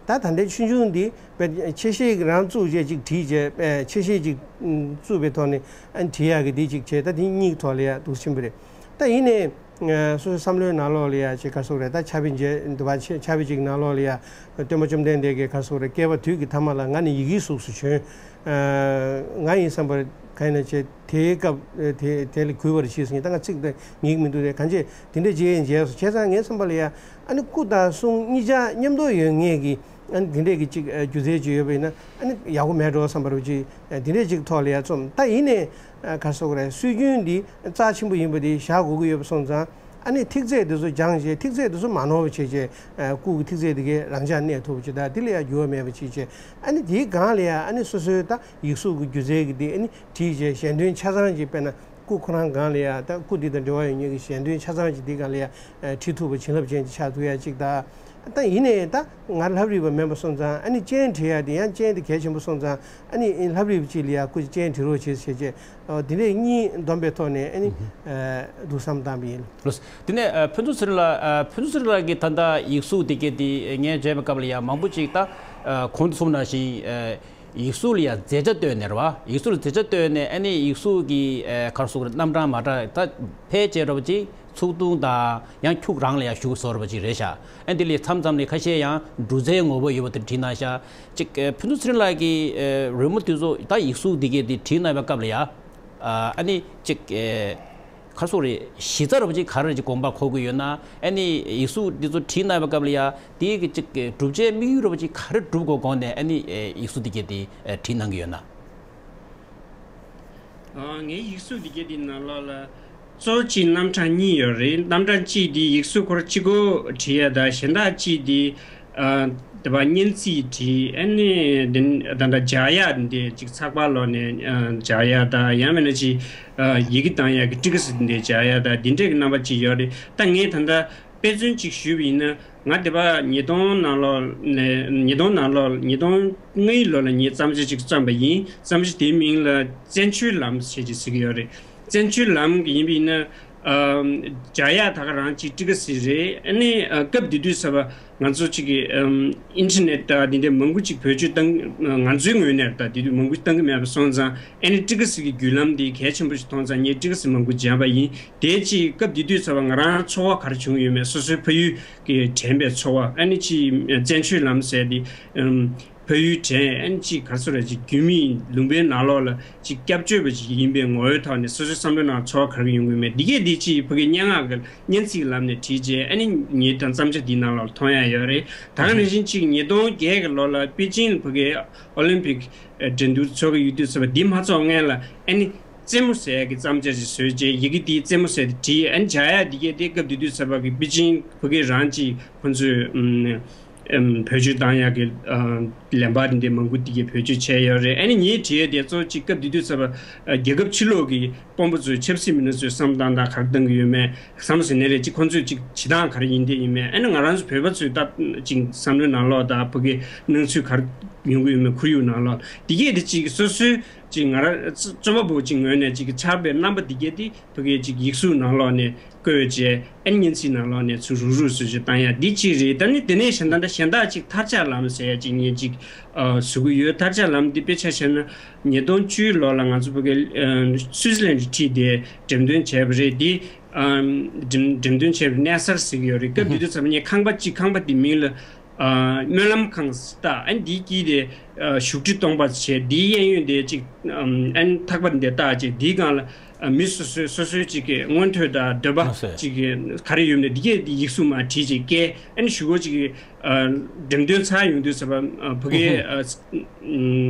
ད་ད་ལྟའི་ཆུང་ཆུང་འདི་དཔེ་ཆ་ཤས་ཤིག་རང་བཙུགས་བྱས་ཅིག་བྲིས་བྱས། དཔེ་ཆ་ཤས་ཅིག་བཙུགས་པའི་ཐོག་ནས་ཨ་ནི་བྲིས་ཡག་གི་འདི་གཅིག་བྱས། ད་དེ་གཉིས་ཐོག་ལ་ཡ་འདུག་ཆེན་པོ་རེད། ད་ཡིན་ནའི། ཨ་སོ་སོའི་བསམ་བློའི་ནང་ལོགས་ལ་ཡ་ཅིག་ག་རེ་ཟེར་དགོས་རེད། ད་ཕྱག་དཔེ་མཇལ་འདུག་པ། ཕྱག་ཕྱག་དཔེ་ཅིག་ནང་ལོགས་ལ་ཡ་སྟོན་པ་བཅོམ་ལྡན་འདས་ཀྱིས་ག་རེ་ཟེར་དགོས་རེད། བསྐལ་པ་དུས་ཀྱི་ཐ་མ་ལ་ང་ནི་ཡི་གེའི་གཟུགས་སུ་བྱོན། ཨ་ང་ཡིན་བསམ་པར་གང་ཡིན་ན་བྱས། དེའི་སྐབས་དེ་དེ་ལ་གུས་པར་བྱས་ཟེར་མཁན། ད་ང་ཚིག་དེ་ངེས་ཀྱི་མི་འདུག་སྟེ། གང་བྱས་དེ་འདྲ་བྱས་མཇལ་སོང་། བྱས་ཙང་ངའི་བསམ་པ་ལ་ཡ་ཨ་ནི་སྐུ་དང་གསུང་གཉིས་ཆ་མཉམ་དུ་ཡོད་མཁན་གྱི་ཨ་ནི་དེ་འདྲས་ཀྱི་ཅིག་ཨ་སྒྱུ་རྩལ་ཅིག་ཡོད་པ་ཡིན་ན་ཨ་ནི་ཡག་པོ་མེད་འགྲོ་བསམ་པ་རུ་ཅིག་ཨ་དེ་འདྲས་ཅིག་ཐོག་ལ་ཡ་རྩོམ། ད་ཡིན་ནའི་ཨ་ག་རེ་ཟེར་དགོས་རེད། སྲོལ་རྒྱུན་འདི་རྩ་ཆེན་པོ་ཡིན་པ་འདི་བཞག་དགོས་ཀྱི་ཡོད་པ་སོང་ཙང་། ཨ་ནི་ཐིག་ཚད་འདི་ཚོ་སྦྱངས་བྱས། ཐིག་ཚད་འདི་ཚོ་མ་ནོར་བ་བྱས་བྱས། ཨ་སྐུ་གི་ཐིག་ཚད་འདི་གའི་རང་འཇགས་གནས་ཐུབ་པ་ཅིག་དང་། དེ་ལ་ཡ་འགྱུར་བ་མེད་པ་ཅིག་བྱས། ཨ་ནི་དེའི་སྒང་ལ་ཡ་ཨ་ནི་སོ་སོའི་ད་ཡིག་གཟུགས་ཀྱི་སྒྱུ་རྩལ་གྱི་འདི་ཨ་ནི་བྲིས་བྱས། ཞལ་འདོན་ཆ་ཚང་ཅིག་དཔེར་ན་སྐུ་ཁོ་རང་སྒང་ལ་ཡ། ད་སྐུ་འདི་དང་འབྲེལ་བ་ཡོད་མཁན་གྱི་ཞལ་འདོན་ཆ་ཚང་ཅིག་འདི་སྒང་ལ་ཡ་ཨ་བྲིས་ཐུབ་པ། བྱིན་རླབས་ཅན་ཅིག་ཆགས་ཐུབ་ཡ་ཅིག་དང་། ད་ཡིན་ནའི་ད་ང་ལྷབ་རིབ་པ་མིན་པ་སོང་ཙང་། ཨ་ནི་སྤྱན་བྲིས་ཡ་དེ་ཡང་སྤྱན་དེ་གལ་ཆེན་པོ་སོང་ཙང་། ཨ་ནི་ལྷབ་རིབ་ཅིག་ལ་ཡ་སྐུ་སྤྱན་བྲིས་རོགས་བྱེད་ཟེར་བྱས། ཨ་དེ་འདྲས་གཉིས་བསྡོམས་པའི་ཐོག་ནས་ཨ་ནི་ཨ་འདུག་བསམ་བཏང་པ་ཡིན། ལགས། དེ་ནས་ཨ་ཕུན་ཚོགས་ཚེ་རིང་ལགས། ཨ་ཕུན་ཚོགས་ཚེ་རིང་ལགས་ཀྱིས་ད་ལྟ་ཡིག་གཟུགས་དེ་གས་དེ་ངས་མཇལ་བའི་སྐབས་ལ་ཡ་མང་པོ་ཅིག་ད་ཨ་གོང་དུ་གསུངས་ནང་བཞིན་ཨ་ཡིག་གཟུགས་ལ་ཡ་མཛེས་ཆ་བཏོན་ནས་རེད་བ། ཡིག་གཟུགས་ལ་མཛེས་ཆ་བཏོན་ནས། ཨ་ནི་ཡིག་གཟུགས་ཀྱི་ཨ་ག་རེ་ཟེར་དགོས་རེད། རྣམ་གྲངས་མ་འདྲ་ད་ཕལ་ཆེར་རོབ་ཅིག་ཚུགས་ཐུང་དང་ཡང་ཁྱུག་རང་ལ་ཡང་ཞུགས་བཟོ་འདྲ་པོ་ཅིག་རེད་ཤག་ཨ་འདི་ལས་མཚམས་མཚམས་ལ་ཁ་ཤས་ཡང་འབྲུ་རྩལ་ངོ་བོ་ཡོད་པ་དེ་བྲིས་གནང་ཤག་ཅིག་ཨ་ཕུན་ཚོགས་ཚེ་རིང་ལགས་ཀྱི་ཨ་རོལ་མོ་དེ་ཚོ་ད་ཡིག་གཟུགས་འདི་གས་དེ་བྲིས་གནང་བའི་སྐབས་ལ་ཡ། ཨ་ཨ་ནི་ཅིག་ཨ་ག་རེ་ཟེར་དགོས་རེད། གཞི་རྩ་འདྲ་པོ་ཅིག་ག་རེ་ཅིག་དགོངས་པ་འཁོར་གྱི་ཡོད་ན། ཨ་ནི་ཡིག་གཟུགས་འདི་ཚོ་བྲིས་གནང་བའི་སྐབས་ལ་ཡ་དེའི་གི་ཅིག་གི་གྲུབ་ཆའི་དམིགས་ཡུལ་འདྲ་པོ་ཅིག་ག་རེ་སྒྲུབ་དགོས་དགོངས་ནས་ཨ་ནི་ཨ་ཡིག་གཟུགས་འདི་གས་དེ་ཨ་བྲིས་གནང་གི་ཡོད་ན། ཨ་ངའི་ཡིག་གཟུགས་འདི་གས་དེ་ནང་ལོགས་ལ་གཙོ་བོ་གཅིག་རྣམ་གྲངས་གཉིས་ཡོད་རེད། རྣམ་གྲངས་གཅིག་དེ་ཡིག་གཟུགས་ཁོ་རང་གཅིག་པོ་བྲིས་ཡ་དང་། གཞན་དག་གཅིག་དེ་ཨ་དེ་བ་སྙན་ཚིག་བྲིས། ཨ་ནི་དེ་ད་ལྟ་སྦྱར་ཡག་འདི་ཅིག་ཚགས་པར་ལོགས་ནས་ཨ་སྦྱར་ཡག་དང་། ཡང་མིན་ན་ཅིག་ཨ་ཡི་གེ་བཏང་ཡག་གི་ཊི་གི་སི་འདི་སྦྱར་ཡག་དང་། འདི་འདྲས་ཀྱི་རྣམ་པ་ཅིག་ཡོད་རེད། ད་ངས་ད་ལྟ་དཔེ་མཚོན་ཅིག་ཞུས་པ་ཡིན་ན། ང་དེ་བ་ཉིས་སྟོང་ནང་ལོགས་ནས། ཉིས་སྟོང་ནང་ལོགས། ཉིས་སྟོང་ལྔའི་ལོ་ལ་ངས་བརྩམས་ཆོས་ཅིག་བརྩམས་པ་ཡིན། བརྩམས་ཆོས་དེའི་མིང་ལ་བཙན་བྱོལ་ལམ་ཞེས་ཅིག་ཟེར་གྱི་ཡོད་རེད། བཙན་བྱོལ་ལམ་གྱི་ཡིན་པ་ཡིན་ན། ཨ་སྦྱར་ཡག་ད་ག་རང་ཅིག་ཊི་གི་སི་རེད། ཨ་ནི་ཨ་སྐབས་དེ་དུས་ཙམ་པ་ང་ཚོ་ཅིག་གི་ཨམ་ཨིན་ཊར་ནེཊ་དང་དེ་འདྲའི་མང་པོ་ཅིག་བེད་སྤྱོད་བཏང་། ང་ཚོའི་ངོས་ནས་ད་དེ་དུས་མང་པོ་བཏང་གི་མེད་པ་སོང་ཙང་། ཨ་ནི་ཊི་གི་སི་གི་བརྒྱུད་ལམ་དེ་གལ་ཆེན་པོ་ཞིག་མཐོང་ཙང་ངས་ཊི་གི་སི་མང་པོ་སྦྱངས་པ་ཡིན། དེའི་ཅིག་སྐབས་དེ་དུས་ཙམ་པ་ང་རང་ཚོར་བ་ག་རེ་བྱུང་ཡོད་མེད། སོ་སོའི་ཕ་ཡུལ་གྱི་དྲན་པའི་ཚོར་བ། ཨ་ནི་ཅིག་བཙན་བྱོལ་ལམ་ཟེར་དེ་ཨམ་ཕ་ཡུལ་དྲན། ཨ་ནི་ཅིག་ག་རེ་ཟེར་རེད། ཅིག་རྒྱུད་མིའི་ལུང་པའི་ནང་ལོགས་ལ་ཅིག་སྐྱབས་བཅོལ་བ་ཅིག་ཡིན་པའི་ངོ་བོའི་ཐོག་ནས་སོ་སོའི་བསམ་བློའི་ནང་ཚོར་བ་ག་རེ་ཡོང་གི་ཡོད་མེད། འདི་གས་འདི་ཅིག་ཕ་གིའི་སྙན་ངག་གི་སྙན་ཚིག་ལམ་ནས་བྲིས་རྗེས། ཨ་ནི་ངའི་ད་བརྩམས་བྱ་འདིའི་ནང་ལོགས་ལ་མཐོང་ཡ་ཡོད་རེད། ད་ག་ནང་བཞིན་ཅིག་ཉིས་སྟོང་བརྒྱད་ཀྱི་ལོ་ལ་པེ་ཅིང་ལ་ཕ་གིའི་ཨོ་ལིམ་པིག་འགྲན་བསྡུར་ཚོགས་ཀྱི་ཡོད་དུས་ཙམ་པ། འདི་མ་ཚོགས་སྔོན་ལ་ཨ་ནི་རྩེད་མོ་ཟེར་ཡ་གི་བརྩམས་བྱ་ཞིག་བཟོས་རྗེས། ཡི་གེ་འདིའི་རྩེད་མོ་ཟེར་དེ་བྲིས། ཨ་ནི་སྦྱར་ཡ་འདི་གས་དེ་སྐབས་དེ་དུས་ཙམ་པ་གི་པེ་ཅིང་ཕ་གི་རང་གཅིག་ཁོ་ཚོས་ཨམ་ཨམ་བེད་སྤྱོད་བཏང་ཡ་གི་ཨ་ལན་པ་འདི་མང་པོ་འདི་གས་བེད་སྤྱོད་བྱས་ཡོད་རེད། ཨ་ནི་ངས་བྲིས་ཡ་དེ་གཙོ་བོ་གཅིག་སྐབས་དེ་དུས་ཙམ་པ་ཨ་རྒྱལ་ཁབ་ཕྱི་ལོགས་ཀྱི་དཔོན་པོ་ཚོས། ཆབ་སྲིད་མི་སྣ་ཚོས་བསམ་སྟངས་དང་ག་རེ་གཏང་གི་ཡོད་མེད། བསམ་ཟིན་ནས་རེད། ཅིག་ཁོ་ཚོས་ཅིག་བྱེད་སྟངས་ག་རེ་ཡིན་བསྡད་ཡིན་མེད། ཨ་ནི་ང་རང་ཚོ་བོད་པ་ཚོས་ད་ཅིག་བསམ་བློའི་ནང་ལོགས་ད་ཕ་གིའི་སྣང་ཚུལ་ག་རེ་ ཡོང་གི་ཡོད་མེད་ཁོར་ཡུག་ནང་ལོགས་འདི་གས་དེ་ཅིག་སོ་སོའི་ཅིག་ང་རང་རྩོམ་པ་པོ་ཅིག་ངོས་ནས་ཅིག་ཆགས་པའི་རྣམ་པ་འདི་གས་དེ་ཕ་གིའི་ཅིག་ཡིག་གཟུགས་ནང་ལོགས་ནས་བཀོད་བྱས། ཨ་ནི་སྙན་ཚིག་ནང་ལོགས་ནས་ཚུར་རུག་རུག་བཟོ་བྱས་བཏང་ཡ་འདི་གཅིག་རེད། ད་ནི་དེ་ནས་གཞན་དག་གཞན་དག་ཅིག་མཐར་ལྕགས་ལམ་ཟེར་ཡ་ཅིག་ངས་ཅིག་ཨ་བཟོ་གི་ཡོད། མཐར་ལྕགས་ལམ་འདི་དཔེ་ཆ་བཞག་ན་ཉིས་སྟོང་བཅུའི་ལོ་ལ་ང་ཚོ་ཕ་གི་ཨ་སུའི་ཙི་ལན་ཁྲིད་དེ་འགྲེམས་སྟོན་བྱས་པ་རེད། འདི་ཨ་འགྲེམས་འགྲེམས་སྟོན་བྱས་པའི་གནས་གསར་ཟེར་གི་ཡོད་རེད། སྐབས་དེ་དུས་ཙམ་ངས་ཁང་པ་གཅིག་ཁང་པ་འདི་མིང་ལ་ཨ་སྨོན་ལམ་ཁང་ཟེར། ད་ཨ་ནི་འདིའི་དཀྱིལ་དེ་ཨ་བཞུགས་ཁྲི་སྟོང་པ་བྱས། འདིའི་གཡས་གཡོན་དེ་གཅིག་ཨ་ཨ་ནི་ཐག་པ་འདི་བཏགས་བྱས། འདིའི་སྒང་ལ་ཨ་མི་སོ་སོའི་སོ་སོའི་གཅིག་གི་མངོན་འདོད་དང་འདོད་ལགས་སོ། པ་གཅིག་གི་ག་རེ་ཡོད་མེད་འདི་གས་འདི་ཡིག་གཟུགས་མར་བྲིས་བྱས་བཀལ། ཨ་ནི་གཞུག་གུ་གཅིག་གི་ཨ་འགྲེམས་སྟོན་ཚར་ཡོང་དུས་ཙམ་པ་ཨ་ཕ་གིའི་ཨ་ཨ་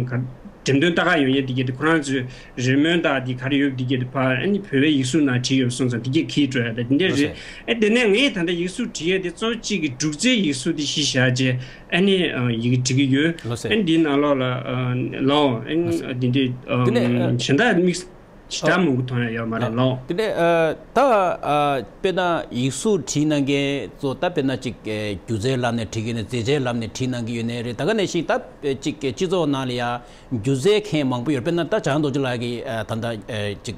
ག་འགྲེམས་སྟོན་ལྟ་ག་ཡོང་ཡས་འདི་གས་འདི་ཁོ་རང་ཚོའི་རེ་སྨོན་དང་འདི་ག་རེ་ཡོད་འདི་གས་འདི་ཕར་ཨ་ནི་བོད་པའི་ཡིག་གཟུགས་ནང་བྲིས་ཡོད་སོང་ཙང་འདི་གས་ཁྱེར་འགྲོ་ཡ་ད་འདི་འདྲ་རེད། ཨེ་དེ་ནས་ངས་ད་ལྟ་ཡིག་གཟུགས་བྲིས་ཡས་འདི་གཙོ་བོ་གཅིག་གི་སྒྲུག་རྩལ་ཡིག་གཟུགས་འདི་གཞི་བཞག་བྱས་ཨ་ནི་ཨ་ཡི་གེ་འབྲི་གི་ཡོད། ལགས་སོ། ཨ་ནི་འདི་ནང་ལོགས་ལ་ཨ་ལའོ་ཨ་ནི་ལགས་སོ། འདི་འདི་ཨ་དེ་ནས་ཨ་གཞན་དག་དམིགས་ཞེ་དྲག་མང་པོ་མཐོང་ཡ་ཡོད་མ་རེད་ལགས། དེ་ནས་ཨ་ད་ཨ་དཔེར་ན་ཡིག་གཟུགས་བྲིས་གནང་མཁན་ཚོ་ད་དཔེར་ན་ཅིག་ཨ་སྒྱུ་རྩལ་ལམ་ནས་བྲིས་ཀྱི་ནས་མཛེས་བྱའི་ལམ་ནས་བྲིས་གནང་གི་ཡོད་ནའི་རེད། ད་ག་ནང་བཞིན་ད་ཅིག་ཨ་སྤྱི་ཚོགས་ནང་ལ་ཡ་སྒྱུ་རྩལ་མཁན་མང་པོ་ཡོད། དཔེར་ན་ད་བྱང་རྡོ་རྗེ་ལགས་ཀྱིས་ཨ་ད་ལྟ་ཨ་ཅིག་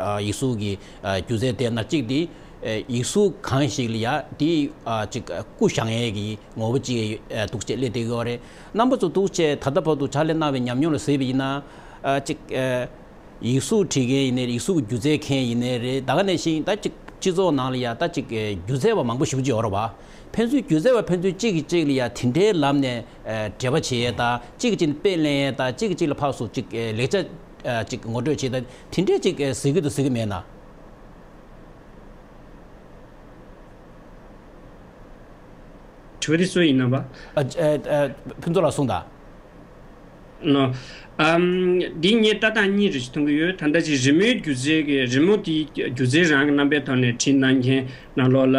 ཨ་ཡིག་གཟུགས་ཀྱི་ཨ་སྒྱུ་རྩལ་དེ་ནང་གཅིག་དེ་ཨ་ཡིག་གཟུགས་གང་ཞིག་ལ་ཡ་དེ་ཨ་ཅིག་ཨ་སྐུ་བཞེངས་ཡས་ཀྱི་ངོ་བོ་ཅིག་ཨ་འདུག་ཅེས་སླེབས་བསྡད་ཡོད་རེད། རྣམ་པ་ཚོ་འདུག་ཅེས་ད་ལྟ་བར་དུ་ཕྱག་ལས་གནང་བའི་ཉམས་མྱོང་ལ་གཟིགས་པ་ཡིན་ན་ཨ་ཅིག་ཨ་ཡིག་གཟུགས་བྲིས་མཁན་ཡིན་ནའི་རེད། ཡིག་གཟུགས་སྒྱུ་རྩལ་མཁན་ཡིན་ནའི་རེད། ད་ག་ནང་བཞིན་ད་ཅིག་སྤྱི་ཚོགས་ནང་ལ་ཡ་ད་ཅིག་སྒྱུ་རྩལ་བ་མང་པོ་ཞེ་པོ་ཅིག་ཡོད་རེད་བ། ཕན་ཚུན་སྒྱུ་རྩལ་བ་ཕན་ཚུན་གཅིག་གིས་གཅིག་ལ་ཡ་དེ་འདྲའི་ལམ་ནས་ཨ་འབྲེལ་བ་བྱེད་ཡས་དང་གཅིག་གིས་གཅིག་ལ་དཔེ་ལེན་ཡས་དང་གཅིག་གིས་གཅིག་ལ་ཕར་ཚུར་ཅིག་ཨ་ལེགས་ཆ་ཨ་ཅིག་ངོ་སྤྲོད་བྱེད་ཡས་དང་དེ་འདྲའི་ཅིག་ཨ་གཟིགས་ཀྱི་འདུག་གཟིགས་ཀྱི་མེད་ན། དྲི་བ་དེ་སུ་ཡིན་ནམ་པ། ཨ་ཨ་ཨ་ཕུན་ཚོགས་ལགས་གསུངས་དང་། ནོ། ཨམ། འདི་ངས་ལྟ་སྟངས་གཉིས་རེ་ཞིག་མཐོང་གི་ཡོད། ད་ལྟ་ཅིག་རི་མོའི་སྒྱུ་རྩལ་གྱི་རི་མོ་དེའི་སྒྱུ་རྩལ་རང་གི་རྣམ་པའི་ཐོག་ནས་བྲིས་གནང་མཁན་ནང་ལོགས་ལ་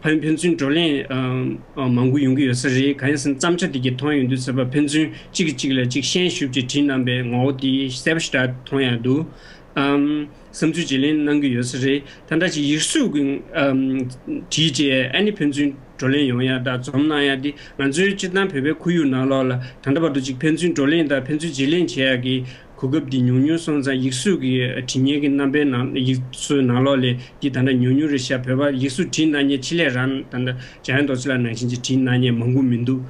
ཕན་ཕན་ཚུན་བགྲོ་གླེང་ཨམ་ཨམ་མང་པོ་ཡོང་གི་ཡོད་ས་རེད། གང་ཡིན་ཟེར་ན་བརྩམས་བྱ་དེ་གའི་མཐོང་ཡོང་དུས་ཙམ་པ་ཕན་ཚུན་གཅིག་གིས་གཅིག་ལ་ཅིག་ཤན་ཞུགས་ཀྱིས་བྲིས་གནང་པའི་ངོ་བོ་དེ་གསལ་པོ་ཞེ་དྲག་མཐོང་ཡ་འདུག་ཨམ། བསམ་ཚུལ་བརྗེ་ལེན་གནང་གི་ཡོད་ས་རེད། ད་ལྟ་ཅིག་ཡིག་གཟུགས་ཀྱི་ཨམ་བྲིས་རྗེས་ཨ་ནི་ཕན་ཚུན་བགྲོ་གླེང་ཡོང་ཡ་དང་འཛོམས་གནང་ཡ་འདི་ང་ཚོའི་སྤྱིར་བཏང་བོད་པའི་ཁོར་ཡུག་ནང་ལོགས་ལ་ད་ལྟ་བར་དུ་ཅིག་ཕན་ཚུན་བགྲོ་གླེང་དང་ཕན་ཚུན་བརྗེ་ལེན་བྱེད་ཡ་གི་གོ་སྐབས་འདི་ཉུང་ཉུང་སོང་ཙང་ཡིག་གཟུགས་ཀྱི་བྲིས་མཁན་གྱི་རྣམ་པའི་ནང་ཡིག་གཟུགས་ནང་ལོགས་ལས་འདི་ད་ལྟ་ཉུང་ཉུང་རེད་ཤག་བོད་པ་ཡིག་གཟུགས་བྲིས་གནང་མཁན་ཆེད་ལས་རང་ད་ལྟ་འཇམ་དབྱངས་རྡོ་རྗེ་ལགས་ནང་བཞིན་ཅིག་བྲིས་གནང་མཁན་མང་པོ་མི་འདུག་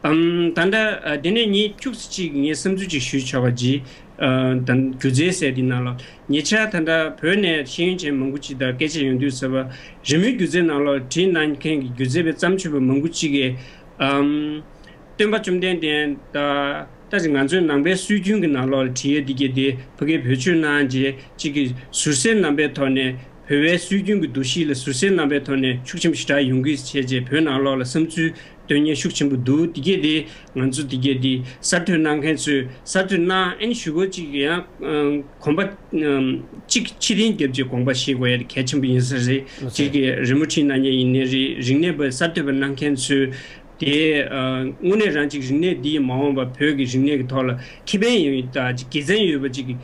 ཨམ། ད་ལྟ་ཨ་དེ་ནས་ངས་ཁྱུག་ཙམ་ཅིག་ངས་བསམ་ཚུལ་ཅིག་ཞུས་ཆོག་ག་ཅིག་ཨ་ད་སྒྱུ་རྩལ་ཟེར་འདི་ནང་ལོགས་ཉེ་ཆར་ད་ལྟ་བོད་ནས་ཤེས་ཡོན་ཅན་མང་པོ་ཅིག་དང་སྐད་ཆ་ཡོང་དུས་ཟེར་བ་རི་མོའི་སྒྱུ་རྩལ་ནང་ལོགས་བྲིས་གནང་མཁན་གྱི་སྒྱུ་རྩལ་པའི་བརྩམས་ཆོས་པ་མང་པོ་ཅིག་གིས་ཨམ། སྟོན་པ་བཅོམ་ལྡན་འདས་དང་ད་ཅིག་ང་ཚོའི་ནང་པའི་སྲོལ་རྒྱུན་གྱི་ནང་ལོགས་ལ་བྲིས་ཡས་འདི་གས་དེ་ཕ་གིའི་བེད་སྤྱོད་གནང་རྗེས་གཅིག་གིས་ཟུར་གསལ་རྣམ་པའི་ཐོག་ནས་བོད་པའི་སྲོལ་རྒྱུན་གྱི་འདུ་ཤེས་ལ་ཟུར་གསལ་རྣམ་པའི་ཐོག་ནས་ཤུགས་ཆེན་པོ་ཞེ་དྲག་ཡོང་གི་བྱས་རྗེས་བོད་ནང་ལོགས་ལ་བསམ་ཚུལ་སྟོན་མཁན་ཤུགས་ཆེན་པོ་འདུག་འདི་གས་དེ་ང་ཚོ་འདི་གས་དེ་གསར་གཏོད་གནང་མཁན་ཚོས་གསར་གཏོད་གནང་ཨ་ནི་གཞུག་གུ་གཅིག་ཡང་ཨ་གོམ་པ་ཨམ་གཅིག་ཕྱིར་འཐེན་བརྒྱབ་རྗེས་དགོངས་པ་བཞེས་དགོས་ཡ་དེ་གལ་ཆེན་པོ་ཡིན་ས་རེད། གཅིག་གིས་རི་མོ་བྲིས་གནང་མཁན་ཡིན་ནའི་རེད། རིག་གནས་པ་གསར་གཏོད་པ་གནང་མཁན་ཚོས་དེ་ཨ་དངོས་གནས་རང་གཅིག་རིག་གནས་འདི་མ་འོངས་པ་བོད་ཀྱི་རིག་གནས་ཀྱི་ཐོག་ལ་ཁེ་ཕན་ཡོད་དང་དགེ་མཚན་ཡོད་པ་གཅིག་གི་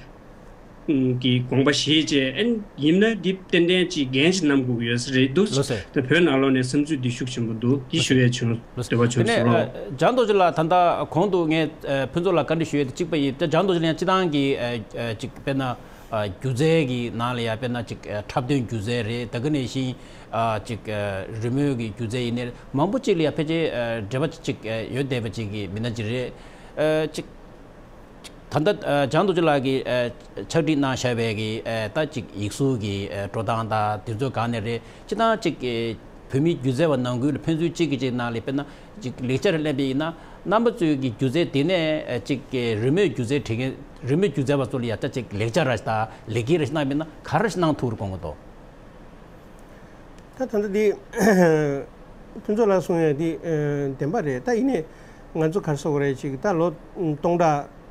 གི་དགོངས་པ་བཞེས་བྱས་ཨ་ནི་ཡིན་ན་འདི་ཏན་ཏན་ཅིག་འགན་ཞིག་བསྣམས་དགོས་ཀྱི་ཡོད་ས་རེད་འདུག་ལགས་སོ། ད་བོད་ནང་ལོགས་ནས་བསམ་ཚུལ་འདི་ཤུགས་ཆེན་པོ་འདུག་འདི་ཞུ་ཡས་བྱུང་ལགས་སོ། འདོད་པ་བྱུང་དེ་ནས་སོང་ལགས། ཨ་འཇམ་རྡོ་རྗེ་ལགས་ད་ལྟ་གོང་དུ་ངས་ཨ་ཕུན་ཚོགས་ལགས་བཀའ་འདྲི་ཞུ་ཡས་དེ་གཅིག་པ་ཡིན། ད་འཇམ་རྡོ་རྗེ་ལགས་ཡང་སྤྱིར་བཏང་གི་ཨ་ཨ་ཅིག་དཔེར་ན་ཨ་སྒྱུ་རྩལ་གྱི་ནང་ལ་ཡང་དཔེར་ན་ཅིག་ཨ་འཁྲབ་སྟོན་སྒྱུ་རྩལ་རེད། ད་ག་ནང་བཞིན་ཨ་ཅིག་ཨ་རི་མོའི་གི་སྒྱུ་རྩལ་ཡིན་ནའི་མང་པོ་ཅིག་ལ་ཡང་ཕལ་ཆེར་ཨ་འབྲེལ་བ་ཅིག་ཨ་ཡོད་བསྡད་པ་ཅིག་གི་མི་སྣ་ཅིག་རེད། ཨ་ཅིག་ད་ལྟ་ཨ་འཇམ་རྡོ་རྗེ་ལགས་ཀྱིས་ཨ་ཕྱག་བྲིས་གནང་བཞག་པའི་གི་ཨ་ད་ཅིག་ཡིག་གཟུགས་ཀྱི་ཨ་འགྲོ་སྟངས་དང་དེ་ཚོ་གང་ནས་རེད། སྤྱིར་བཏང་ཅིག་ཨ་བོད་མི་སྒྱུ་རྩལ་བ་ནང་ཁུལ་ལ་ཕན་ཚུན་གཅིག་གིས་གཅིག་ནང་ལ་དཔེར་ན་ཅིག་ལེགས་སྦྱར་ལེན་པ་ཡིན་ན་རྣམ་པ་ཚོའི་གི་སྒྱུ་རྩལ་དེ་ནས་ཨ་ཅིག་ཨ་རི་མོའི་སྒྱུ་རྩལ་བྲིས་མཁན་རི་མོའི་སྒྱུ་རྩལ་བ་ཚོ་ལ་ཡང་ད་ཅིག་ལེགས་སྦྱར་ར་ཞིག་དང་ལེགས་སྐྱེས་ར་ཞིག་གནང་པ་ཡིན་ན་ག་རེ་ཞིག་གནང་ཐུབ་རེད་དགོངས་ཀྱི་འདུག་ད་ད་ལྟ་འདི་ཕུན་ཚོགས་ལགས་གསུང་ཡ་འདི་ཨ་བདེན་པ་རེད། ད་ཡིན་ནའི་ང་ཚོ་ག་རེ་ཟེར་དགོས་རེད། ཅིག་ད་ལོ་སྟོང་ཕྲག་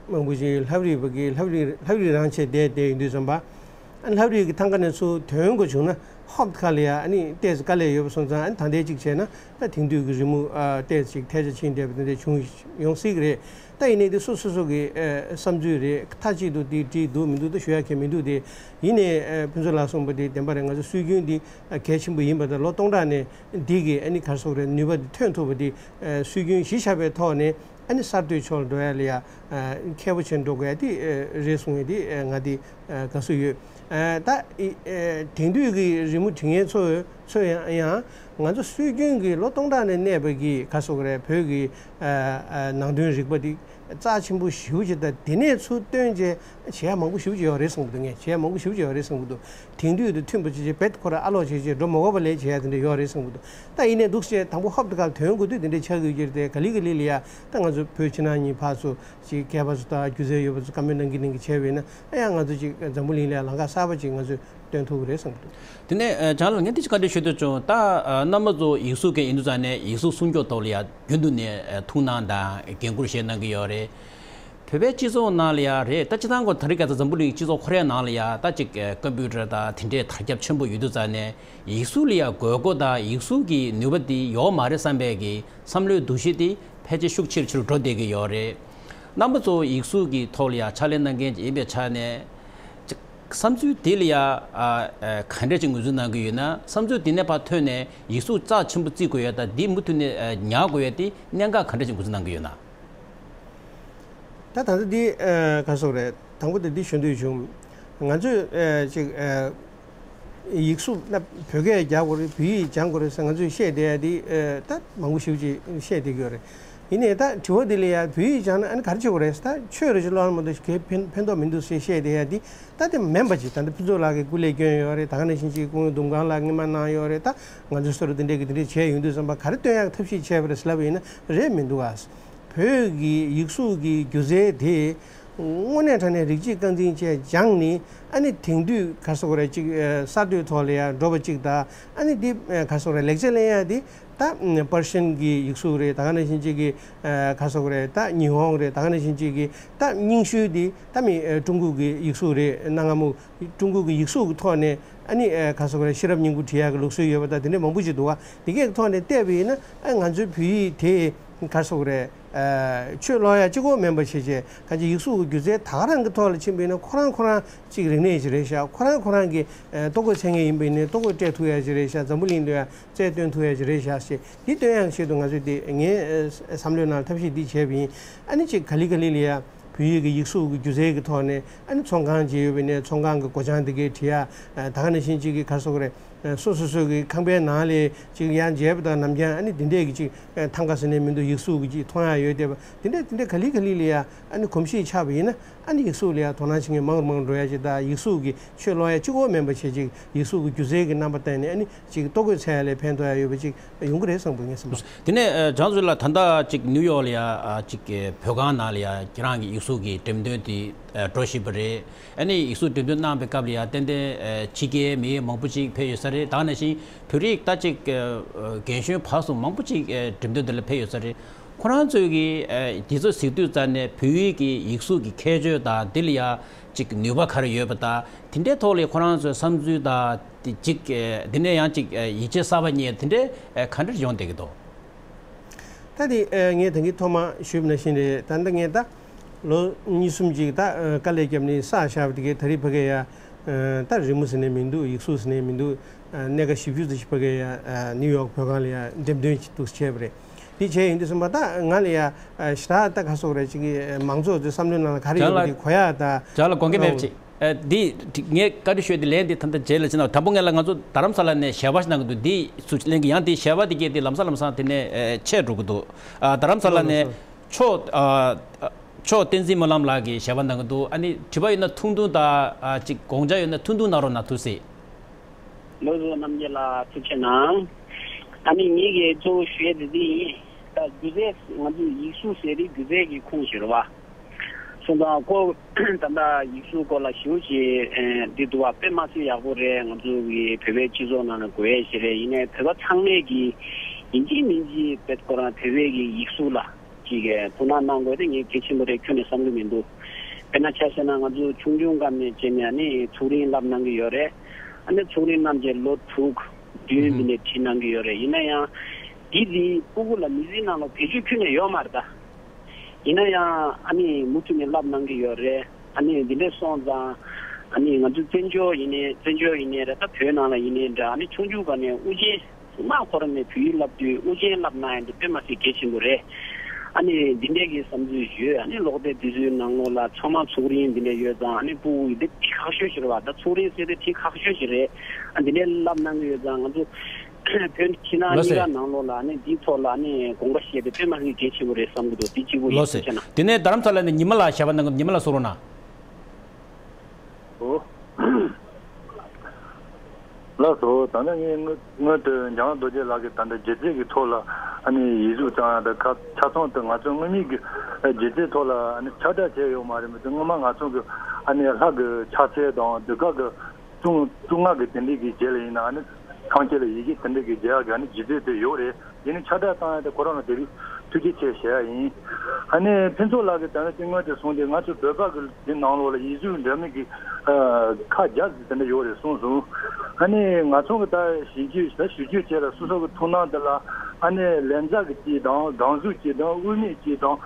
མང་པོ་ཞིག་ལྷ་བྲིས་པ་གི་ལྷ་བྲིས་ལྷ་བྲིས་རང་བྱས་བསྡད་བསྡད་ཡོད་དུས་ཙམ་པ་ཨ་ནི་ལྷ་བྲིས་ཀྱི་ཐང་ག་ནས་ཚུར་ཐོན་དགོས་བྱུང་ན་ཧོབ་ཁ་ལ་ཡ་ཨ་ནི་ཏོག་ཙམ་དཀའ་ལས་ཡོད་པ་སོང་ཙང་ཨ་ནི་ད་ལྟའི་ཅིག་བྱས་ན་ད་དེང་དུས་ཀྱི་རི་མོ་ཨ་ཏོག་ཙམ་ཅིག་ཐལ་ཆ་ཕྱིན་བསྡད་པ་དེ་འདྲ་བྱུང་ཡོང་སྲིད་ཀྱི་རེད། ད་ཡིན་ནའི་དེ་སོ་སོ་སོ་གི་ཨ་བསམ་ཚུལ་རེད། མཐའ་གཅིག་ཏུ་དེ་བྲིས་འདུག་མི་འདུག་ད་ཞུ་ཡ་གང་ཡང་མི་འདུག་དེ་ཡིན་ནའི་ཨ་ཕུན་ཚོགས་ལགས་གསུངས་པ་དེ་བདེན་པ་རེད། ང་ཚོ་སྲོལ་རྒྱུན་འདི་ཨ་གལ་ཆེན་པོ་ཡིན་པ་དང་ལོ་སྟོང་ཕྲག་ནས་འདི་གི་ཨ་ནི་ག་རེ་ཟེར་དགོས་རེད། ནུས་པ་འདི་ཐོན་ཐུབ་པ་འདི་ཨ་སྲོལ་རྒྱུན་གཞི་བཞག་པའི་ཐོག་ནས་ ཨ་ནི་གསར་གཏོད་ཕྱོགས་ལ་འགྲོ་ཡ་ལ་ཡ་ཨ་མཁས་པོ་བྱས་འགྲོ་དགོས་ཡ་དེ་ཨ་རེད་གསུང་ཡ་དེ་ཨ་ང་དེ་ཨ་དགའ་བསུ་ཡོད། ཨ་ད་ཨི་ཨ་དེང་དུས་ཀྱི་རི་མོ་འབྲི་མཁན་ཚོ་ཚོ་ཡང་ཡང་ང་ཚོ་སྲོལ་རྒྱུན་གྱི་ལོ་སྟོང་ཕྲག་ནས་གནས་པ་གི་ག་སོག་རེད། བོད་ཀྱི་ཨ་ཨ་ནང་དོན་རིག་པ་དེ་རྩ་ཆེན་པོ་ཞེ་པོ་ཅིག་དང་། དེ་ནས་ཚུར་བཏོན་བྱས་བྱེད་ཡ་མང་པོ་ཞེ་པོ་ཅིག་ཡོད་རེད་བསམ་གྱི་འདུག་ངས་བྱེད་ཡ་མང་པོ་ཞེ་པོ་ཅིག་ཡོད་རེད་བསམ་གྱི་འདུག་དེང་དུས་དང་མཐུན་པ་བྱས་བྱས་རྦད་ཁོ་རང་ཨ་ལོག་བྱས་བྱས་འགྲོ་མ་དགོས་པ་ལས་བྱེད་ཡ་དེ་འདྲ་ཡོད་རེད་བསམ་གྱི་འདུག་ད་ཡིན་ནའི་འདུག་སེ་དང་པོ་ཧོབ་ཏེ་ག་ལ་ཐོན་དགོས་དུས་དེ་འདྲ་ཆགས་ཀྱི་ཡོད་ཀྱི་རེད་དེ། ག་ལེ་ག་ལེ་ལ་ཡ་ད་ང་ཚོ་བོད་ཕྱི་ནང་གཉིས་ཕར་ཚུར་ཅིག་མཁས་པ་ཚོ་དང་སྒྱུ་རྩལ་ཡོད་པ་ཚོ་བཀའ་མོལ་གནང་གིན་གནང་གིན་བྱས་པ་ཡིན་ན། ཨ་ཡང་ང་ཚོ་ཅིག་འཛམ་བུ་གླིང་ལ་ལམ་ཁ་གསར་པ་ཅིག་ང་ཚོས་སྟོན་ཐུབ་ཀྱི་རེད་བསམ་གྱི་འདུག་དེ་ནས་ཨ་བྱང་ལ་ངས་འདི་ཅིག་བཀའ་འདྲི་ཞུ་འདོད་བྱུང་། ད་ཨ་རྣམ་པ་ཚོ་ཡིག་གཟུགས་མཁན་ཡིན་དུས་ཙང་ནས་ཡིག་གཟུགས་སྲུང་སྐྱོབ་ཐོག་ལ་ཡ་རྒྱུན་དུ་ནས་ཨ་ཐུགས་སྣང་དང་འགན་ཁུར་བཞེས་གནང་གི་ཡོད་རེད། བོད་པའི་སྤྱི་ཚོགས་ནང་ལ་ཡ་རེད། ད་སྤྱི་བཏང་གོ་ད་རེས་ག་ཚོད་འཛམ་བུ་གླིང་སྤྱི་ཚོགས་ཁོ་རའི་ནང་ལ་ཡ་ད་ཅིག་ཀམ་པུ་ཊར་དང་དེ་འདྲའི་དར་ཁྱབ་ཆེན་པོ་ཡོད་དུས་ཙང་ནས་ཡིག་གཟུགས་ལ་ཡ་དགོས་མཁོ་དང་ཡིག་གཟུགས་ཀྱི་ནུས་པ་དེ་ཡོད་མ་རེད་བསམ་པའི་གི་བསམ་བློའི་འདུ་ཤེས་དེ་ཕལ་ཆེར་ཤུགས་ཆེ་རུ་ཆེ་རུ་འགྲོ་བསྡད་ཀྱི་ཡོད་རེད། རྣམ་པ་ཚོ་ཡིག་གཟུགས་ཀྱི་ཐོག་ལ་ཡ་ཕྱག་ལས་གནང་མཁན་ཅིག་ཡིན་པའི་ཆ་ནས་ཅིག་བསམ་ཚུལ་དེ་ལ་ཡ་ཨ་ཨ་ག་འདྲ་ཅིག་ངོས་འཛིན་གནང་གི་ཡོད་ན། བསམ་ཚུལ་དེ་ནས་ཕར་ཐོན་ནས་ཡིག་གཟུགས་རྩ་ཆེན་པོ་བརྩི་དགོས་ཡ་དང་འདི་མུ་མཐུད་ནས་ཨ་ཉར་དགོས་ཡ་དེ་གནད་འགག་ག་འདྲ་ཅིག་ངོས་འཛིན་གནང་གི་ཡོད་ན། ད་ད་ལྟ་འདི་ཨ་ག་སོག་རེད། དང་པོ་དེ་འདི་ཞུ་འདོད་བྱུང་། ང་ཚོས་ཨ་ཅིག་ཨ་ཡིག་གཟུགས་ན་བོད་སྐད་རྒྱག་དགོས་རེད། བོད་ཡིག་སྦྱང་དགོས་རེད་ཟེར་ང་ཚོས་བཤད་བསྡད་ཡ་འདི་ཨ་ད་མང་པོ་ཞེ་པོ་ཅིག་བཤད་བསྡད་ཀྱི་ཡོད་རེད། ཡིན་ནའི་ད་དྲི་བ་འདི་ལ་ཡ་བོད་ཡིག་སྦྱང་ན་ཨ་ནི་ག་རེ་བྱེད་དགོས་རེད་ཟེར། ད་ཆོས་རེ་ཞིག་ཀློག་ན་མ་གཏོགས་གལ་ཕན་ཕན་ཐོགས་མི་འདུག་ཟེར་བཤད་བསྡད་ཡ་འདི་ད་དེ་མིན་པ་ཅིག་ད་ལྟ་ཕུན་ཚོགས་ལགས་ཀྱིས་སྐུ་ལས་བསྐྱོན་ཡོད་རེད། ད་ག་ནང་བཞིན་ཅིག་སྐུ་ངོ་འདུམ་ཁང་ལ་སྔོན་མ་གནང་ཡོད་རེད། ད་ང་ཚོའི་སོ་རུ་འདི་འདྲས་ཀྱི་འདི་འདྲས་བྱས་ཡོང་དུས་ཙམ་པ་ག་རེ་སྟོན་ཡག་ཐབས་ཤེས་བྱས་པ་རེད་ཟེར་ལབ་པ་ཡིན་ན་རེད་མི་འདུག་ཨ། བོད་ཀྱི་ཡིག་གཟུགས་ཀྱི་སྒྱུ་རྩལ་དེ་དངོས་གནས་དྲང་གནས་རིགས་གཅིག་རྐང་འཛིན་བྱས་སྦྱངས་ནས་ཨ་ནི་དེང་དུས་ག་སོག་རེད་ཅིག་གསར་གཏོད་ཐོག་ལ་ཡང་འགྲོ་བ་ཅིག་དང་། ཨ་ནི་འདི་ག་སོག་རེད་ལེགས་ཆ་ལེན་ཡ་འདི་ད་པར་ཤན་གྱི་ཡིག་གཟུགས་རེད། ད་ག་ནང་བཞིན་ཅིག་གི་ག་སོག་རེད་ད་ཉི་ཧོང་རེད། ད་ག་ནང་བཞིན་ཅིག་གི་ད་རྙིང་ཤོས་འདི་ད་མི་ཀྲུང་གོ་གི་ཡིག་གཟུགས་རེད། གནའ་སྔ་མོ་ཀྲུང་གོ་གི་ཡིག་གཟུགས་ཀྱི་ཐོག་ནས་ཨ་ནི་ཨ་ག་སོག་རེད་ཤེས་རབ་སྙིང་པོ་བྲིས་ཡག་གི་ལུགས་སྲོལ་ཡོད་པ་དང་དེ་འདྲ་མང་པོ་ཞིག་འདུག་བ། དེ་གའི་ཐོག་ནས་བལྟས་པ་ཡིན་ན་ཨ་ང་ཚོའི་བོད་ཡིག་དེ་ག་སོག་རེད་ཨ་ཆོས་ཀློག་ཡག་གཅིག་པོ་མིན་པ་བྱས་བྱས་གང་ཅི་ཡིག་གཟུགས་ཀྱི་སྒྱུ་རྩལ་ད་ག་རང་གི་ཐོག་ལ་ཕྱིན་པ་ཡིན་ན་ཁོ་རང་ཁོ་རང་གཅིག་རིག་གནས་ཤིག་རེད་ཤག་ཁོ་རང་ཁོ་རང་གི་ཨ་ལྟོ་གོས་འཚོལ་མཁན་ཡིན་པ་ཡིན་ན་ལྟོ་གོས་སྤྲད་ཐུབ་ཡག་ཅིག་རེད་ཤག་འཛམ་བུ་གླིང་དུ་ཡང་རྩལ་སྟོན་ཐུབ་ཡག་ཅིག་རེད་ཤག་ཞེས་འདི་སྟོན་ཡག་ཆེད་དུ་ང་ཚོས་འདི་ངའི་ཨ་བསམ་བློའི་ནང་ཐབས་ཤེས་འདི་བྱས་པ་ཡིན། ཨ་ནི་གཅིག་ག་ལེ་ག་ལེ་ལ་ཡ། བོད་ཡིག་གི་ཡིག་གཟུགས་ཀྱི་སྒྱུ་རྩལ་གྱི་ཐོག་ནས་ཨ་ནི་ཚོང་ཁང་ཅིག་ཡོད་པ་ཡིན་ན་ཚོང་ཁང་གི་སྒོ་བྱང་དེ་གའི་བྲིས་ཡ། ད་ག་ནང་བཞིན་ཅིག་གི་ག་རེ་ཟེར་དགོས་རེད། སོ་སོ་སོ་གི་ཁང་པའི་ནང་ལ་ཅིག་ཡང་མཇལ་བ་དང་ནམ་རྒྱུན་ཨ་ནི་དེ་འདྲས་ཀྱི་ཅིག་ཐང་ག་ཟེར་ནས་མི་འདུག་ཡིག་གཟུགས་ཀྱི་ཅིག་མཐོང་ཡ་ཡོད་བསྡད་པ་དེ་འདྲས་དེ་འདྲས་ག་ལེ་ག་ལེ་ལ་ཡ་ཨ་ནི་གོམས་གཤིས་ཆགས་པ་ཡིན་ན་ཨ་ནི་ཡིག་གཟུགས་ལ་ཡ་དོ་སྣང་བྱེད་མཁན་མང་རུ་མང་རུ་འགྲོ་ཡ་ཅིག་དང་ཡིག་གཟུགས་ཀྱི་ཆོས་ཀློག་ཡ་གཅིག་པོ་མིན་པ་བྱས་ཅིག་ཡིག་གཟུགས་ཀྱི་སྒྱུ་རྩལ་གྱི་རྣམ་པ་བསྟན་ནས་ཨ་ནི་ཅིག་ལྟོ་གོས་འཚོལ་ཡ་ལ་ཕན་ཐོགས་ཡ་ཡོད་པ་ཅིག་ཡོང་གི་རེད་བསམ་གི་ངས་བསམ་པ། དེ་ནས་ཨ་བྱང་ཆུབ་ལགས་ད་ལྟ་ཅིག་ནིའུ་ཡོག་ལ་ཡ་ཨ་ཅིག་བོད་ཁང་ནང་ལ་ཡ་ཁྱེད་རང་གི་ཡིག་གཟུགས་ཀྱི་འགྲེམས་སྟོན་དེ་ཨ་འགྲོ་བཞིན་པ་རེད། ཨ་ནི་ཡིག་གཟུགས་འགྲེམས་སྟོན་གནང་བའི་སྐབས་ལ་ཡ་ཏན་ཏན་ཨ་ཕྱི་རྒྱལ་མི་མང་པོ་ཅིག་ཕེབས་ཡོད་ས་རེད། ད་ག་ནང་བཞིན་བོད་རིགས་ད་ཅིག་ཨ་རྒན་གཞོན་བར་གསུམ་མང་པོ་ཅིག་ཨ་འགྲེམས་སྟོན་དེ་ལ་ཕེབས་ཡོད་ས་རེད། ཁོ་རང་ཚོས་ཀྱི་ཨ་དེ་ཚོ་གཟིགས་དུས་ཙམ་ནས་བོད་ཡིག་གི་ཡིག་གཟུགས་ཀྱི་ཁྱད་ཆོས་དང་འདི་ལ་ཡ་ཅིག་ནུས་པ་ག་རེ་ཡོད་པ་དང་དེ་འདྲའི་ཐོག་ལ་ཁོ་རང་ཚོའི་བསམ་ཚུལ་དང་དེ་ཅིག་ཨ་དེ་ནས་ཡང་ཅིག་ཨ་ཡིད་ཆེས་གསར་པ་རྙེད་དེ་འདྲའི་ཨ་ག་འདྲ་ཡོང་བསྡད་ཀྱི་འདུག་ད་དེ་ཨ་ངས་ད་གིན་ཐོག་མ་ཞུས་པ་ནང་བཞིན་རེད། ད་ལྟ་ངས་ད་ལོ་གཉིས་གསུམ་ཅིག་ད་ཨ་དཀའ་ལས་བརྒྱབ་ནས་བསགས་བཞག་པ་དེ་གའི་ད་རེས་ཕ་གི་ཡ་ཨ་ད་རི་མོ་ཟེར་ནས་མི་འདུག་ཡིག་གཟུགས་ཟེར་ནས་མི་འདུག་ཨ་གནས་ཀ་བཞི་བཅུ་ཙམ་ཞིག་ཕ་གི་ཡ་ཨ་ནིའུ་ཡོག་བོད་ཁང་ལ་ཡ་འགྲེམས་སྟོན་ཅིག་འདུག་བྱས་པ་རེད། དེ་བྱས་ཡིན་དུས་ཙམ་པ་ད་ང་ལ་ཡ་ཨ་ཞེ་དྲག་ད་ག་སོག་རེད་ཅིག་གི་མང་ཚོགས་ཚོའི་བསམ་བློའི་ནང་ལ་ག་རེ་ཡོད་པ་དེ་གོ་ཡ་ད། བྱ་ལ་དགོངས་འགལ་མེད་པ་ཅིག་ཨ་འདི་ངས་བཀའ་འདྲི་ཞུས་ཏེ་ལན་འདི་ད་ལྟ་རྗེས་ལ་ཕྱིན་ན་དང་པོ་ངས་ལ་ང་ཚོ་རྡ་རམ་ས་ལ་ནས་ཞལ་པར་ཞིག་གནང་གི་འདུག་འདི་ཚུར་ལེན་གི་ཡང་འདི་ཞལ་པར་འདི་སྐད་འདི་ལམ་སང་ལམ་སང་དེ་ནས་ཨེ་ཆད་འགྲོ་གི་འདུག་ཨ་རྡ་རམ་ས་ལ་ནས་ཕྱོགས་ཨ་ཕྱོགས་བསྟན་འཛིན་སྨོན་ལམ་ལགས་ཀྱིས་ཞལ་པར་གནང་གི་འདུག་ཨ་ནི་དྲི་བ་ཡོད་ན་ཐུང་ཐུང་དང་ཨ་ཅིག་དགོངས་འཆར་ཡོད་ན་ཐུང་ཐུང་གནང་རོགས་གནང་ཐུགས་སྲིད། ལགས་སོ། རྣམ་རྒྱལ་ལགས་ཐུགས་རྗེ་གནང་། ཨ་ནི་ངེད་ཀྱིས་གཙོ་བོ་ཞུ་ཡས་དེ་འདི་ཡིན། ད་སྒྱུ་རྩལ་ང་ཚོ་ཡིག་གཟུགས་ཟེར་དེ་སྒྱུ་རྩལ་གྱི་ཁོངས་ཤིག་རེད་བ། སོང་ཙང་ཁོ་ད་ལྟ་ཡིག་གཟུགས་སྐོར་ལ་ཞུ་ཞེས་འདི་འདུག་བ། དཔེ་མ་སྲིད་ཡག་པོ་རེད། ང་ཚོ་གི་བོད་པའི་སྤྱི་ཚོགས་ནང་ལ་དགོས་ཡས་ཞིག་རེད། ཡིན་ནའི་བོད་པ་ཚང་མས་ཀྱི་ཡིན་གཅིག་མིན་གཅིག་བོད་ཁོ་རང་བོད་པའི་གི་ཡིག་གཟུགས་ལ་ཅིག་གི་དོ་སྣང་གནང་དགོས་དེ་ངས་གལ་ཆེན་པོ་རེད་ཁྱོན་ནས་བསམ་གི་མི་འདུག་དཔེར་ན་ཆ་བཞག་ན་ང་ཚོ་ཆུང་ཆུང་སྐབས་ནས་བྱས་ནས་ཨ་ནི་ཚོགས་རིང་བསླབ་གནང་གི་ཡོད་རེད། ཨ་ནི་ཚོགས་རིང་བསླབ་བྱས་ལོ་དྲུག་བདུན་འདི་ནས་ཁྲིད་གནང་གི་ཡོད་རེད། ཡིན་ན་ཡང་འདི་འདི་ཕྲུ་གུ་ལ་མི་ཚེའི་ནང་ལ་བེད་སྤྱོད་ཁྱོན་ནས་ཡོད་མ་རེད་ད། ཡིན་ན་ཡང་ཨ་ནི་མུ་མཐུད་ནས་བསླབ་གནང་གི་ཡོད་རེད། ཨ་ནི་འདི་འདྲས་སོང་ཙང་ཨ་ནི་ང་ཚོ་བཙན་བྱོལ་ཡིན་ནའི་བཙན་བྱོལ་ཡིན་ནའི་རེད། ད་བོད་ནང་ལ་ཡིན་ནའི་འདྲ། ཨ་ནི་ཆུང་ཆུང་སྒང་ནས་དབུ་ཅན་མ་ཁོ་རང་ནས་བོད་ཡིག་བསླབ་དུས་དབུ་ཅན་བསླབ་གནང་ཡ་འདི་དཔེ་མ་སྲིད་གལ་ཆེན་པོ་རེད། ཨ་ནི་འདི་འདྲའི་གི་བསམ་ཚུལ་ཡོད། ཨ་ནི་ཀློག་དེབ་དེ་ཚོའི་ནང་ལོགས་ལ་ཚང་མ་ཚུགས་རིང་འདི་འདྲ་ཡོད་ཙང་། ཨ་ནི་ཕྲུ་གུ་ཡི་དེ་ཁག་ཤོས་ཤིག་རེད་བ། ད་ཚུགས་རིང་ཟེར་དེ་ཁག་ཤོས་ཤིག་རེད། ཨ་འདི་འདྲའི་ལབ་གནང་གི་ཡོད་ཙང་། ང་ཚོ་བོད་ཕྱི་ནང་ལགས་སེ། གཉིས་ཀ་ནང་ལོགས་ལ་ཨ་ནི་འདིའི་ཐོག་ལ་ཨ་ནི་དགོངས་པ་བཞེས་དེ་དཔེ་མ་སྲིད་གལ་ཆེན་པོ་རེད་བསམ་གི་འདུག་དེ་གཅིག་པུ་ཡིན། ལགས་སེ། ཐུགས་རྗེ་ཆེ་གནང་། དེ་ནས་རྡ་རམ་ས་ལ་ནས་ཉི་མ་ལགས་ཞལ་པར་གནང་གི། ཉི་མ་ལགས་གསུང་རོགས་གནང་། ཨོ། ལགས་སོ། ད་ནི་ངས་སྔོན་སྔོན་དུ་འཇམ་དབྱངས་རྡོ་རྗེ་ལགས་ཀྱིས་ད་ལྟ་སྒྱུ་རྩལ་གྱི་ཐོག་ལ་ཨ་ནི་ཡིག་གཟུགས་བརྩམས་ཡ་དང་། ཁ་ཆ་ཚང་དུ་ང་ཚོ་དངོས་མིང་གི་སྒྱུ་རྩལ་ཐོག་ལ་ཨ་ནི་ཁྱབ་བསྒྲགས་བྱས་ཡོད་མ་རེད་མི་འདུག་སྔོན་མ་ང་ཚོ་གི་ཨ་ནི་ལྷ་གི་ཕྱག་འཚལ་དང་། དུས་སྐབས་ཀྱི་གསུང་གསུང་ངག་གི་དེ་འདྲའི་གི་རྗེས་ལ་ཡིན་ན་ཨ་ནི་ཐང་ཆད་ལ་ཡི་གེ་དེ་འདྲའི་གི་རྒྱག་ཡ་གི་ཨ་ནི་སྒྱུ་རྩལ་དེ་ཡོད་རེད། དེ་ནི་ཁྱབ་བསྒྲགས་བཏང་ཡ་དེ་ཁོ་རང་ལ་དེ་རིང་ཐུགས་རྗེ་ཆེ་ཞུ་ཡ་ཡིན། ཨ་ནི་ཕུན་ཚོགས་ལགས་ཀྱིས་ད་ནི་དེ་སྔོན་དུ་གསུངས་ཏེ། ང་ཚོ་བོད་པ་གི་དེ་ནང་ལོགས་ལ་ཡིག་གཟུགས་འདྲ་མིན་གྱི་ཨ་ཁག་བརྒྱ་ཙམ་དེ་འདྲ་ཡོད་རེད་གསུངས་སོང་། ཨ་ནི་ང་ཚོ་གི་ད་ཞིབ་འཇུག་ད་ཞིབ་འཇུག་བྱས་ལ་སོ་སོ་གི་ཐུགས་སྣང་དེ་ལ་ཨ་ནི་ལན་ཚ་གི་གཅིག་དང་། སྒང་གཟུགས་གཅིག་དང་། དབུ་མེད་གཅིག་དང་།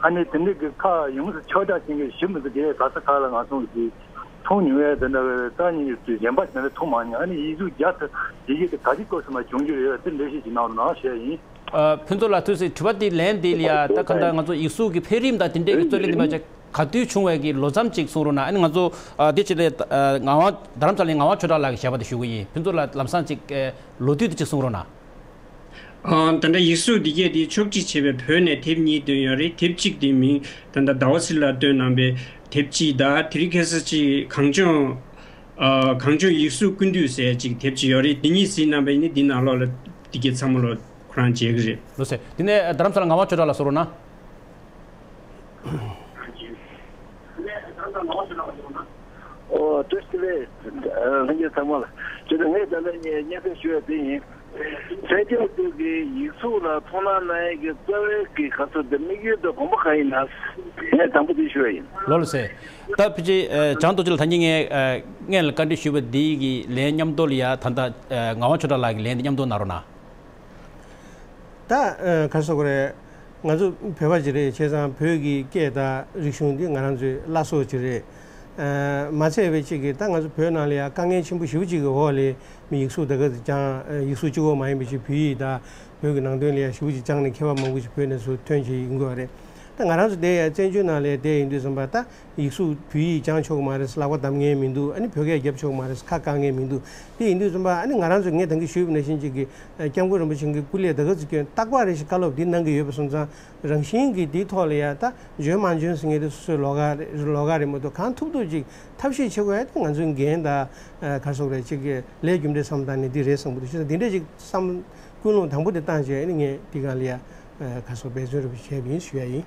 ཨ་ནི་དེ་འདྲའི་གི་ཁག་ཡོངས་སུ་ཁྱབ་བསྒྲགས་བྱེད་མཁན་ཞིབ་མི་ཚོ་གིས་ག་ས་ག་ལ་ང་ཚོ་གི་མཐོང་མྱོང་ཡས་དེ་འདྲ་བའི་རྩ་ཉིད་ཀྱི་གཞན་པ་དེ་འདྲ་མཐོང་མ་མྱོང་། ཨ་ནི་ཡིག་གཟུགས་བརྒྱ་དེ་ཡི་གེ་དེ་ག་དུས་སྐབས་སུ་མ་བྱུང་རྒྱུ་རེད། དེ་འགྲེལ་བཤད་ཅིག་གནང་རོགས་གནང་ཞུ་ཡ་ཡིན། ཨ། ཕུན་ཚོགས་ལགས་ཐུགས་རྗེ་ཆེ། དྲི་བ་དེ་ལན་དེ་ལ་ཡ། ད་ག་འདྲ་ང་ཚོ་ཡིག་གཟུགས་ཀྱི་འཕེལ་རིམ་དང་དེ་འདྲའི་གི་རྩོད་གླེང་དེ་མ་བྱས། ག་དུས་བྱུང་བའི་གི་ལོ་མཚམས་ཅིག་གསུང་རོགས་གནང་། ཨ་ནི་ང་ཚོ་ཨ་དེ་ཕྱི་ལ་ཨ་ངག་དབང་རྡ་རམ་ས་ལའི་ངག་དབང་ཆོས་གྲགས་ལགས་ཀྱི་ཞལ་པར་དེ་ཞུ་གི་ཡིན། ཕུན་ཚོགས་ལགས་ལམ་སང་ཅིག་ཨ་ལོ་དུས་དེ་ཅིག་གསུང་རོགས་གནང་། ཨ། ད་ལྟ་ཡིག་གཟུགས་འདི་གས་དེ་ཕྱོགས་སྒྲིག་བྱས་པའི་བོད་ནས་དེབ་གཉིས་བཏོན་ཡོད་རེད། དེབ་གཅིག་དེ་མིང་ད་ལྟ་ཟླ་བ་ཚེ་རིང་ལགས་བཏོན་གནང་པའི་དེབ་གཅིག་དང་། དེ་རིང་ཁ་སང་ཅིག་གངས་ལྗོངས་ཨ་གངས་ལྗོངས་ཡིག་གཟུགས་ཀུན་བཏུས་ཟེར་ཅིག་དེབ་ཅིག་ཡོད་རེད། དེ་གཉིས་གཟིགས་གནང་པ་ཡིན་ན་འདི་ནང་ལོགས་ལ་འདི་གས་ཚང་མ་ལོ་ཁོ་རང་མཇལ་གི་རེད། ལགས་སེ། དེ་ནས་རྡ་རམ་ས་ལ་ངག་དབང་ཆོས་གྲགས་ལགས་གསུང་རོགས་གནང་། ཨོ། བཀྲ་ཤིས་བདེ་ལེགས། ལྷན་རྒྱས་ཚང་མ་ལ། བྱས་ཙང་ངས་ད་ལྟ་ངས་སྙན་སེང་ཞུ་ཡ་དེ་ཡིན། ལྷན་རྒྱས་ཚོ་གིས་ཡིག་གཟུགས་ལ་ཐུགས་སྣང་གནང་ཡས་ཀྱི་རྩ་བའི་གི་ག་ཚོད་དེ་དམིགས་ཡུལ་དང་དགོངས་པ་གང་ཡིན་ན། ངས་དང་པོ་དེ་ཞུ་ཡ་ཡིན། ལགས་སེ། ད་ཕལ་ཆེར་ཨ་བྱང་རྡོ་རྗེ་ལགས་ད་གིན་ངས་ཨ་སྔོན་ལ་བཀའ་འདྲི་ཞུས་པ་འདི་གི་ལན་མཉམ་དུ་ལ་ཡ། ད་ལྟ་ཨ་ངག་དབང་ཆོས་གྲགས་ལགས་ཀྱི་ལན་འདི་མཉམ་དུ་གནང་རོགས་གནང་། ད་ཨ་ག་རེ་ཟེར་དགོས་རེད། ང་ཚོ་བོད་པ་ཅིག་རེད། བྱས་ཙང་བོད་ཀྱི་སྐད་དང་རིག་གཞུང་འདི་ང་རང་ཚོའི་བླ་སྲོག་ཅིག་རེད། ཨ་མ་ཚད་པའི་ཅིག་གི་ད་ང་ཚོ་བོད་ནང་ལ་ཡ་དཀའ་ངལ་ཆེན་པོ་ཞེ་པོ་ཅིག་གི་འོག་ལ་མི་ཡིག་གཟུགས་ད་ག་ཚོད་སྦྱང་། ཡིག་གཟུགས་གཅིག་པོ་མ་ཡིན་པའི་ཅིག་བོད་ཡིག་དང་བོད་ཀྱི་ནང་དོན་ལ་ཡ་ཞེ་པོ་ཅིག་སྦྱངས་ནས་མཁས་པ་མང་པོ་ཅིག་བོད་ནས་ཚུར་ཐོན་བྱས་ཡོང་གི་ཡོད་རེད། ད་ང་རང་ཚོ་དེ་ཡ་བཙན་བྱོལ་ནང་ལ་བསྡད་ཡོང་དུས་ཙམ་པ། ད་ཡིག་གཟུགས་བོད་ཡིག་སྦྱང་ཆོག་གི་མ་རེད། ལག་པ་བསྡམ་མཁན་མི་འདུག་ཨ་ནི་བོད་སྐད་རྒྱབ་ཆོག་གི་མ་རེད། ཁ་བཀག་མཁན་མི་འདུག་དེ་ཡིན་དུས་ཙམ་པ་ཨ་ནི་ང་རང་ཚོ་ངས་ད་གིན་ཞུས་པ་ནང་བཞིན་ཅིག་གི་ཨ་སྐྱབས་མགོན་རིན་པོ་ཆེ་གི་སྐུ་ལས་ད་ག་ཚོད་སྐྱོན་རྟག་པར་རེ་ཞིག་བཀའ་སློབ་འདི་གནང་གི་ཡོད་པ་སོང་ཙང་། རང་བཞིན་གྱིས་འདིའི་ཐོག་ལ་ཡ་ད་འཇོན་མ་འཇོན་ཟེར་མཁན་དེ་སོ་སོའི་ལོགས་ཀ་རེད། ལོགས་ཀ་རེད་མ་གཏོགས། གང་ཐུབ་ཐུབ་ཅིག་ཐབས་ཤེས་བྱེད་དགོས་ཡ་དེ་ང་ཚོའི་འགན་དང་། ཨ་ག་རེ་ཟེར་དགོས་རེད། ཅིག་གི་ལས་རྒྱུ་འབྲས་བསམ་བློ་བཏང་ནས་འདི་རེད་བསམ་གྱི་འདུག་བྱས་ཙང་འདི་འདྲས་ཅིག་བསམ་ཀུན་སློང་དང་པོ་དེ་བཏང་བྱས། ཨ་ནི་ངས་འདི་སྒང་ལ་ཡ་ཨ་ག་རེ་ཟེར་དགོས། འབད་བརྩོན་རེ་བྱས་པ་ཡིན་ཞུ་ཡ་ཡིན།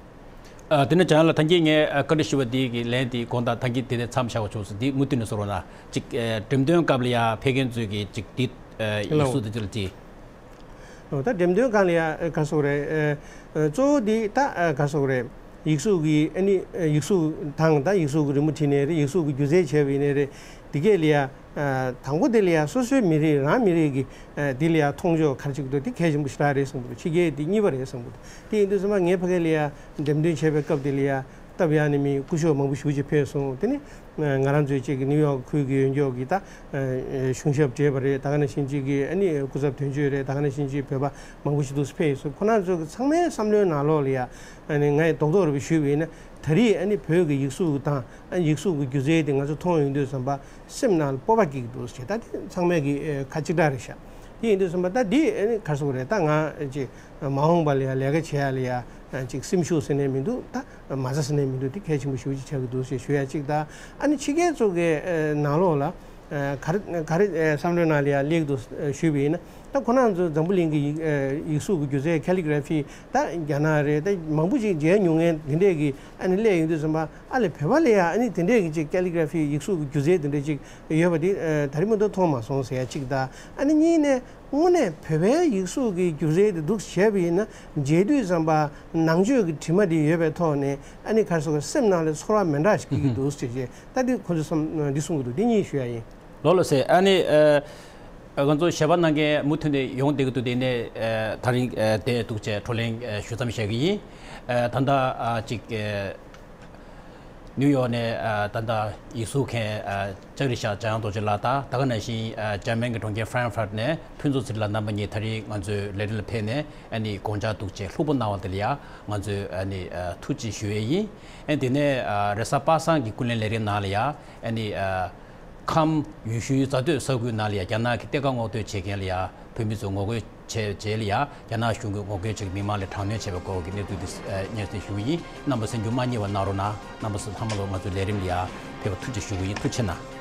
ཨ་དེ་ནས་བྱང་ལ་ཐང་གི་ངས་ཨ་བཀའ་འདྲི་ཞུས་པ་འདི་གི་ལན་དེ་དགོངས་དག་ཐང་གི་དེ་ནས་མཚམས་བཞག་པ་བྱུང་སོང་། འདི་མུ་མཐུད་ནས་གསུང་རོགས་གནང་། ཅིག་ཨ་འགྲེམས་སྟོན་སྐབས་ལ་ཡ་ཕེབས་མཁན་ཚོས་ཀྱི་ཅིག་འདི་ཨ་ཡིག་གཟུགས་དེ་ཚོ་ལ་ཅིག་ཨོ། ད་འགྲེམས་སྟོན་སྒང་ལ་ཡ་ཨ་ག་རེ་ཟེར་དགོས་རེད། ཨ་གཙོ་བོ་འདི་ད་ཨ་ག་རེ་ཟེར་དགོས་རེད། ཡིག་གཟུགས་ཀྱི་ཨ་ནི་ཨ་ཡིག་གཟུགས་དང་། ད་ཡིག་གཟུགས་ཀྱི་རི་མོ་བྲིས་ནའི་རེད། ཡིག་གཟུགས་ཀྱི་སྒྱུ་རྩལ་བྱས་པ་ཡིན་ནའི་རེད། འདི་གས་ལ་ཡ། ཨ་དང་པོ་དེ་ལ་ཡ་སོ་སོའི་མི་རིགས་རང་མི་རིགས་ཀྱི་ཨ་འདི་ལ་ཡ་མཐོང་ཕྱོགས་ག་རེ་ཅིག་འདུག་དེ་གལ་ཆེན་པོ་ཞེ་དྲག་རེད་བསམ་གྱི་འདུག་ཕྱི་རྒྱལ་དེ་གཉིས་པ་རེད་བསམ་གྱི་འདུག་དེ་ཡིན་དུས་ཙམ་པ་ངས་ཕ་གི་ལ་ཡ་འགྲེམས་སྟོན་བྱས་པའི་སྐབས་དེ་ལ་ཡ་སྟབས་ཡག་ནས་མི་སྐུ་ཞབས་མང་པོ་ཞེ་པོ་ཅིག་ཕེབས་སོང་། དེ་ནི་ང་རང་ཚོའི་ཅིག་གི་ནིའུ་ཡོག་ཁུལ་གྱི་ཡོད་འགྱོག་གི་ད་ཨ་གཞུང་ཞབས་བགྲེས་པ་རེད། ད་ག་ནང་བཞིན་ཅིག་གི་ཨ་ནི་སྐུ་ཚབ་དོན་གཅོད་རེད། ད་ག་ནང་བཞིན་ཅིག་བོད་པ་མང་པོ་ཞིག་འདུག་ཕེབས་སོང་། ཁོ་རང་ཚོ་གི་ཚང་མའི་བསམ་བློའི་ནང་ལོགས་ལ་ཡ། ཨ་ནི་ངས་རྡོག་རྡོག་རེ་བ་ཞུས་པ་ཡིན་ན། ད་རེས་ཨ་ནི་བོད་ཀྱི་ཡིག་གཟུགས་དང་ཨ་ནི་ཡིག་གཟུགས་ཀྱི་སྒྱུ་རྩལ་དེ་ང་ཚོ་མཐོང་ཡོང་དུས་ཙམ་པ་སེམས་ནང་ལ་སྤོབས་པ་སྐྱེ་གི་འདུག་ཟེར། ད་དེ་ཚང་མས་ཀྱི་ཨ་ཁ་གཅིག་གྲགས་རེད་ཤག་དེ་ཡིན་དུས་ཙམ་པ་ད་འདི་ཨ་ནི་ག་རེ་ཟེར་དགོས་རེད། ད་ང་ཅིག་མ་འོངས་པ་ལ་ཡ་ལས་ཀ་བྱེད་ཡ་ལ་ཡ་ཅིག་སེམས་ཤུགས་ཟེར་ནས་མི་འདུག་ད་མ་རྩ་ཟེར་ནས་མི་འདུག་དེ་གལ་ཆེན་པོ་ཞེ་པོ་ཅིག་ཆགས་ཀྱི་འདུག་ཟེར་ཞུ་ཡ་གཅིག་དང་། ཨ་ནི་ཕྱི་རྒྱལ་ཚོ་གི་ཨ་ནང་ལོགས་ལ་ཨ་ག་རེ་ག་རེ་ཨ་བསམ་བློའི་ནང་ལ་ཡ་སླེབས་འདུག་ཞུས་པ་ཡིན་ན། ད་ཁོ་རང་ཚོ་འཛམ་བུ་གླིང་གི་ཡིག་ཨ་ཡིག་གཟུགས་ཀྱི་སྒྱུ་རྩལ་ཁེ་ལི་གྷ་ར་ཕི་ད་རྒྱ་ནག་རེད། ད་མང་པོ་ཅིག་མཇལ་མྱོང་མཁན་དེ་འདྲས་ཀྱི་ཨ་ནི་སླེབས་ཡོང་དུས་ཙམ་པ། ཨ་ལས་བོད་པ་ལ་ཡ་ཨ་ནི་དེ་འདྲས་ཀྱི་ཅིག་ཁེ་ལི་གྷ་ར་ཕི་ཡིག་གཟུགས་ཀྱི་སྒྱུ་རྩལ་དེ་འདྲས་ཅིག་ཡོད་པ་དེ་ཨ་ད་རེས་མ་གཏོགས་མཐོང་མ་སོང་ཟེར་ཡ་གཅིག་དང་། ཨ་ནི་གཉིས་ནས་དངོས་གནས་བོད་པའི་ཡིག་གཟུགས་ཀྱི་སྒྱུ་རྩལ་དེ་འདུག་བྱས་པ་ཡིན་ན། མཇལ་དུས་ཙམ་པ་ནང་ཆོས་ཀྱི་དྲི་མ་དེ་ཡོད་པའི་ཐོག་ནས་ཨ་ནི་ག་རེ་ཟེར་དགོས། སེམས་ནང་ལ་ཚོར་བ་མི་འདྲ་ཞིག་སྐྱེ་གི་འདུག་ཟེར་བྱས། ད་འདི་ཁོ་ཚོས་བསམ་འདི་གསུང་གི་འདུག་དེ་གཉིས་ཞུ་ཡ་ཡིན། ལགས་ལགས་སེ། ཨ་ནི་ཨ་ང་ཚོ་ཞལ་པར་གནང་མཁན་མུ་མཐུད་ནས་ཡོང་བསྡད་ཀྱི་འདུག་དེ་ནས་ཨ་ད་རིང་ཨ་དེ་འདུག་བྱས་བགྲོ་གླེང་ཨ་ཞུ་མཚམས་བཞག་གི་ཡིན། ཨ་ད་ལྟ་ཨ་ཅིག་ཨ་ ནིའུ་ཡོག་ནས་ཨ་ད་ལྟ་ཡིག་གཟུགས་མཁན་ཨ་ལྕགས་རི་ཤག་འཇམ་དབྱངས་རྡོ་རྗེ་ལགས་དང་། ད་ག་ནང་བཞིན་ཨ་འཇར་མན་གྱི་གྲོང་ཁྱེར་ཧྥ་རན་ཧྥ་རཊ་ནས་ཕུན་ཚོགས་ཚེ་རིང་ལགས། རྣམ་པ་གཉིས་ད་རེས་ང་ཚོའི་ལས་རིམ་ལ་ཕེབས་ནས་ཨ་ནི་དགོངས་འཆར་འདུག་ཅེས་ལྷུག་པོ་གནང་བ་དེ་ལ་ཡང་ང་ཚོས་ཨ་ནི་ཨ་ཐུགས་རྗེ་ཞུ་ཡས་ཡིན། ཨ་དེ་ནས་ཨ་རེས་གཟའ་པ་སངས་ཀྱི་ཀུན་གླེང་ལས་རིམ་ནང་ལ་ཡང་ཨ་ནི་ཨ་ཁམས་ཡུལ་ཤུལ་རྫ་སྟོད་ས་ཁུལ་ནང་ལ་ཡང་རྒྱ་ནག་གི་གཏེར་ཁ་སྔོག་འདོན་བྱེད་མཁན་ལ་ཡང་བོད་མི་ཚོས་ངོ་རྒོལ་བྱས་རྗེས་ལ་ཡང་རྒྱ་ནག་གཞུང་གིས་ངོ་རྒོལ་བྱེད་མཁན་མི་མང་ལ་དྲག་གནོན་བྱས་པའི་སྐོར་གྱི་གནས་ཚུལ་དེ་ཨ་སྙན་སེང་ཞུ་གི་ཡིན། རྣམ་པ་ཚོས་མཇུག་མ་བསྙེལ་བ་གནང་རོགས་གནང་། རྣམ་པ་ཚོ་ཚང་མ་ལ་ང་ཚོའི་ལས་རིམ་ལ་ཡང་ཕེབས་པར་ཐུགས་རྗེ་ཞུ་གི་ཡིན། ཐུགས་རྗེ་གནང་།